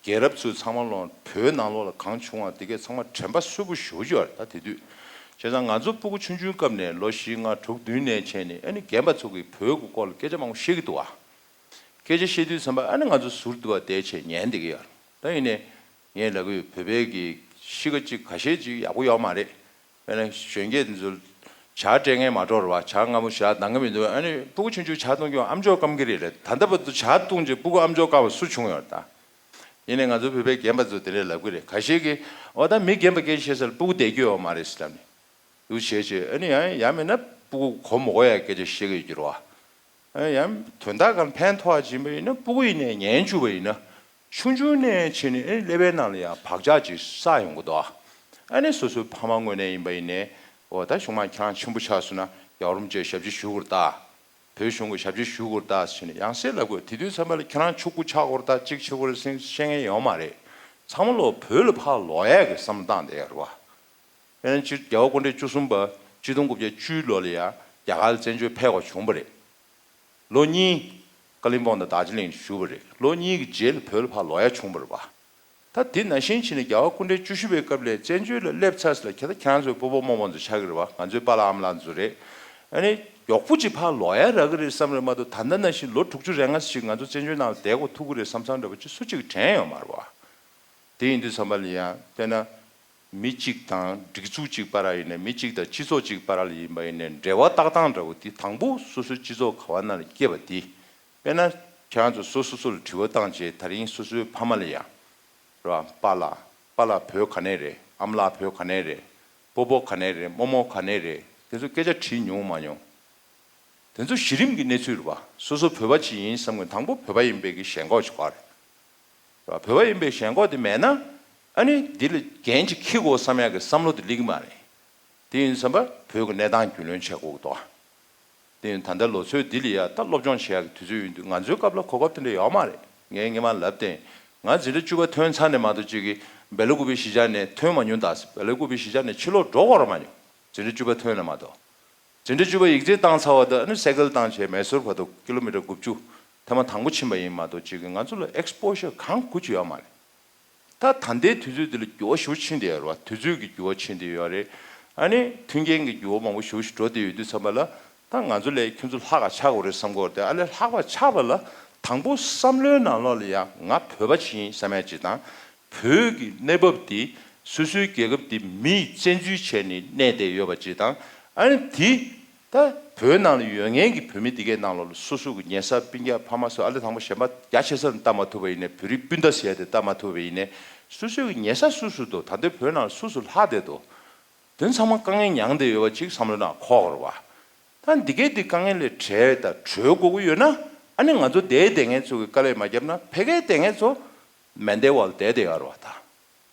རྒྱལ་རབས་ཚོས་ཚང་མ་ལོ་བོད་ནང་ལོགས་ལ་གང་བྱུང་བ་དེ་གས་ཚང་མ་དྲན་པ་གསོན་པོ་ཞེ་པོ་ཅིག་ཡོད་རེད་ད་དེ་དུས། བྱས་ཙང་ང་ཚོ་སྤུ་གུ་ཆུང་ཆུང་སྐབས་ནས་ལོ་བཞི་ལྔ་དྲུག་བདུན་ནས་བྱས་ནས་ཨ་ནི་རྒན་པ་ཚོ་གིས་བོད་ཀྱི་སྐོར་ལ་སྐད་ཆ་མང་པོ་བཤད་ཀྱི་འདུག་བ། སྐད་ཆ་བཤད་དུས་ཙམ་པ་ཨ་ནི་ང་ཚོ་ཟུར་དུ་བ་བསྡད་བྱས་ཉན་བསྡད་ཀྱི་ཡོད་རེད། ད་ཡིན་ནའི་ངས་ལབ་ཀྱི་ཡོད། བོད་པའི་གི་གཤིས་ཀ་ཅིག་ཁ་ཤས་ཅིག་ཡག་པོ་ཡོད་མ་རེད། དཔེར་ན་གཞོན་སྐྱེས་འདི་ཚོ་ཇ་སྤྲད་མཁན་མ་འགྲོ་རེད་བ། ཇ་སྔ་མོ་ཞག་ཟླ་ལྔ་མི་འདུག་ཨ་ནི་སྤུ་གུ་ཆུང་ཆུང་ཇ་འཐུང་རྒྱུ་ཨ་མཆོག་སྐམ་གི་རེད་ལབ། ད་ལྟ་བར་དུ་ཇ་བཏུང་རྗེས་སྤུ་གུ་ཨ་མཆོག་སྐམ་པ་སུ་བྱུང་ཡོད་རེད་ད། ཡིན་ནའི་ང་ཚོ་བོད་པའི་རྒན་པ་ཚོ་དེ་འདྲས་ལབ་གི་རེད། ཁ་ཤས་ཀྱིས་འོ་ད་མི་རྒན་པ་སྐད་ཆ་བཤད་ས་ལ་སྤུ་གུ་བསྡད་རྒྱུ་ཡོད་མ་རེད་ཟེར་ལབ་ནས། འདུག་བྱས་བྱས་ཨ་ནི་ཡང་ཡང་མིན་ན་སྤུ་གུ་གོ་མི་གོ་ཡ་སྐད་ཆ་བཤད་གི་ཡོད་ཀྱི་རེད་བ། ཨ་ཡང་དོན་དག་གང་ཕན་ཐོགས་ཡ་ཕྱིན་པ་ཡིན་ན་སྤུ་གུ་ཡིན་ནའི་ཉན་བཅུག་པ་ཡིན་ན། ཆུང་ཆུང་ནས་བྱས་ནས་ཨ་ནི་ཀླད་པའི་ནང་ལ་ཡང་བག་ཆགས་ཅིག་བསགས་ཡོང་གི་འདུག་ཨ་ནི་སོ་སོའི་ཕ་མ་ངོས་ནས་ཡིན་པ་ཡིན་ནའི་འོ་ད་གཞུག་མ་ཁྱེད་རང་ཆེན་པོ་ཆགས་སོང་ན་རྒྱལ་བ་རིན་པོ་ཆེའི་ཞབས་ཕྱི་ཞུ་དགོས་རེད་ད། བོད་གཞུང་གི་ཞབས་ཕྱི་ཞུ་དགོས་རེད་ད་ཟེར་ནས་ཡང་སེ་ལབ་དགོས། དེ་དུས་ཙམ་པ་ལ་ཁྱེད་རང་ཕྱུག་པོ་ཆགས་དགོས་རེད་ད་གཅིག་བྱེད་དགོས་རེད་ཟེར་བཤད་མཁན་ཡོད་མ་རེད། ཚང་མ་ལོ་བོད་ལ་ཕར་ལོག་ཡས་ཀྱི་བསམ་བློ་བཏང་བསྡད་ཡོད་རེད་བ། དཔེར་ན་སྤྱིར་རྒྱལ་བ་སྐུ་ཕྲེང་བཅུ་གསུམ་པ་ཆིག་སྟོང་དགུ་བརྒྱ་བཅུའི་ལོ་ལ་ཡང་རྒྱ་གར་ལ་བཙན་བྱོལ་ཕེབས་དགོས་བྱུང་བ་རེད། ལོ་གཉིས་ཀ་ལིམ་པོང་དང་རྡོ་རྗེ་གླིང་བཞུགས་པ་རེད། ལོ་གཉིས་ཀྱི་རྗེས་ལ་བོད་ལ་ཕར་ལོག་ཡ་བྱུང་བ་རེད་བ། ད་དེ་ནང་བཞིན་བྱས་ནས་རྒྱལ་བ་སྐུ་ཕྲེང་བཅུ་བཞི་པའི་སྐབས་ལ་བཙན་བྱོལ་ལ་སླེབས་ཚར་ཟེར་ལ་ཁྱེད་ད་ཁྱེད་རང་ཚོའི་སྤོ་བོ་རྨོ་མོ་ཚོ་ཆགས་ཀྱི་རེད་བ། ང་ཚོའི་པཱ་ལགས་ཨ་མ་ལགས་ཚོ་རེད། ཨ་ནི་མགྱོགས་པོ་ཅིག་ཕར་ལོག་ཡ་རག་གི་རེད་བསམ་རེད་མ་གཏོགས་ད་ལྟ་ནང་བཞིན་ལོ་དྲུག་ཅུ་རེ་ལྔ་ཞིག་ང་ཚོ་བཙན་བྱོལ་ནང་ལ་བསྡད་དགོས་ཐུག་གི་རེད་བསམ་བསམ་འདྲ་པོ་ཅིག་སུ་གཅིག་དྲན་ཡོད་མ་རེད་བ། དེ་ཡིན་དུས་ཙམ་པ་ལ་ཡང་དཔེར་ན། མི་གཅིག་དང་སྒྲིག་འཛུགས་གཅིག་བར་ཡིན་ནའི་མི་གཅིག་དང་སྤྱི་ཚོགས་གཅིག་བར་ལ་ཡིན་པ་ཡིན་ནའི་འབྲེལ་བ་བཏགས་སྟངས་འདྲ་བོ་དེ་དང་པོ་སོ་སོའི་སྤྱི་ཚོགས་ག་བ་ནང་ལ་སྐྱེས་པ་དེ། དཔེར་ན། ཁྱེད་རང་ཚོ་སོ་སོ་སོ་ལ་དྲི་བ་བཏང་རྗེས་ད་རིང་སོ་སོའི་ཕ་མ་ལ་ཡང་། རེད་བ། པཱ་ལགས། པཱ་ལགས་བོད་ག་ནས་རེད། ཨ་མ་ལགས་བོད་ག་ནས་རེད། སྤོ་བོ་ག་ནས་རེད། རྨོ་མོ་ག་ནས་རེད། དེ་ཚོ་སྐད་ཆ་དྲིས་མྱོང་མ་མྱོང་། དེ་ཚོ་གཞི་རིམ་གྱི་གནས་ཚུལ་རེད་བ། སོ་སོ་བོད་པ་ཅིག་ཡིན་བསམ་མཁན་དང་པོ་བོད་པ་ཡིན་པའི་གི་ཞེན་ཁོག་ཅིག་དགོས་རེད། རེད་བ། བོད་པ་ཡིན་པའི་ཞེན་ཁོག་དེ་མེད་ན། ཨ་ནི་འདི་ལ་འགན་ཅིག་འཁྱེར་དགོས་བསམ་ཡག་གི་བསམ་བློ་དེ་སླེབས་ཀྱི་མ་རེད། དེ་ཡིན་བསམ་པ་བོད་ཀྱི་གནས་སྟངས་རྒྱུས་ལོན་བྱེད་དགོས་ཀྱི་འདུག་དེ་ཡིན་ད་ལྟ་ལོ་ཚོད་འདི་ལ་ཡ་ད་སློབ་སྦྱོང་བྱེད་ཡག་གི་དུས་ཚོད་ཡིན་དུས་ང་ཚོའི་སྐབས་ལ་གོ་སྐབས་དེ་འདྲ་ཡོད་མ་རེད། ངས་སྔོན་མ་ལབ་སྟེ། ང་འཛིན་གྲྭ་བཅུ་པ་ཐོན་ཚར་ནས་མ་གཏོགས་ཅིག་གི་སྦེལ་ཀོབ་པའི་གཞིས་ཆགས་ནས་ཐོན་མ་མྱོང་། ད་སྦེལ་ཀོབ་པའི་གཞིས་ཆགས་ནས་ཕྱི་ལོགས་འགྲོ་དགོས་ར་མ་མྱོང་། འཛིན་གྲྭ་བཅུ་པ་ཐོན་ནས་མ་གཏོགས། འཛིན་གྲྭ་བཅུ་པ་ཡིག་ཚད་བཏང་ཚར་བ་དང་ཨ་ནི་སའི་ཀལ་བཏང་བྱས་མེ་སོར་བར་དུ་ཀི་ལོ་མི་ཊར་དགུ་བཅུ་ཐེངས་མ་དང་པོ་ཕྱིན་པ་ཡིན་མ་གཏོགས་ཅིག་གི་ང་ཚོ་ལ་ཨེག་སི་པོ་ཞར་གང་དགོས་ཀྱི་ཡོད་མ་རེད། ད་ད་ལྟའི་དུས་ཚོད་འདི་ལ་འགྱུར་བ་ཞེ་པོ་ཕྱིན་བསྡད་ཡོད་རེད་བ། དུས་ཚོད་ཀྱི་འགྱུར་བ་ཕྱིན་བསྡད་ཡོད་རེད། ཨ་ནི་མཐུན་རྐྱེན་གྱི་འགྱུར་བ་མང་པོ་ཞེ་པོ་ཞིག་འགྲོ་བསྡད་ཡོད་དུས་ཙམ་པ་ལ་ད་ང་ཚོ་ལས་ཁྱོད་ཚོ་ལྷག་ག་ཆགས་དགོས་རེད་བསམ་གྱི་ཡོད་རེད་དེ། ཨ་ལས་ལྷག་པ་ཆགས་པ་ལ་དང་པོ་བསམ་བློའི་ནང་ལོགས་ལ་ཡང་ང་བོད་པ་ཞིག་ཡིན་བསམ་ཡ་ཅིག་དང་། བོད་ཀྱི་གནས་བབ་འདི་སོ་སོའི་རྒྱལ་ཁབ་འདི་མིས་བཙན་འཛུལ་བྱས་ནས་གནས་བསྡད་ཡོད་པ་ཅིག་དང་། ཨ་ནི་དེ། ད་བོད་ནང་ལ་ཡོད་མཁན་གྱི་བོད་མི་འདི་གའི་ནང་ལོགས་ལ་སོ་སོ་གི་ཉེ་ས་སྤུན་ཀྱག་ཕ་མ་སོགས་ཨ་ལེ་དང་པོ་གཞན་པ་རྒྱ་ཆེ་ས་ལ་ལྟ་མ་ཐུབ་པ་ཡིན་ནའི་བོད་རིགས་སྤུན་ཟླ་ཟེར་ཡ་དེ་ལྟ་མ་ཐུབ་པ་ཡིན་ནའི་སོ་སོའི་གི་ཉེ་ས་སུ་སུ་འདུག་ད་ལྟའི་བོད་ནང་ལ་སུ་སུ་ལྷག་བསྡད་འདུག་དོན་ཚང་མ་དཀའ་ངལ་མྱངས་བསྡད་ཡོད་པ་ཅིག་བསམ་བློ་ནང་འཁོར་དགོས་རེད་བ། ད་འདི་གའི་འདི་དཀའ་ངལ་ལས་བྲལ་དང་གྲོལ་དགོས་ཀྱི་ཡོད་ན་ཨ་ནི་ང་ཚོ་འདིར་བསྡད་མཁན་ཚོ་གི་དཀའ་ལས་མ་བརྒྱབ་ན་ཕ་གིར་བསྡད་མཁན་ཚོ་མེ་མདའི་འོག་ལ་བསྡད་བསྡད་ཡོད་རེད་བ་ད།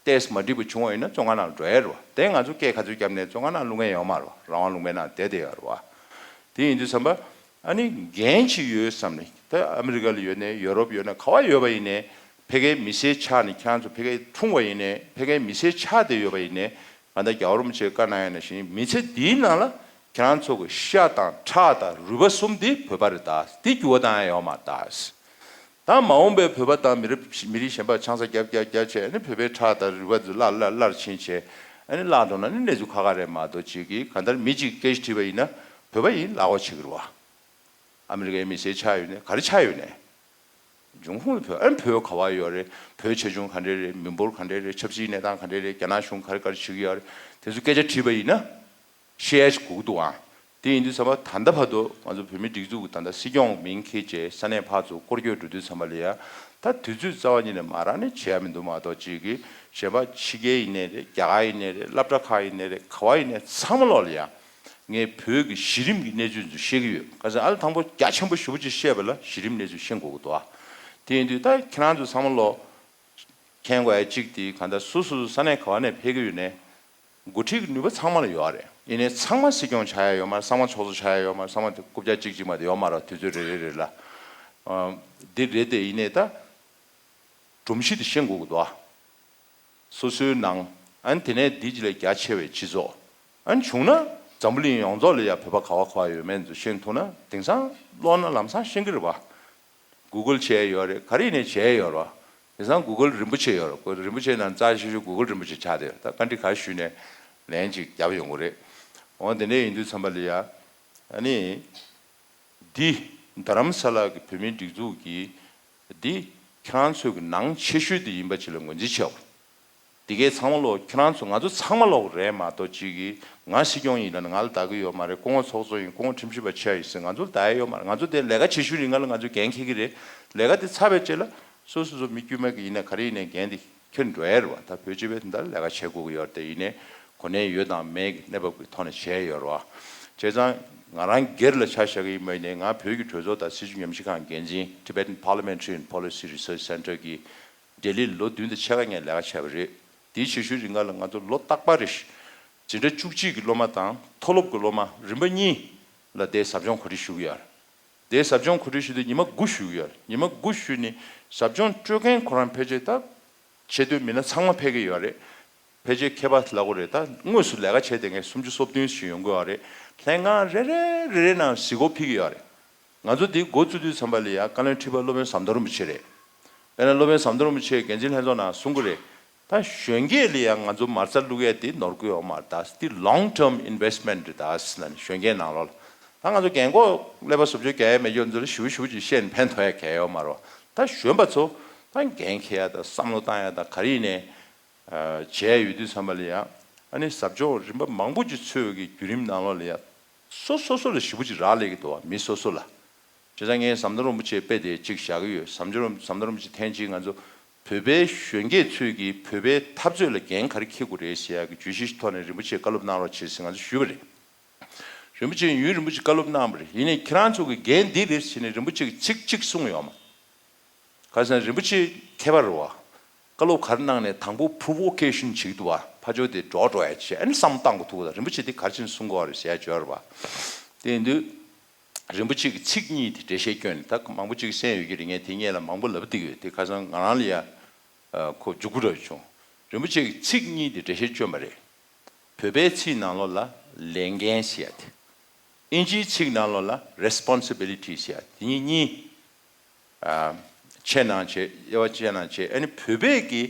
ཏོག་ཙམ་མ་འགྲིག་པ་བྱུང་བ་ཡིན་ན་བཙོན་ཁང་ནང་འགྲོ་ཡ་རེད་བ། དེ་ང་ཚོ་སྐད་ག་ཚོད་བརྒྱབ་ནས་བཙོན་ཁང་ནང་ལུས་མཁན་ཡོད་མ་རེད་བ། རང་དབང་ལུང་པའི་ནང་བསྡད་བསྡད་ཡོད་རེད་བ། དེ་ཡིན་དུས་ཙམ་པ་ཨ་ནི་འགན་ཅིག་ཡོད་བསམ་ནས་ད་ཨ་མི་རི་ཀ་ལ་ཡོད་ནའི་ཡོ་རོབ་ཡོད་ན་ག་བ་ཡོད་པ་ཡིན་ནའི་ཕ་གིའི་མི་སེར་ཆགས་ནས་ཁྱེད་རང་ཚོ་ཕ་གིར་འཁྲུངས་པ་ཡིན་ནའི་ཕ་གིའི་མི་སེར་ཆགས་བསྡད་ཡོད་པ་ཡིན་ནའི་གང་ལྟར་རྒྱལ་བ་རིན་པོ་ཆེས་བཀའ་གནང་ཡ་ནང་བཞིན་མི་ཚེ་འདིའི་ནང་ལ་ཁྱེད་རང་ཚོ་གི་ཤ་དང་ཁྲག་དང་རུས་པ་གསུམ་འདི་བོད་པ་རེད་ད། འདི་འགྱུར་བ་བཏང་ཡ་ཡོད་མ་རེད་ད། ད་མ་འོངས་པའི་བོད་པ་དང་མི་རིགས་མི་རིགས་གཞན་པ་ཆང་ས་རྒྱབ་རྒྱབ་རྒྱབ་བྱས་ཨ་ནི་བོད་པའི་ཁྲག་དང་རུས་པ་ཚོ་སླར་སླར་སླར་ཕྱིན་བྱས་ཨ་ནི་བརླག་འགྲོ་ན་ནི་གནས་ཚུལ་ཁག་ཁག་རེད་མ་གཏོགས་ཅིག་གིས་གང་ལྟར་མི་གཅིག་སྐད་ཆ་དྲིས་པ་ཡིན་ན་བོད་པ་ཡིན་ལབ་དགོས་བྱེད་ཀྱི་རེད་བ། ཨ་མི་རི་ཀའི་མི་སེར་ཆགས་ཡོད་ནས་ག་རེ་ཆགས་ཡོད་ནས། འབྱུང་ཁུངས་བོད་ཨ་ནི་བོད་ག་བ་ཡོད་རེད། བོད་ཆེ་ཆུང་ག་འདྲས་རེད། མི་འབོར་ག་འདྲས་རེད། ཆབ་སྲིད་གནས་སྟངས་ག་འདྲས་རེད། རྒྱ་ནག་གཞུང་ག་རེ་ག་རེ་བྱེད་ཀྱི་ཡོད་རེད། དེ་ཚོ་སྐད་ཆ་དྲིས་པ་ཡིན་ན། ཤེས་ཡ་ཞིག་དགོས་ཀྱི་འདུག་ཨང་། དེ་ཡིན་དུས་ཙམ་པ་ད་ལྟ་བར་དུ་ང་ཚོ་བོད་མིའི་སྒྲིག་འཛུགས་ཀྱི་ད་ལྟ་སྲིད་སྐྱོང་མིང་འཁྱེར་བྱས་ས་གནས་ཕར་ཚུར་སྐོར་སྐྱོད་འགྲོ་དུས་ཙམ་པ་ལ་ཡ། ད་དུས་ཚོད་རྩ་བ་ཉིད་ནས་མ་རག་ནས་བྱས་ཡ་མི་འདུག་མ་གཏོགས། གཅིག་གིས་གཞན་པ་ཕྱི་རྒྱལ་ཡིན་ནའི་རེད། རྒྱ་གར་ཡིན་ནའི་རེད། སློབ་གྲྭ་ཁག་ཡིན་ནའི་རེད། ག་བ་ཡིན་ནའི་ཚང་མ་ལོག་ལ་ཡ། ངས་བོད་ཀྱི་གཞི་རིམ་གྱི་གནས་ཚུལ་ཚོ་བཤད་ཀྱི་ཡོད། ག་ཚོད་ཨ་ལ་དང་པོ་རྒྱ་ཆེན་པོ་ཞེ་པོ་ཅིག་བཤད་པ་ལ་གཞི་རིམ་གནས་ཚུལ་ཤེས་དགོས་ཀྱི་འདུག་ཨ། དེ་ཡིན་དུས་ད་ཁྱེད་རང་ཚོ་ཚང་མ་ལོག་མཁྱེན་དགོས་ཡ་གཅིག་དེ་གང་ལྟར་སོ་སོ་སོ་ས་གནས་ག་བ་ནས་ཕེབས་ཀྱི་ཡོད་ནའི། འགོ་ཁྲིད་ཀྱི་ནུས་པ་ཚང་མ་ལ་ཡོད་རེད། ཡིན་ནའི་ཚང་མ་སྲིད་སྐྱོང་ཆགས་ཡ་ཡོད་མ་རེད། ཚང་མ་ཚོགས་གཙོ་ཆགས་ཡ་ཡོད་མ་རེད། ཚང་མ་རྐུབ་བཀྱག་གཅིག་གཅིག་མ་གཏོགས་ཡོད་མ་རེད། དུས་ཚོད་རེ་རེ་རེ་ལ། ཨ། འདི་རེད་དེ། ཡིན་ནའི་ད་སྒྲོམ་གཞི་དེ་ཤེས་དགོས་ཀྱི་འདུག་ཨ། སོ་སོའི་ནང་། ཨ་ནི་དེ་ནས་འདི་ཅི་ལས་རྒྱ་ཆེ་བའི་སྤྱི་ཚོགས། ཨ་ནི་བྱུང་ན་འཛམ་བུ་གླིང་ཡོངས་རྫོགས་ལ་ཡ་བོད་པ་ག་བ་ག་བ་ཡོད་མེད་ཚོ་ཤེས་ཐུབ་ན། དེང་སང་ཀློག་ན་ལམ་སང་ཤེས་ཀྱི་རེད་པ། གུ་གལ་བྱས་ཡོད་རེད། ག་རེ་ཡིན་ནའི་བྱས་ཡོད་རེད་པ། དེང་སང་གུ་གལ་རིན་པོ་ཆེ་ཡོད་རེད། གུ་རིན་པོ་ཆེ་ནང་རྩ་ཆེ་ཤོས་གུ་གལ་རིན་པོ་ཆེ་ཆགས་བསྡད་ཡོད། ད་བཀའ་འདྲི་ག་རེ་ཞུས་ནའི་ལན་ཅིག་རྒྱབ་ཡོང་གི་རེད། འོ་དེ་འདྲ་ཡིན་དུས་ཙམ་པ་ལ་ཡ། ཨ་ནི། འདི་རྡ་རམ་ས་ལ་གི་བོད་མིའི་སྒྲིག་འཛུགས་ཀྱི་འདི་ཁྱེད་རང་ཚོའི་གི་ནང་ཆེ་ཤོས་དེ་ཡིན་པ་ཅིག་ལ་ངོས་འཛིན་བྱས་པ་རེད། འདི་གའི་ཚང་མ་ལོག་ཁྱེད་རང་ཚོ་ང་ཚོ་ཚང་མ་ལོག་རེད་མ་གཏོགས། གཅིག་གིས་ང་སྲིད་སྐྱོང་ཡིན་ལབ་ན་ང་ལ་བདག་གི་ཡོད་མ་རེད། སྐུ་ངོ་ཚོགས་གཙོ་ཡིན། སྐུ་ངོ་ཁྲིམས་ཞིབ་པ་ཆེ་ཡིན་ཟེར་ང་ཚོ་ལ་བདག་ཡ་ཡོད་མ་རེད། ང་ཚོ་དེ་ལས་ཀ་བྱེད་ཤུལ་རིང་ང་ལ་ང་ཚོས་འགན་འཁྱེར་གྱི་རེད། ལས་ཀ་དེ་ཚར་བའི་རྗེས་ལ་སོ་སོ་སོ་མི་དཀྱུས་མ་གི་ཡིན་ན་ག་རེ་ཡིན་ནའི་འགན་དེ་འཁྱེར་འགྲོ་ཡ་རེད་པ། ད་བོད་སྤྱི་པའི་དོན་དག་ལ་ལས་ཀ་བྱེད་དགོས་ཀྱི་ཡོད་རེད་དེ། ཡིན་ནའི་གོ་གནས་ཡོད་དང་མེད་ཀྱི་གནས་བབ་ཀྱི་ཐོག་ནས་བྱས་ཡོད་རེད་པ། བྱས་ཙང་ང་རང་སྒེར་ལ་ཆ་བཞག་གི་ཡིན་པ་ཡིན་ནའི། ང་བོད་ཀྱི་གྲོས་ཚོགས་དང་སྲིད་བྱུས་ཉམས་ཞིབ་ཁང་འགན་འཛིན། Tibetan Parliamentary and Policy Research Center གི་ལྡི་ལིར་ལོ་བདུན་དང་ཕྱེད་ཀ་ངས་ལས་ཀ་བྱས་པ་རེད། དེའི་ཆེ་ཤོས་རིང་ག་ལ་ང་ཚོ་ལོ་རྟག་པར་རེ་བཞིན་འཛིན་གྲྭ་བཅུ་གཅིག་གི་སློབ་མ་དང་མཐོ་སློབ་ཀྱི་སློབ་མ་རིམ་པ་གཉིས་ལ་དེའི་ཟབ་སྦྱོང་གོ་སྒྲིག་ཞུ་གི་ཡོད་རེད། དེའི་ཟབ་སྦྱོང་གོ་སྒྲིག་ཞུ་དུས་ཉི་མ་དགུ་ཞུ་གི་ཡོད་རེད། ཉི་མ་དགུ་ཞུས་ནས་ཟབ་སྦྱོང་སྤྲོད་མཁན་ཁོ་རང་ཕལ་ཆེར་ད་ཆེ་མཐོའི་མི་སྣ་ཚང་མ་ཕེབས་ཀྱི་ཡོད་རེད། ཕལ་ཆེར་མཁས་པ་ལབ་དགོས་རེད། ད་དངོས་སུ་ལས་ཀ་བྱས་བསྡད་མཁན་སུམ་ཅུ་སོ་བདུན་ཞིག་ཡོང་གི་ཡོད་རེད། ལྷན་ཁང་རེ་རེ་རེ་རེ་ནང་གཟིགས་སྐོར་ཕེབས་ཀྱི་ཡོད་རེད། ང་ཚོ་འདི་འགོ་བཙུགས་དུས་ཙམ་པ་ལ་ཡ། བཀའ་བློན་ཁྲི་པ་སློབ་དཔོན་ཟམ་གདོང་རིན་པོ་ཆེ་རེད། དཔེར་ན་སློབ་དཔོན་ཟམ་གདོང་རིན་པོ་ཆེས་འགན་འཛིན་ལྷན་ཚོགས་ནང་གསུང་གི་རེད། ད་གཞོན་སྐྱེས་ལ་ཡ་ང་ཚོ་མ་རྩ་བླུག་ཡ་དེ་ནོར་གི་ཡོད་མ་རེད། ད་འདི་long term investment རེད། ད་ཟེར་ན་ནི་གཞོན་སྐྱེས་ནང་ལོགས་ལ། ད་ང་ཚོ་རྒན་གོག་ཀླད་པ་ཟུར་ཕྱོགས་རྒྱག་ཡ་མེད་ཀྱི་ཡོད་ཚོ་ལ་ཞུ་ཞུ་ཅིག་བཤད་ནས་ཕན་ཐོགས་ཡ་གང་ཡང་ཡོད་མ་རེད། ད་གཞོན་པ་ཚོ་ད་འགན་འཁྱེར་ཡ་དང་བསམ་བློ་བཏང་ཡ་དང་ག་རེ་ཡིན་ནའི་བྱས་ཡོད་དུས་ཙམ་པ་ལ་ཡ། ཨ་ནི་ཟབ་སྦྱོང་རིམ་པ་མང་པོ་ཅིག་ཚུད་ཀྱི་བརྒྱུད་རིམ་ནང་ལོགས་ལ་ཡ། སོ་སོ་སོ་ལ་ཞེ་པོ་ཅིག་རག་ལས་ཀྱི་འདུག་བ། མི་སོ་སོ་ལ། བྱས་ཙང་ངས་ཟམ་གདོང་རིན་པོ་ཆེའི་དཔེ་དེ་གཅིག་བཞག་གི་ཡོད། ཟམ་གདོང་ཟམ་གདོང་རིན་པོ་ཆེ་ཐེངས་གཅིག་ང་ཚོ་བོད་པའི་གཞོན་སྐྱེས་ཚོས་ཀྱིས་བོད་པའི་འཐབ་རྩོད་ལ་འགན་ག་རེ་འཁྱེར་དགོས་རེད་ཟེར་ཡ་གི་བརྗོད་གཞི་ཞིག་ཐོག་ནས་རིན་པོ་ཆེས་བཀའ་སློབ་གནང་རོགས་བྱེད་ཟེར་ང་ཚོ་ཞུས་པ་རེད། རིན་པོ་ཆེས་ཡུན་རིང་པོ་ཅིག་བཀའ་སློབ་གནང་བ་རེད། ཡིན་ནའི་ཁྱེད་རང་ཚོ་གི་འགན་འདི་རེད་ཟེར་ནས་རིན་པོ་ཆེ་གིས་ཚིག་གཅིག་གསུངས་ཡོད་མ། ག་ཟེར་ན་རིན་པོ་ཆེ་མཁས་པ་རེད་བ། བཀའ་སློབ་ག་རེ་གནང་ནས་དང་པོ་provocation བྱེད་ཀྱི་འདུག་བ། ཕར་ཕྱོགས་དེ་འདྲོག་འགྲོ་ཡ་བྱས། ཨ་ནི་བསམ་བློ་བཏང་དགོས་ཐུག་ད། རིན་པོ་ཆེ་འདི་ག་རེ་བྱས་ནས་གསུང་གི་ཡོད་རེད་ཟེར་ཡ་བྱས་རེད་བ། དེ་ཡིན་དུས་རིན་པོ་ཆེ་གི་ཚིག་གཉིས་དེ་འགྲེལ་བཤད་སྐྱོན་ནས། ད་མང་པོ་ཅིག་གསན་ཡོད་ཀྱི་རེད། ངས་དེ་སྔོན་ལ་མང་པོ་ལབ་བསྡད་ཀྱི་ཡོད། དེ་ཁ་སང་ང་རང་ལ་ཡ་ཁོ་རྒྱུག་པོ་འདྲ་བྱུང་། རིན་པོ་ཆེ་གི་ཚིག་གཉིས་དེ་འགྲེལ་བཤད་སྐྱོན་པ་རེད། བོད་པའི་ཚིག་ནང་ལོགས་ལ་ལས་འགན་ཟེར་ཡ་དེ། ཨིན་ཇིའི་ཚིག་ནང་ལོགས་ལ་responsibility ཟེར་ཡ་དེ་གཉིས་གཉིས། ཨ། ཕྱེ་གནང་བྱས། དབྱེ་བ་ཕྱེ་གནང་བྱས། ཨ་ནི་བོད་པས་ཀྱི་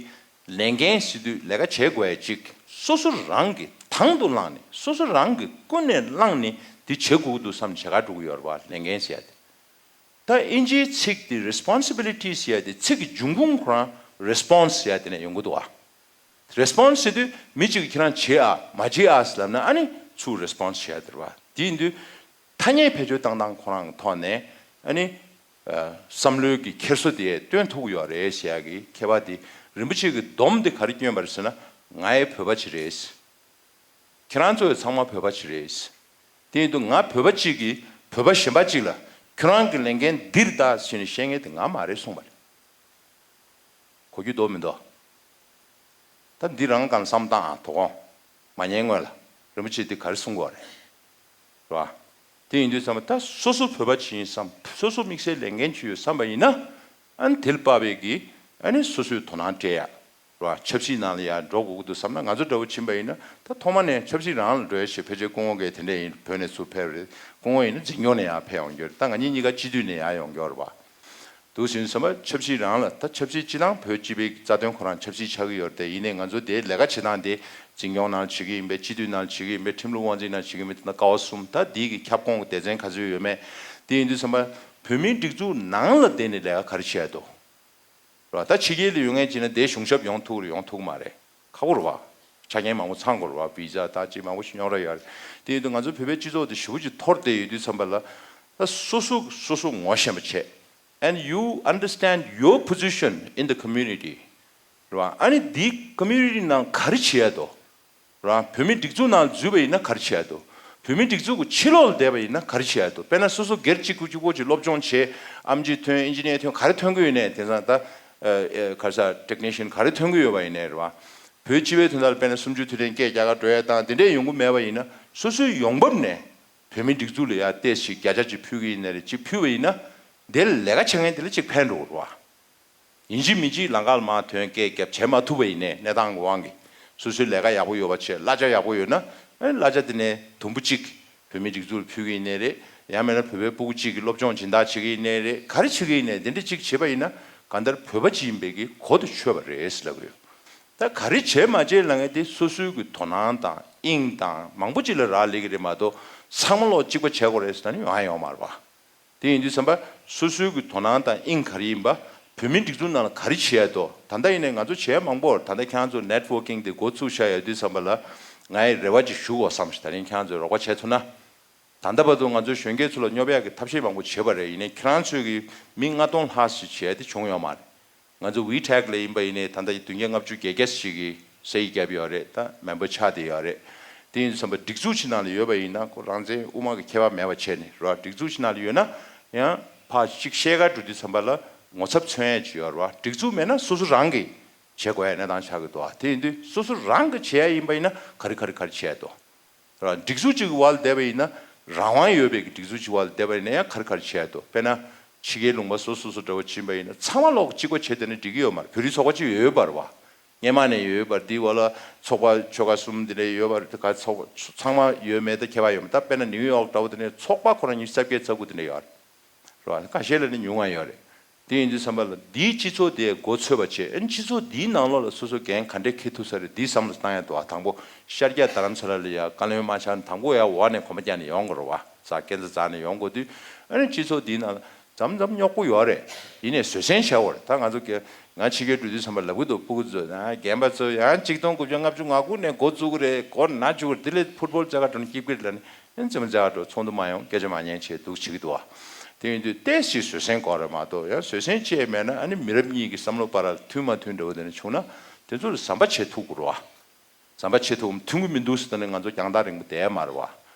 ལས་འགན་ཟེར་དུས་ལས་ཀ་བྱེད་དགོས་ཡ་གཅིག་སོ་སོ་རང་གིས་དང་དུ་བླངས་ནས། སོ་སོ་རང་གིས་ཀུན་ནས་བླངས་ནས་འདི་བྱེད་དགོས་ཀྱི་འདུག་བསམ་བྱེད་ག་འགྲོ་གི་ཡོད་རེད་བ། ལས་འགན་ཟེར་ཡ་དེ། ད་ཨིན་ཇིའི་ཚིག་དེ་responsibility ཟེར་ཡ་དེ་ཚིག་གི་འབྱུང་ཁུངས་ཁོ་རང་response ཟེར་ཡ་དེ་ནས་ཡོང་གི་འདུག་བ། response ཟེར་དུས་མི་གཅིག་གིས་ཁྱེད་རང་བྱེད་ཨ་མ་བྱེད་ཨ་ཟེར་ལབ་ན། ཨ་ནི་ཚུར་response བྱེད་ཡ་དེ་རེད་བ། དེ་ཡིན་དུས་ཐ་སྙད་བེད་སྤྱོད་བཏང་སྟངས་ཁོ་རང་གི་ཐོག་ནས། ཨ་ནི་ཨ། བསམ་བློའི་གི་འཁྱེར་སོ་དེ་སྟོན་ཐུབ་ཀྱི་ཡོད་རེད་ཟེར་ཡ་གི་མཁས་པ་དེ། རིན་པོ་ཆེ་གི་སྡོམ་དེ་ག་རེ་སྐྱོན་པ་རེད་ཟེར་ན། ང་ཡི་བོད་པ་ཅིག་རེད། ཁྱེད་རང་ཚོ་ཡི་ཚང་མ་བོད་པ་ཅིག་རེད། དེ་ཡིན་དུས་ང་བོད་པ་གཅིག་གིས་བོད་པ་གཞན་པ་གཅིག་ལ་ཁྱོད་རང་གི་ལས་འགན་འདི་རེད་ད་ཟེར་ནས་བཤད་མཁན་དེ་ང་མ་རེད་གསུངས་པ་རེད། གོ་རྒྱུ་འདུག་མི་འདུག་ད་འདི་རང་གང་བསམ་བཏང་ཨ། དོ་དགོང་མ་ཉལ་སྔོན་ལ་རིན་པོ་ཆེས་འདི་ག་རེ་གསུང་གི་ཡོད་རེད། རེད་བ། དེ་ཡིན་དུས་ཙམ་པ་ད་སོ་སོ་བོད་པ་ཅིག་ཡིན་བསམ། སོ་སོ་དམིགས་བསལ་ལས་འགན་ཅིག་ཡོད་བསམ་པ་ཡིན་ན། ཨ་ནི་དེ་ལ་དཔག་པའི་གི་ཨ་ནི་སོ་སོས་དོ་སྣང་སྤྲད་ཡ། རེད་བ། ཆབ་སྲིད་ནང་ལ་ཡར་འགྲོ་དགོས་ཀྱི་འདུག་བསམ་ན། ང་ཚོ་འདྲ་བོ་ཕྱིན་པ་ཡིན་ན་ད་ཐོག་མ་ནས་ཆབ་སྲིད་རང་ལ་འགྲོ་ཡ་བྱེད། ཕལ་ཆེར་སྐུ་ངོ་གིས་དེ་འདྲ་ཡིན། བོད་ནས་ཚུར་ཕེབས་རེད། སྐུ་ངོ་ཡིན་ན་འཛིན་སྐྱོང་ནས་ཡར་ཕེབས་ཡོང་རྒྱུ་རེད། ད་ང་གཉིས་གཉིས་ཀ་སྤྱི་འཐུས་ནས་ཡར་ཡོང་རྒྱུ་རེད་བ། འདུག་ཟིན་བསམ་པ་ཆབ་སྲིད་རང་ལ། ད་ཆབ་སྲིད་སྤྱི་བཏང་བོད་སྤྱི་པའི་རྩ་དོན་ཁོ་རང་ཆབ་སྲིད་ཆགས་ཀྱི་ཡོད་རེད་དེ། ཡིན་ནའི་ང་ཚོ་དེའི་ལས་ཀ་བྱེད་སྟངས་དེ་འཛིན་སྐྱོང་ནང་བྱེད་ཀྱི་ཡིན་པས། སྤྱི་འཐུས་ནང་བྱེད་ཀྱི་ཡིན་པས། ཁྲིམས་ལུགས་དབང་འཛིན་ནང་བྱེད་ཀྱི་ཡིན་པས། དེ་ནང་ཀ་བ་གསུམ། ད་དེའི་གི་ཁྱབ་ཁོངས་ཀྱི་སྡེ་ཚན་ག་ཚོད་ཡོད་མེད། དེ་ཡིན་དུས་ཙམ་པ་བོད་མིའི་སྒྲིག་འཛུགས་ནང་ལ་བསྡད་ནས་ལས་ཀ་ག་རེ་བྱེད་ཡ་འདུག་རེད་བ། ད་ཕྱི་རྒྱལ་ལ་ཡོད་མཁན་ཅིག་ན་དེའི་གཞུང་ཞབས་ཡོང་ཐུབ་རེད། ཡོང་ཐུབ་ཀྱི་མ་རེད། ཁག་པོ་རེད་བ། ཆ་རྐྱེན་མང་པོ་ཚང་དགོས་རེད་བ། བི་ཛ་དང་ཅིག་མང་པོ་ཞིག་རྙོག་དྲ་ཡོད་རེད། དེ་ཡིན་དུས་ང་ཚོ་བོད་པའི་སྤྱི་ཚོགས་དེ་ཞེ་པོ་ཅིག་འཐོར་བསྡད་ཡོད་དུས་ཙམ་པ་ལ། ད་སོ་སོ་སོ་སོ་ངོ་ཤེས་པ་བྱས། And you understand your position in the community. རེད་བ། ཨ་ནི་འདི་community་ནང་ག་རེ་བྱེད་ཡ་འདུག་རེད་བ། བོད་མི་སྒྲིག་འཛུགས་ནང་འཛུལ་བ་ཡིན་ན་ག་རེ་བྱེད་ཡ་འདུག་བོད་མི་སྒྲིག་འཛུགས་ཀྱི་ཕྱི་ལོགས་ལ་བསྡད་པ་ཡིན་ན་ག་རེ་བྱེད་ཡ་འདུག་དཔེར་ན་སོ་སོ་སྒེར་གཅིག་པུ་གཅིག་པོ་ཅིག་སློབ་སྦྱོང་བྱས། ཨེམ་ཆི་ཐོན། ཨིན་ཇི་ནི་ཡར་ཐོན། ག་རེ་ཐོན་གྱི་ཡོད་ནའི། དེང་སང་ད་ཨ་ཨ་ག་རེ་ཟེར། ཊེག་ནི་ཤན་ག་རེ་ཐོན་གྱི་ཡོད་པ་ཡིན་ནའི་རེད་བ། བོད་སྤྱི་པའི་དོན་དག་ལ་དཔེར་ན་གསུམ་བཅུ་དུས་དྲན་སྐད་རྒྱག་གར་འགྲོ་ཡ་དང་དེ་འདྲས་ཡོང་གི་མེད་པ་ཡིན་ན། སོ་སོའི་ཡོང་འབབ་ནས་བོད་མི་སྒྲིག་འཛུགས་ལ་ཡ་ཏོག་ཙམ་བརྒྱ་ཆ་གཅིག་ཕུལ་གྱི་ཡིན་ནའི་རེད། གཅིག་ཕུལ་བ་ཡིན་ན། དེ་ལས་ཀ་བྱེད་མཁན་དེ་ལ་གཅིག་ཕན་འགྲོ་གི་རེད་བ། ཡིན་གཅིག་མིན་གཅིག་ལམ་ཁ་ལ་མར་ཐོན། སྐད་རྒྱབ། བྱེད་མ་ཐུབ་པ་ཡིན་ནའི། གནས་སྟངས་ཀྱི་དབང་གིས། སོ་སོའི་ལས་ཀ་ཡག་པོ་ཡོད་པ་བྱས། གླ་ཆ་ཡག་པོ་ཡོད་ན། ཨ་ནི་གླ་ཆ་དེ་ནས་དུམ་བུ་གཅིག་བོད་མི་སྒྲིག་འཛུགས་ལ་ཕུལ་གྱི་ཡིན་ནའི་རེད། ཡང་མིན་ན་བོད་པའི་སྤུ་གུ་གཅིག་གིས་སློབ་སྦྱོང་སྦྱིན་བདག་བྱེད་ཀྱི་ཡིན་ནའི་རེད། ག་རེ་བྱེད་ཀྱི་ཡིན་ནའི་དེ་འདྲ་གཅིག་བྱེད་པ་ཡིན་ན། གང་ལྟར་བོད་པ་གཅིག་ཡིན་པའི་གི་གོ་དེ་ཆོད་པ་རེད་ལབ་ཀྱི་ཡོད། ད་ག་རེ་བྱས་མ་བྱས་ལབ་མཁན་དེ་སོ་སོའི་གི་དོ་སྣང་དང་དབྱིངས་དང་མང་པོ་ཅིག་ལ་རག་ལས་ཀྱི་རེད་མ་གཏོགས། ཚང་མ་ལོག་གཅིག་པ་བྱེད་དགོས་རེད་ཟེར་ན་ནི་ཡོང་ཡ་ཡོད་མ་རེད་བ། དེ་ཡིན་དུས་ཙམ་པ་སོ་སོའི་གི་དོ་སྣང་དང་དབྱིངས་ག་རེ་ཡིན་པ། བོད་མིའི་སྒྲིག་འཛུགས་ནང་ལ་ག་རེ་བྱེད་ཡ་འདུག་ད་ལྟ་ཡིན་ནའི་ང་ཚོ་བྱེད་ཡ་མང་པོ། ད་ལྟ་ཁྱེད་རང་ཚོ་ནེཊ་ཝོར་ཀིང་དེ་འགོ་ཚུགས་བཞག་ཡོད་དུས་ཙམ་པ་ལ། ངའི་རེ་བ་ཅིག་ཞུ་དགོས་བསམ་ཞིག་ད་རིང་ཁྱེད་རང་ཚོས་རོགས་པ་བྱས་ཐུབ་ན། ད་ལྟ་བར་དུ་ང་ཚོས་གཞོན་སྐྱེས་ཚོ་ལ་སྙོབ་ཡག་གི་ཐབས་ཤེས་མང་པོ་བྱས་པ་རེད། ཡིན་ནའི་ཁྱེད་རང་ཚོས་ཀྱིས་མི་ལྔ་སྟོང་ལྷག་ཞིག་བྱས་ཏེ་བྱུང་ཡོད་མ་རེད། ང་ཚོ་ཝི་ཊེག་ལ་ཡིན་པ་ཡིན་ནའི་ད་ལྟ་བདུན་བརྒྱ་ལྔ་བཅུ་བརྒྱད་བརྒྱ་ཞིག་གིས་ས་ཡིག་བརྒྱབ་ཡོད་རེད། ད་མེམ་བར་ཆགས་བསྡད་ཡོད་རེད། དེ་ཡིན་དུས་ཙམ་པ་སྒྲིག་འཛུགས་ཅིག་ནང་ལ་ཡོད་པ་ཡིན་ན། ཁོ་རང་བཙན་དབུ་མ་གི་ཁྱད་པར་མེད་པ་བྱས་ནས་རེད་བ། སྒྲིག་འཛུགས་ཅིག་ནང་ལ་ཡོད་ན་ཡང་ཕར་གཅིག་བཤད་གར་འགྲོ་དུས་ཙམ་པ་ལ་ངོ་ཚབ་མཚོན་ཡ་ཅིག་ཡོད་རེད་བ། སྒྲིག་འཛུགས་མེད་ན་སོ་སོ་རང་གིས་བྱེད་དགོས་ཡ་གནས་སྟངས་ཆགས་ཀྱི་འདུག་བ། དེ་ཡིན་དུས་སོ་སོ་རང་གིས་བྱེད་ཡ་ཡིན་པ་ཡིན་ན་ག་རེ་ག་རེ་ག་རེ་བྱེད་ཡ་འདུག་རེད་བ། སྒྲིག་འཛུགས་གཅིག་གི་འོག་ལ་བསྡད་པ་ཡིན་ན་རང་དབང་ཡོད་པའི་གི་སྒྲིག་འཛུགས་གཅིག་འོག་ལ་བསྡད་པ་ཡིན་ན་ཡང་ག་རེ་ག་རེ་བྱེད་ཡ་འདུག་དཔེར་ན་ཕྱི་རྒྱལ་ལུང་པ་སོ་སོ་སོ་འདྲ་བོ་ཕྱིན་པ་ཡིན་ན་ཚང་མ་ལོག་གཅིག་པ་བྱས་བསྡད་ན་འགྲིག་གི་ཡོད་མ་རེད། བོད་རིགས་ཚོགས་པ་གཅིག་ཡོད་པ་རེད་བ། སྔོན་མ་ནས་ཡོད་པ་རེད། དེའི་འོག་ལ་ཚོགས་པ་ཆོལ་ཁ་གསུམ་དེ་འདྲ་ཡོད་པ་རེད། ད་ག་ཚོགས་པ་ཚང་མ་ཡོད་མེད་ད་ཁྱད་པར་ཡོད་མ་རེད། ད་དཔེར་ན་ནིའུ་ཡོག་འདྲ་བོ་དེ་འདྲའི་ཚོགས་པ་ཁོ་རང་ཉི་ཤུ་རྩ་བརྒྱད་རྩ་དགུ་དེ་འདྲ་ཡོད་རེད། རེད་བ། ཁ་ཤས་ལ་ནི་ཉུང་བ་ཡོད་རེད། དེ་ཡིན་དུས་ཙམ་པ་ལ་འདིའི་སྤྱི་ཚོགས་དེ་མགོ་ཚོད་པ་བྱས། ཨ་ནི་སྤྱི་ཚོགས་འདིའི་ནང་ལོགས་ལ་སོ་སོ་འགན་ག་འདྲས་འཁྱེར་ཐུབ་ས་རེད། འདི་བསམ་བློ་བཏང་ཡ་འདུག་བ། དང་པོ་ཤར་རྒྱག་རྡ་རམ་ས་ལ་ལ་ཡ་བཀའ་བློན་མ་ཆགས་ན་དང་པོ་ཡ་འོག་ནས་གོམ་པ་རྒྱག་ནས་ཡོང་དགོས་རེད་བ། ས་སྐས་འཛེག་འཛེག་ནས་ཡོང་དགོས་དུས། ཨ་ནི་སྤྱི་ཚོགས་འདིའི་ནང་ལ་མཚམས་མཚམས་རྙོག་པོ་ཡོད་རེད། ཡིན་ནའི་བཟོད་བསྲན་བྱ་དགོས་རེད། ད་ང་ཚོ་ག་ང་ཕྱི་རྒྱལ་འགྲོ་དུས་ཙམ་པ་ལབ་གི་འདུག་སྤུ་གུ་ཚོ་ན་རྒན་པ་ཚོ་ཡང་གཅིག་སྟོང་དགུ་བརྒྱ་ལྔ་བཅུ་ང་དགུ་ནས་འགོ་བཙུགས་གི་རེད། འགོ་ན་བཅུག་གི་རེད། དེ་ལས་ཕུཊ་བོལ་རྩེད་གར་འགྲོ་ན་སྐྱིད་པོ་རེད་ལབ་ནས། ཨ་ནི་རྩེད་མོ་རྩེ་གར་འགྲོ། ཚོགས་འདུ་མ་ཡོང་། སྐད་ཆ་མ་ཉན་བྱས་འདུག་བྱེད་ཀྱི་འདུག་བ། དེ་ཡིན་དུས་ཏོག་ཙམ་བཟོད་བསྲན་དགོས་རེད་མ་གཏོགས། ཡང་བཟོད་བསྲན་བཅས་མེད་ན་ཨ་ནི་མི་རབས་གཉིས་ཀྱི་བསམ་བློ་བར་ལ་མཐུན་མ་མཐུན་འདྲ་བོ་དེ་འདྲ་བྱུང་ན་དེ་ཚོ་ལ་ཟམ་པ་ཆད་ཐུབ་དགོས་རེད་བ། ཟམ་པ་ཆད་ཐུབ་མཐུན་གྱི་མི་འདུག་ཟེར་ན་ང་ཚོ་རྒྱང་ཐག་རིང་པོ་བསྡད་མ་རེད་བ།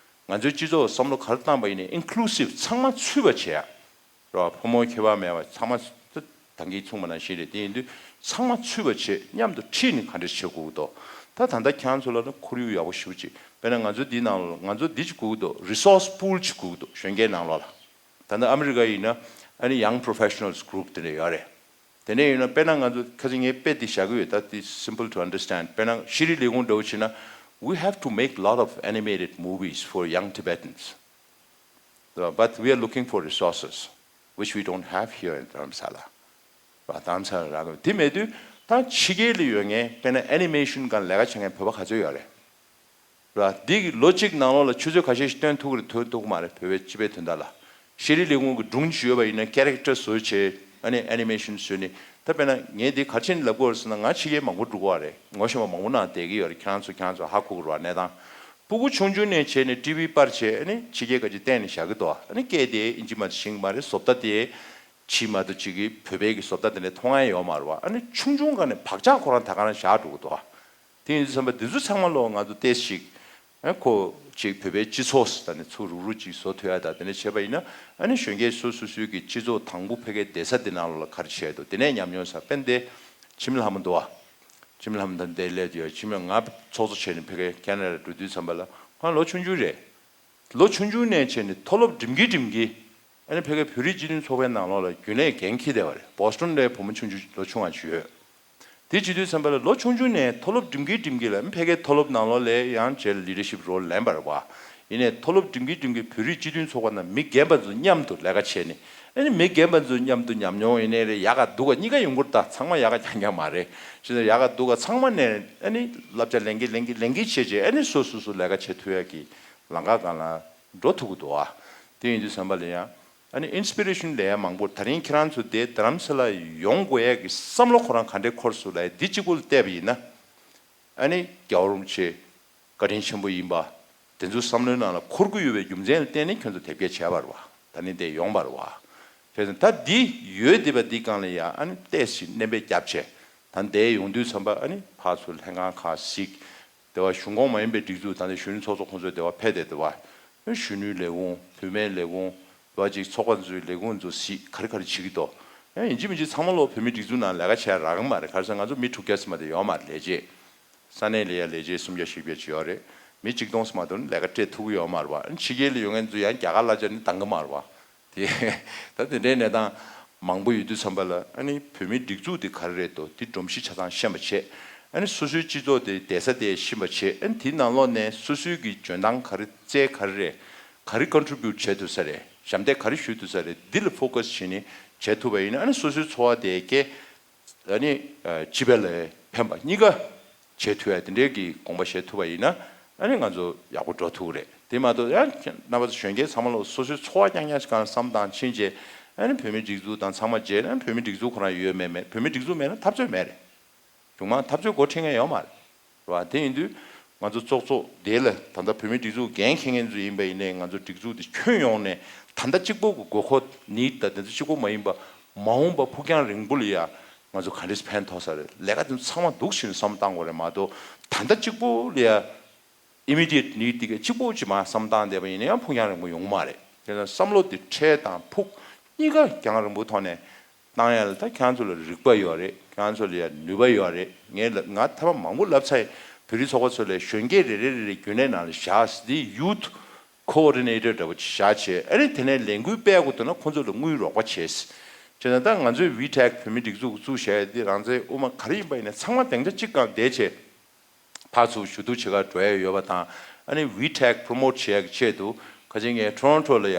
ང་ཚོའི་སྤྱི་ཚོགས་བསམ་བློ་ག་རེ་བཏང་པ་ཡིན་ནའི་ཨིན་ཀུ་ལུ་སིབ་ཚང་མ་ཚུད་པ་བྱས་ཡ། རེད་བ། ཕོ་མོ་ཁྱད་པར་མེད་པ་ཚང་མ་ད་གིན་གསུངས་པ་ནང་བཞིན་རེད། དེ་ཡིན་དུས་ཚང་མ་ཚུད་པ་བྱེད། མཉམ་དུ་ཁྲིད་ནས་ག་འདྲས་བྱེད་དགོས་ཀྱི་འདུག་ད་ད་ལྟ་ཁྱེད་རང་ཚོ་ལ་ནི་ཁོར་ཡུག་ཡག་པོ་ཞེ་པོ་ཅིག་དཔེར་ན་ང་ཚོ་འདི་ནང་ལ་ང་ཚོ་འདི་ཅིག་དགོས་ཀྱི་འདུག་རི་སོར་སི་པུལ་ཅིག་དགོས་ཀྱི་འདུག་གཞོན་སྐྱེས་ནང་ལོགས་ལ། ད་ལྟ་ཨ་མི་རི་ཀ་ཡིན་ན་ཨ་ནི་ཡང་པོ་རོ་ཕེ་ཤི་ནལ་སི་གུ་རུབ་དེ་འདྲ་ཡོད་རེད། དེ་ནས་ཡིན་ན་དཔེར་ན་ང་ཚོ་ཁ་སང་ངས་དཔེ་འདི་བཞག་གི་ཡོད། ད་འདི་simple to understand. དཔེར་ན་ཤེས་རིག་ལས་ཁུངས་འདྲ་བོ་བྱས་ན། We have to make lot of animated movies for young Tibetans. But we are looking for resources which we don't have here in Dharamsala. རྡ་རམ་ས་ལ་རག་གི་དེ་མེད་དུས། ད་ཕྱི་རྒྱལ་ལ་ཡོད་མཁན་དཔེར་ན་ཨེ་ནི་མེ་ཤན་སྒང་ལས་ཀ་བྱེད་མཁན་བོད་པ་ག་ཚོད་ཡོད་རེད། ར་འདི་གི་ལོ་གཅིག་ནང་ལོགས་ལ་ཆུ་ཚོད་ཁ་ཤས་ཤིག་སྟོན་ཐུབ་ཀྱི་རེད། ཐུབ་ཐུབ་ཀྱི་མ་རེད། བོད་པའི་སྤྱི་པའི་དོན་དག་ལ། ཤེས་རིག་ལས་ཁུངས་ཀྱི་སྒྲུང་ཅིག་ཡོད་པ་ཡིན་ན་ཀེ་རེག་ཊར་བཟོས་བྱས། ཨ་ནི་ཨེ་ནི་མེ་ཤན་བཟོས་ནས། ད་དཔེར་ན་ངས་འདི་ག་རེ་བྱས་ནས་ལབ་དགོས་རེད་ཟེར་ན། ང་ཕྱི་རྒྱལ་མང་པོ་འགྲོ་གི་ཡོད་རེད། ངོ་ཤེས་པ་མང་པོ་ནང་བསྡད་ཀྱི་ཡོད་རེད། ཁྱེད་རང་ཚོ་ཁྱེད་རང་ཚོ་ཧ་གོ་གི་རེད་བ། གནས་སྟངས་སྤུ་གུ་ཆུང་ཆུང་ནས་བྱས་ནས་ཊི་ཝི་པར་བྱས། ཨ་ནི་ཕྱི་རྒྱལ་ག་ཅིག་བལྟས་ནས་བཞག་གི་འདུག་ཨ་ནི་སྐད་དེ་ཨིན་ཇི་མ་གཏོགས་ཤེས་ཀྱི་མ་རེད། བཟོ་ལྟ་དེ་ཕྱི་མ་གཏོགས་ཅིག་གི་བོད་པའི་གི་བཟོ་ལྟ་དེ་འདྲ་མཐོང་ཡ་ཡོད་མ་རེད་བ། ཨ་ནི་ཆུང་ཆུང་སྒང་ནས་བག་ཆགས་ཁོ་རང་ད་ག་རང་བཞག་འགྲོ་གི་འདུག་དེ་ཡིན་དུས་ཙམ་པ་འདི་ཚོ་ཚང་མ་ལོག་ང་ཚོ་ཏོག་ཙམ་ཅིག་ཨ་ཁོ་ཅིག་བོད་པའི་སྤྱི་ཚོགས་ཟེར་ནས་ཚུར་རུག་རུག་ཅིག་བཟོ་ཐུབ་ཡ་དང་དེ་འདྲ་བྱས་པ་ཡིན་ན། ཨ་ནི་གཞོན་སྐྱེས་སོ་སོ་སོའི་གི་སྤྱི་ཚོགས་དང་པོ་ཕ་གིའི་བསྡད་ས་དེ་ནང་ལོགས་ལ་ག་རེ་བྱས་འདུག་དེ་ནས་ཉམས་མྱོང་ཟེར། དཔེར་ན་དེ་འཆི་མེད་ལྷ་མོ་འདུག་བ། འཆི་མེད་ལྷ་མོ་དང་དེ་སླེབས་ཡོད། འཆི་མེད་ང་ཚོགས་གཙོ་བྱས་ནས་ཕ་གིའི་ཁེ་ན་ཌ་འགྲོ་དུས་ཙམ་པ་ལ་ཁོ་ལོ་ཆུང་ཆུང་རེད། ལོ་ཆུང་ཆུང་ནས་བྱས་ནས་མཐོ་སློབ་འགྲིམ་གིན་འགྲིམ་གིན། ཨ་ནི་ཕ་གིའི་བོད་རིགས་སྤྱི་མཐུན་ཚོགས་པའི་ནང་ལོགས་ལ་རྒྱུན་ལས་འགན་འཁྱེར་བསྡད་པ་རེད། བོ་སི་ཊོན་ལ་བུ་མོ་ཆུང་ཆུང་ལོ་ཆུང་བ་ཅིག་ཡོད། དེ་བྱེད་དུས་ཙམ་པ་ལ་ལོ་ཆུང་ཆུང་ནས་མཐོ་སློབ་འགྲིམ་གིན་འགྲིམ་གིན་ལ། ཨ་ནི་ཕ་གིའི་མཐོ་སློབ་ནང་ལོགས་ལ་ཡང་རྗེས་ལ་ལི་ཌར་ཤིབ་རོལ་ལེན་པ་རེད་བ། ཡིན་ནའི་མཐོ་སློབ་འགྲིམ་གིན་འགྲིམ་གིན་བོད་རིགས་སྤྱི་མཐུན་ཚོགས་པ་ནང་མི་རྒན་པ་ཚོ་མཉམ་དུ་ལས་ཀ་བྱས་ནས། ཨ་ནི་མི་རྒན་པ་ཚོ་མཉམ་དུ་ཉམས་མྱོང་ཡིན་ནའི་རེད། ཡག་ག་སྡུག་ག་གཉིས་ཀ་ཡོང་གི་རེད། ད་ཚང་མ་ཡག་ག་རྐྱང་རྐྱང་མ་རེད། བྱས་ཙང་ཡག་ག་སྡུག་ག་ཚང་མ་ནས་ཨ་ནི་བསླབ་བྱ་ལེན་གིན་ལེན་གིན་ལེན་གིན་བྱས་བྱས། ཨ་ནི་སོ་སོ་སོ་ལས་ཀ་བྱེད་ཐུབ་ཡ་གི་ལམ་ཁ་སྒང་ལ་འགྲོ་ཐུབ་ཀྱི་འདུག་བ། དེ་ཡིན་དུས་ཙམ་པ་ལ་ཡང་ཨ་ནི་ཨིན་སི་པི་རེ་ཤན་ལབ་ཡ་མང་པོ། ད་རིང་ཁྱེད་རང་ཚོ་དེ་རྡ་རམ་ས་ལ་ཡོང་དགོས་ཡ་གི་བསམ་བློ་ཁོ་རང་ག་འདྲས་འཁོར་སོང་ལབ་ཡ་འདི་གཅིག་པུ་ལ་བལྟས་པ་ཡིན་ན། ཨ་ནི་རྒྱལ་བ་རིན་པོ་ཆེ་བཀའ་དྲིན་ཆེན་པོ་ཡིན་པ། དེ་ཚོ་བསམ་བློའི་ནང་ལ་འཁོར་གྱི་ཡོད་པའི་རྒྱུ་མཚན་ལ་བརྟེན་ནས་ཁྱོད་ཚོ་དེབ་སྐྱེལ་བྱས་པ་རེད་བ། ད་ནི་དེ་ཡོང་པ་རེད་བ། བྱས་ཙང་ད་འདི་ཡོད་བསྡད་པ་འདི་སྒང་ལ་ཡ་ཨ་ནི་ཏོག་ཙམ་མནན་པ་བརྒྱབ་བྱས། ད་འདས་ཡོང་དུས་ཙམ་པ་ཨ་ནི་ཕར་ཚུར་ལྷན་ཁང་ཁག་ཞིག་དེ་བ་གཞུང་ཁོངས་མ་ཡིན་པའི་སྒྲིག་འཛུགས་ད་ལྟ་གཞོན་ནུ་ཚོགས་གཙོ་ཁོང་ཚོའི་དེ་བ་ཕེབས་ཏེ། དེ་བ་གཞོན་ནུའི་ལས་ཁུངས། བུད་མེད་ལས་ཁུངས། དེ་བ་ཅིག་ཚོགས་པ་ཚོའི་ལས་ཁུངས་ཚོ་ཞིག་ག་རེ་ག་རེ་བྱེད་ཀྱི་འདུག་ཡང་ཡིན་གཅིག་མིན་གཅིག་ཚང་མ་ལོ་བོད་མིའི་སྒྲིག་འཛུགས་ནང་ལས་ཀ་བྱས་རག་གི་མ་རེད། ག་རེ་ཟེར་ང་ཚོ་མི་དྲུག་བརྒྱ་ཙམ་མ་གཏོགས་ཡོད་མ་རེད། ལས་བྱེད། ས་གནས་ལ་ཡ་ལས་བྱེད་སུམ་བརྒྱ་བཞི་བརྒྱ་ཅིག་ཡོད་རེད། མི་གཅིག་སྟོང་ཙམ་མ་གཏོགས་ལས་ཀ་སྤྲད་ཐུབ་ཀྱི་ཡོད་མ་རེད་བ། ཕྱི་རྒྱལ་ལ་ཡོད་མཁན་ཚོ་ཡང་རྒྱ་གར་གླ་ཆ་ནི་འདང་གི་མ་རེད་བ། དེ་ད་དེ་འདྲའི་གནས་སྟངས་མང་པོ་ཡོད་དུས་ཙམ་པ་ལ། ཨ་ནི་བོད་མིའི་སྒྲིག་འཛུགས་དེ་ག་རེ་རེད་འདུག་དེ་སྒྲོམ་གཞི་ཆ་ཚང་ཤེས་པ་བྱས། ཨ་ནི་སོ་སོའི་སྤྱི་ཚོགས་དེ་བསྡད་ས་དེ་ཤེས་པ་བྱས། ཨ་ནི་དེའི་ནང་ལོགས་ནས་སོ་སོའི་གི་འཇོན་ཐང་ག་རེ། རྩལ་ག་རེ་རེད། ག་རེ་ཀོན་ཊི་རི་བྷིའུ་ཊི་བྱེད་ཐུབ་ས་རེད། ཞབས་འདེགས་ག་རེ་ཞུ་ཐུབ་ས་རེད། འདི་ལ་ཕོ་ཀ་སི་བྱས་ནས་བྱེད་ཐུབ་པ་ཡིན་ན། ཨ་ནི་སོ་སོའི་འཚོ་བ་དེ་སྐྱེལ། ཨ་ནི་ཨ་སྤྱི་པའི་ལ་ཕན་པ་གཉིས་ཀ་བྱེད་ཐུབ་ཡ་དེ་འདྲའི་གི་དགོངས་པ་བཞེས་ཐུབ་པ་ཡིན་ན། ཨ་ནི་ང་ཚོ་ཡག་པོ་འགྲོ་ཐུབ་ཀྱི་རེད། དེ་མ་གཏོགས་ཡང་རྣམ་པ་ཚོ་གཞོན་སྐྱེས་ཚང་མ་ལོ་སོ་སོའི་འཚོ་བ་རྐྱང་རྐྱང་ཞིག་གང་བསམ་བཏང་ཕྱིན་རྗེས། ཨ་ནི་བོད་མིའི་སྒྲིག་འཛུགས་དང་ཚང་མ་བརྗེས་ན། བོད་མིའི་སྒྲིག་འཛུགས་ཁོ་རང་ཡོད་མེད་མེད། བོད་མིའི་སྒྲིག་འཛུགས་མེད་ན་འཐབ་རྩོད་མེད་རེད། གཞུང་མང་འཐབ་རྩོད་འགོ་ཁྲིད་མཁན་ཡོད་མ་རེད། རེད་བ། དེ་ཡིན་དུས་ང་ཚོ་ཚོགས་གཙོ་དེ་ལ་ད་ལྟ་བོད་མིའི་སྒྲིག་འཛུགས་འགན་འཁྱེར་མཁན་ཚོ་ཡིན་པ་ཡིན་ནའི། ང་ཚོ་སྒྲིག་འཛུགས་དེ་ཁྱོན་ཡོངས་ནས་ད་ལྟ་གཅིག་པོ་གི་དགོས་མཁོ་ནི་ད་དེ་ཚོ་གཅིག་པོ་མ་ཡིན་པ། མ་འོངས་པ་ཕུགས་རྒྱང་རིང་པོ་ལ་ཡ་ང་ཚོ་ག་འདྲས་ཕན་ཐོགས་ས་རེད། ལས་ཀ་དེ་ཚོ་ཚང་མ་འདུག་ཕྱིན་བསམ་བཏང་དགོས་རེད་མ་གཏོགས། ད་ལྟ་གཅིག་པོ་ལ་ཡ་ཨི་མི་ཌི་ཡེ་ཊི་ནི་ཌི་དེ་ག་གཅིག་པོ་ཅིག་མ་བསམ་བཏང་བསྡད་པ་ཡིན་ན་ཡང་ཕུགས་རྒྱང་རིང་པོ་ཡོང་གི་མ་རེད། དེ་ཚོ་བསམ་བློ་དེ་ཁྲལ་དང་ཕུགས་གཉིས་ཀ་རྒྱང་རིང་པོའི་ཐོག་ནས་བཏང་ཡ་ལ། ད་ཁྱེད་རང་ཚོ་ལ་རིག་པ་ཡོད་རེད། ཁྱེད་རང་ཚོ་ལ་ཡ་ནུས་པ་ཡོད་རེད། ངས་ལ་ང་ཐེངས་མ་མང་པོ་ལབ་ཚར་ཡིན། བོད་རིགས་ཚོགས་པ་ཚོ་ལ་གཞོན་སྐྱེས་རེ་རེ་རེ་རེ་རྒྱུན་ལས་ནང་ལ་བཞག་སྟེ། ཡུ་ཐི་ཀོ་ཨོ་ཌི་ནེ་ཊར་འདྲ་པོ་ཅིག་བཞག་བྱས། ཨ་ནི་དེ་ནས་ལས་འགུལ་སྤེལ་དགོས་འདུག་ན་ཁོང་ཚོ་ལ་དངུལ་རོགས་པ་བྱས། བྱས་ཙང་ད་ང་ཚོའི་ཝི་ཊེག་བོད་མི་སྒྲིག་འཛུགས་བཙུགས་བཞག་ཡ་དེ་རང་བཙན་དབུ་མ་ག་རེ་ཡིན་པ་ཡིན་ནའི་ཚང་མ་སྡིངས་ཆ་གཅིག་སྒང་བསྡད་བྱས། ཕར་ཚུར་ཞུ་གཏུག་བྱེད་གར་འགྲོ་ཡ་ཡོད་པ་དང་། ཨ་ནི་ཝི་ཊེག་པོ་རོ་མོ་ཊི་བྱེད་ཡ་གི་ཆེད་དུ་ཁ་ཅིག་ངས་ཊོ་རོན་ཊོ་ལ་ཡ་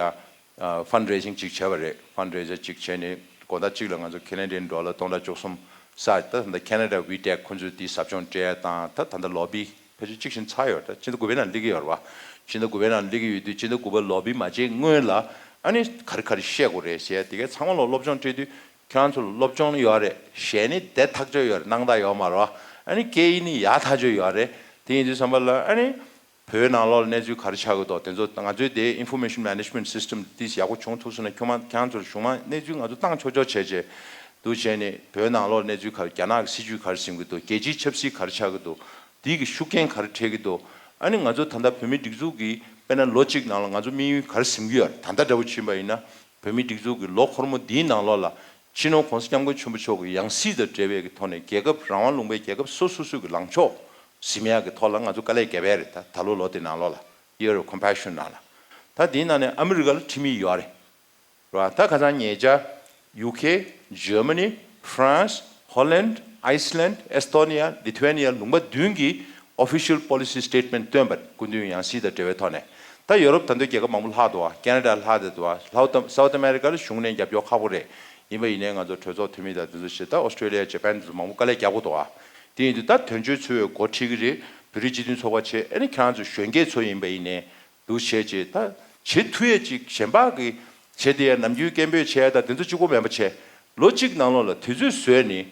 ཕན་ཌི་རེ་ཛིང་ཅིག་བྱས་པ་རེད། ཕན་ཌི་རེ་ཛར་ཅིག་བྱས་ནས་དགོང་དག་གཅིག་ལ་ང་ཚོ་ཁེ་ན་ཌན་ཌོ་ལར་སྟོང་ཕྲག་བཅུ་གསུམ་བསགས། ད་ད་ལྟ་ཁེ་ན་ཌ་ཝི་ཊེག་ཁོང་ཚོས་དེའི་ཟབ་སྦྱོང་སྤྲད་ཡ་དང་། ད་ད་ལྟ་ལོ་བི་ཕལ་ཆེར་གཅིག་བཞིན་ཚར་ཡོད་རེད། ད་ཕྱི་ཟླ་དགུ་པའི་ནང་སླེབས་ཀྱི་ཡོད་རེད་བ། ཕྱི་ཟླ་དགུ་པའི་ནང་སླེབས་ཀྱི་ཡོད་དུས། ཕྱི་ཟླ་དགུ་པ་ལོ་བི་མ་བྱེད་སྔོན་ལ་ཨ་ནི་ག་རེ་ག་རེ་བཤད་དགོས་རེད་ཟེར་ཡ་དེ་གའི་ཚང་མ་ལ་སློབ་སྦྱོང་སྤྲད་དུས། ཁྱེད་རང་ཚོ་ལ་སློབ་སྦྱོང་ཡོད་རེད། ཞལ་ནི་བདེ་ཐག་ཆོད་ཡོད་རེད། གནང་ཐག་ཡོད་མ་རེད་བ། ཨ་ནི་སྐད་ཡིག་ནི་ཡག་ཐག་ཆོད་ཡོད་རེད། དེ་ཡིན་དུས་ཙམ་པ་ལ་ཨ་ནི་བོད་ནང་ལོགས་ལ་གནས་ཚུལ་ག་རེ་ཆགས་ཀྱི་འདུག་དེ་ཚོ་ང་ཚོའི་དེ་ཨིན་ཕོར་མེ་ཤན་མེ་ནེ་ཇི་མེན་ཊི་སིས་ཊམ་དེ་ཡག་པོ་བྱུང་ཐུབ་སོང་ན། ཁྱོད་མ་ཁྱེད་རང་ཚོར་གཞུང་མང་གནས་ཚུལ་ང་ཚོ་བཏང་ཆོག་ཆོག་བྱས་བྱས་འདུག་བྱས་ནས། བོད་ནང་ལོགས་གནས་ཚུལ་ག་རེ། རྒྱ་ནག་གི་སྲིད་ཇུས་ག་རེ་འཛིན་གྱི་འདུག་རྒྱལ་སྤྱིའི་ཆབ་སྲིད་ག་རེ་ཆགས་ཀྱི་འདུག་དེའི་གི་ཤུགས་རྐྱེན་ག་རེ་འཕྲད་ཀྱི་འདུག་ཨ་ནི་ང་ཚོ་ད་ལྟ་བོད་མིའི་སྒྲིག་འཛུགས་ཀྱི་དཔེར་ན་ལོ་གཅིག་ནང་ལ་ང་ཚོ་དམིགས་ཡུལ་ག་རེ་འཛིན་གྱི་ཡོད་རེད། ད་ལྟ་འདྲ་པོ་ཕྱིན་པ་ཡིན་ན། བོད་མིའི་སྒྲིག་འཛུགས་ཀྱི་ལོ་འཁོར་མོ་འདིའི་ནང་ལོགས་ལ་སྤྱི་ནོར་༸གོང་ས་༸སྐྱབས་མགོན་ཆེན་པོ་མཆོག་གི་ཡང་སྲིད་དང་འབྲེལ་བའི་གི་ཐོག་ནས། རྒྱལ་ཁབ་རང་དབང་ལུང་པའི་རྒྱལ་ཁབ་སོ་སོ་སོའི་གི་ལངས་ཕྱོགས་ཟིན་ཡག་གི་ཐོག་ལ་ང་ཚོ་དཀའ་ལས་བརྒྱབ་ཡ་རེད། ད་ད་ལོ་ལོ་དེ་ནང་ལོགས་ལ། Year of Compassion ནང་ལ། ད་དེའི་ནང་ནས་ཨ་མི་རི་ཀ་ལ་ཁྲིམས་ཡིག་ཡོད་རེད། རེད་བ། ད་ཁ་སང་ཉེ་ཆར་ཡུ་ཁེ། ཇར་མ་ནི། ཧྥ་རན་སི། ཧོ་ལན། ཨའི་སི་ལན། ཨེས་ཏོ་ནི་ཡ། ལི་ཐུ་ཝེ་ནི་ཡ། ལུང་པ་བདུན་གྱིས་ཨོ་ཕི་ཤལ་པོ་ལི་སི་སི་ཊེ་ཊི་མེན་ཊི་བཏོན་པ་རེད། སྐུ་མདུན་ཡང་སྲིད་དང་འབྲེལ་བའི་ཐོག་ནས། ད་ཡོ་རོབ་ད་དུང་རྒྱལ་ཁབ་མང་པོ་ལྷག་འདུག་བ། ཁེ་ན་ཌ་ལྷག་བསྡད་འདུག་བ། སའུ་ཐི་ཨ་མེ་རི་ཀ་ལ་གཞུང་ནས་རྒྱབ་སྐྱོར་ཁག་པོ་རེད། ཡིན་པ་ཡིན་ནའི་ང་ཚོ་གྲོས་ཚོགས་འཐུས་མི་དང་དེ་ཚོ་ཞིག་ད་ཨོ་སི་ཀྲེ་ལི་ཡ། ཇ་པན་དེ་ཚོ་མང་པོ་དཀའ་ལས་རྒྱག་གི་འདུག་བ། དེ་ཡིན་དུས་ད་དོན་གཅོད་ཚོས་འགོ་ཁྲིད་ཀྱི་རེད། བོད་རིགས་སྤྱི་མཐུན་ཚོགས་པ་བྱས། ཨ་ནི་ཁྱེད་རང་ཚོ་གཞོན་སྐྱེས་ཚོ་ཡིན་པ་ཡིན་ནའི། འདུག་བྱས་བྱས་ད་བྱེད་ཐུབ་ཡས་ཅིག་གཞན་པ་གི་བྱེད་དེ་ཡ། ནམ་རྒྱུན་སྐད་འབོད་བྱས་ཡ་ད་དེ་ཚོ་གཅིག་པོ་མེད་པ་བྱས། ལོ་གཅིག་ནང་ལོགས་ལ་དུས་ཚོད་བཟོས་ནས་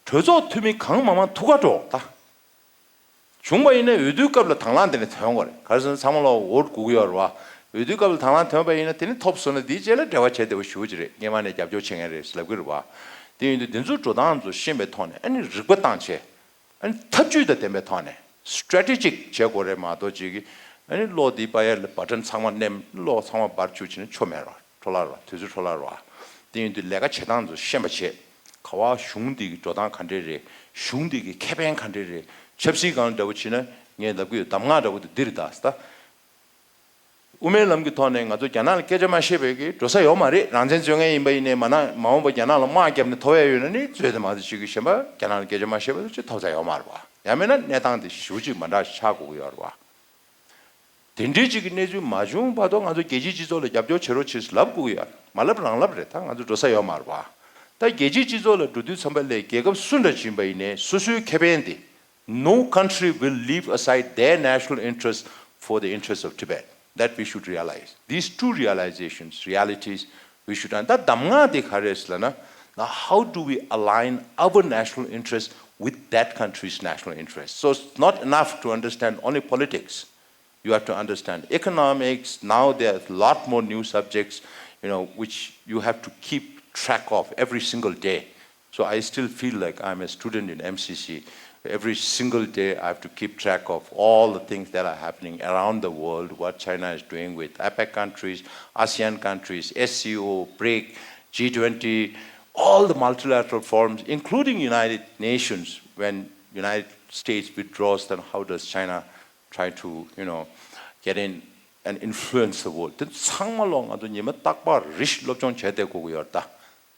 གྲོས་ཚོགས་འཐུས་མི་གང་མང་མང་ཐུག་ག་འགྲོ་ད། བྱུང་བ་ཡིན་ན་འོས་བསྡུའི་སྐབས་ལ་དང་བླངས་དེ་ནས་ཐོན་དགོས་རེད། ག་རེ་ཟེར་ན་ཚང་མ་ལ་འོ་ཊི་དགོས་ཀྱི་ཡོད་རེད་བ། འོས་བསྡུའི་སྐབས་ལ་དང་བླངས་ཐོན་པ་ཡིན་ན་དེ་ནི་ཐོབ་སོང་ན་དེའི་རྗེས་ལ་འབྲེལ་བ་བྱས་བདེ་པོ་ཞེ་པོ་ཅིག་རེད། སྔོན་མ་ནས་རྒྱབ་སྐྱོར་བྱེད་མཁན་རེད་ཟེར་ལབ་ཀྱི་རེད་བ། དེ་ཡིན་དུས་དེ་ཚོའི་འགྲོ་སྟངས་ཚོ་ཤེས་པའི་ཐོག་ནས། ཨ་ནི་རིག་པ་བཏང་བྱས། ཨ་ནི་ཐབས་ཇུས་དང་ལྡན་པའི་ཐོག་ནས་སི་ཊེ་རེ་ཊི་ཇིག་བྱེད་དགོས་རེད་མ་གཏོགས། ཅིག་གིས་ཨ་ནི་གློག་འདི་པ་ཡར་ལ་བ་ཊན་ཚང་མ་མནན། གློག་ཚང་མ་འབར་བཅུག་བྱས་ནས་ཆོ་མེད་རོགས། འཕྲོ་བརླག་རོགས། དུས་ཚོད་འཕྲོ་བརླག་རོགས། དེ་ཡིན་དུས་ལས་ཀ་བྱེད་སྟངས་ཚོ་ཤེས་པ་བྱེད། ག་བ་གཞུང་འདི་གི་འགྲོ་སྟངས་ག་འདྲས་རེད། གཞུང་འདི་གི་ཁེ་ཕན་ག་འདྲས་རེད། ཆབ་སྲིད་སྒང་འདྲ་པོ་བྱས་ན་ངས་ལབ་ཀྱི་ཡོད། གདམས་ངག་འདྲ་པོ་དེ་འདི་རེད་ད། དབུ་མའི་ལམ་གྱི་ཐོག་ནས་ང་ཚོ་རྒྱ་ནག་ལ་སྐད་ཆ་མ་བཤད་པའི་གི་འགྲོ་ས་ཡོད་མ་རེད། རང་བཙན་རྩོད་མཁན་ཡིན་པ་ཡིན་ནའི་མ་ན་མ་འོངས་པ་རྒྱ་ནག་ལ་དམག་བརྒྱབ་ནས་ཐོབ་ཡ་ཡོད་ན་ནི་རྩོད་དེ་མ་གཏོགས། ཅིག་གི་གཞན་པ་རྒྱ་ནག་ལ་སྐད་ཆ་མ་བཤད་པ་ཅིག་ཐོབ་ས་ཡོད་མ་རེད་བ། ཡང་མིན་ན་གནས་སྟངས་དེ་ཞེ་པོ་ཅིག་མ་འདྲ་ཆགས་དགོས་ཀྱི་ཡོད་རེད་བ། དེ་འདྲའི་ཅིག་གི་གནས་ཚུལ་མ་བྱུང་བར་དུ་ང་ཚོ་རྒྱལ་སྤྱིའི་སྤྱི་ཚོགས་ལ་རྒྱབ་སྐྱོར་བྱེད་རོགས་བྱེད་ཟེར་ལབ་དགོས་ཀྱི་ཡོད་རེད། མ་ལབ་རང་ལབ་རེད། ད་ང་ཚོ་འགྲོ་ས་ཡོད་མ་རེད་བ། ད་རྒྱལ་སྤྱིའི་སྤྱི་ཚོགས་ལ་འགྲོ་དུས་ཙམ་པ་ལ་རྒྱལ་ཁབ་སུ་འདྲ་ཅིག་ཡིན་པ་ཡིན་ནའི་སོ་སོའི་ཁེ་ཕན་དེ། No country will leave aside their national interests for the interests of Tibet. That we should realize. These two realizations, realities, we should. ད་གདམས་ངག་དེ་ག་རེ་རེད་ཟེར་ལབ་ན། Now, how do we align our national interests with that country's national interest. So it's not enough to understand only politics. You have to understand economics. Now there are a lot more new subjects, you know, which you have to keep track of every single day. So I still feel like I'm a student in M C C. Every single day I have to keep track of all the things that are happening around the world, what China is doing with APEC countries, ASEAN countries, S C O, bric, G twenty, all the multilateral forums, including United Nations. When United States withdraws, then how does China try to, you know, get in and influence the world? དེ་ཚང་མ་ལོ་ང་ཚོ་ཉི་མ་རྟག་པར་རེ་བཞིན་སློབ་སྦྱོང་བྱས་བསྡད་དགོས་ཀྱི་ཡོད་རེད་ད།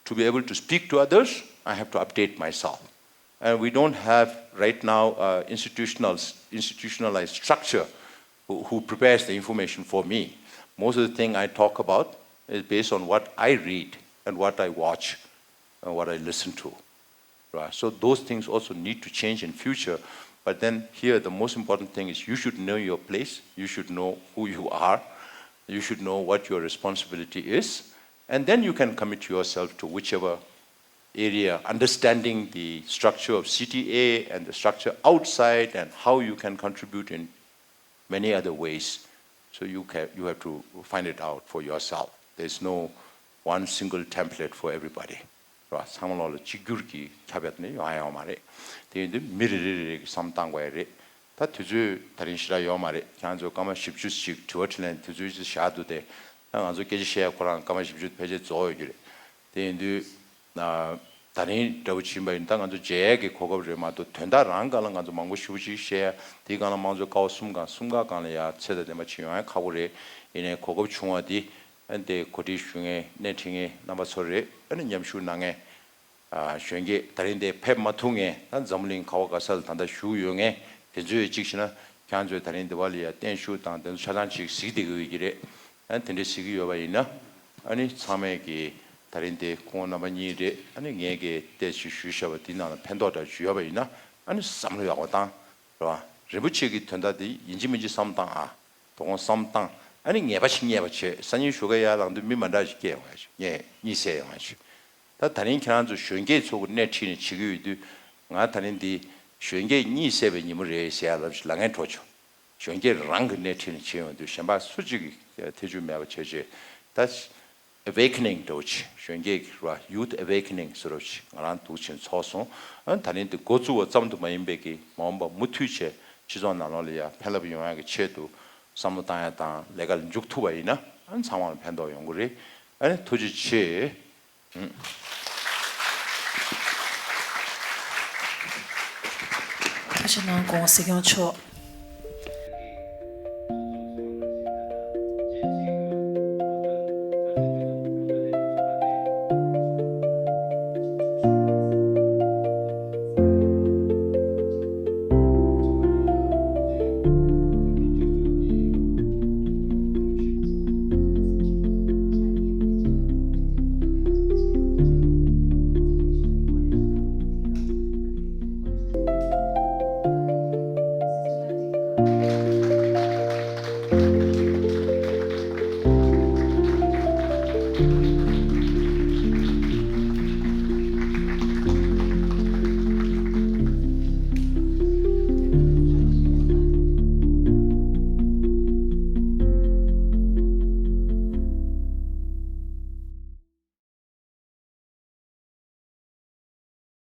To be able to speak to others, I have to update myself. And we don't have right now uh, institutional, institutionalized structure who, who prepares the information for me. Most of the thing I talk about is based on what I read and what I watch and what I listen to. Right? So those things also need to change in future. But then here, the most important thing is you should know your place. You should know who you are. You should know what your responsibility is. And then you can commit yourself to whichever area, understanding the structure of C T A and the structure outside and how you can contribute in many other ways. So you can, you have to find it out for yourself. There's no one single template for everybody. ར་ཚང་མ་ལོག་ལ་གཅིག་གྱུར་གྱི་ཁྱབ་ཡ་དེ་ནི་ཡོང་ཡ་ཡོད་མ་རེད། དེ་ཡིན་དུས་མི་རེ་རེ་རེ་གི་བསམ་བཏང་དགོས་ཡ་རེད། ད་དུས་ཚོད་ད་རིང་ཞེ་དྲག་ཡོད་མ་རེད། ཁྱེད་རང་ཚོ་སྐར་མ་བཞི་བཅུ་ཞིག་དྲི་བ་དྲིས་ལན་དུས་ཚོད་ཅིག་བཞག་འདུག་སྟེ། ད་ང་ཚོ་སྐད་ཆ་བཤད་ཡ་ཁོ་རང་སྐར་མ་བཞི་བཅུ་ཕལ་ཆེར་རྫོགས་ཡོད་ཀྱི་རེད། དེ་ཡིན་དུས། ད་རིང་འདྲ་བོ་ཕྱིན་པ་ཡིན་ད་ང་ཚོ་མཇལ་ཡས་ཀྱི་གོ་སྐབས་རེད་མ་གཏོགས་དོན་དག་རང་སྒང་ལ་ང་ཚོ་མང་པོ་ཞེ་པོ་ཅིག་བཤད་ཡ་དེའི་སྒང་ལ་དམངས་གཙོའི་ཀ་བ་གསུམ་སྒང་གསུམ་ཀ་སྒང་ལ་ཡ་ཚད་དང་ལྡན་པ་ཅིག་ཡོང་ཡ་ཁག་པོ་རེད། ཡིན་ནའི་གོ་སྐབས་བྱུང་བ་འདི་ཨ་ནི་དེ་གོ་སྒྲིག་ཞུ་མཁན་སྣེ་ཁྲིད་མཁན་རྣམ་པ་ཚོ་རེད། ཨ་ནི་མཉམ་ཞུགས་གནང་མཁན་ཨ་གཞོན་སྐྱེས་ད་རིང་དེ་ཕེབས་མ་ཐུབ་མཁན་ད་འཛམ་བུ་གླིང་ག་བ་ག་ས་ལ་ད་ལྟ་བཞུགས་ཡོད་མཁན་དེ་ཚོས་གཅིག་བྱས་ན་ཁྱེད་ཚོས་ད་རིང་འདི་བ་ལ་ཡ་བརྟན་བཞུགས་དང་དེ་ཚོ་ཆ་ཚང་ཅིག་གཟིགས་བསྡད་ཀྱི་ཡོད་ཀྱི་རེད། ཨ་ནི་དེ་འདྲ་གཟིགས་ཀྱི་ཡོད་པ་ཡིན་ན། ཨ་ནི་ཚང་མས་ཀྱི་ད་རིང་དེ་ཁོང་རྣམ་པ་གཉིས་རེད། ཨ་ནི་ངས་ཀྱི་བལྟས་ཤིག་ཞུས་བཞག་པ་འདི་ནང་ལ་ཕན་ཐོགས་འདྲ་ཞུ་ཡོད་པ་ཡིན་ན། ཨ་ནི་བསམ་བློ་ཡག་པོ་བཏང་། རེད་བ། རིན་པོ་ཆེ་གི་དོན་དག་འདི་ཡིན་གཅིག་མིན་གཅིག་བསམ་བློ་བཏང་ཨ། དོ་དགོང་བསམ་བློ་བཏང་། ཨ་ནི་ངེས་པ་ཞིག་རྙེད་པ་བྱེད། སང་ཉིན་ཞོགས་ཀ་ཡར་ལངས་དུས་མི་མ་འདྲ་ཞིག་སྐྱེས་ཡོང་ཡ་ཞིག་ངས་གཉིད་སད་ཡོང་ཡ་ཞིག་ད་ད་རིང་ཁྱེད་རང་ཚོ་གཞོན་སྐྱེས་ཚོ་གི་སྣེ་ཁྲིད་ནས་བྱེད་ཀྱི་ཡོད་དུས། ང་ད་རིང་འདི་གཞོན་སྐྱེས་གཉིད་སད་པའི་ཉིན་མོ་རེད་ཟེར་ཡ་ལབ་ཞིག་ལབ་མཁན་འགྲོ་བྱུང་། གཞོན་སྐྱེས་རང་གི་སྣེ་ཁྲིད་ནས་བྱེད་ཡོང་དུས་གཞན་པ་སུ་གཅིག་གིས་ཐེ་ཇུས་མེད་པ་བྱས་བྱས་ད། Awakening་འདྲ་བོ་ཅིག་གཞོན་སྐྱེས་ཀྱི་ར་Youth Awakening་ཟེར་བ་ཅིག་ང་རང་འདུག་ཕྱིན་ཚོགས་སོང་། ཨ་ད་རིང་འདི་འགོ་བཙུགས་པ་ཙམ་དུ་མ་ཡིན་པའི་གི་མ་འོངས་པ་མུ་མཐུད་བྱས་སྤྱི་ཚོགས་ནང་ལོགས་ལ་ཡ་ཕན་རླབས་ཡོང་ཡ་གི་ཆེད་དུ་བསམ་བློ་བཏང་ཡ་དང་ལས་ཀ་ལ་འཇུག་ཐུབ་པ་ཡིན་ན་ཨ་ཚང་མ་ལ་ཕན་ཐོགས་ཡོང་གི་རེད། ཨ་ནི་ཐུགས་རྗེ་ཆེ། ཁ་ཤས་ནང་དགོངས་སྲིད་སྐྱོང་མཆོག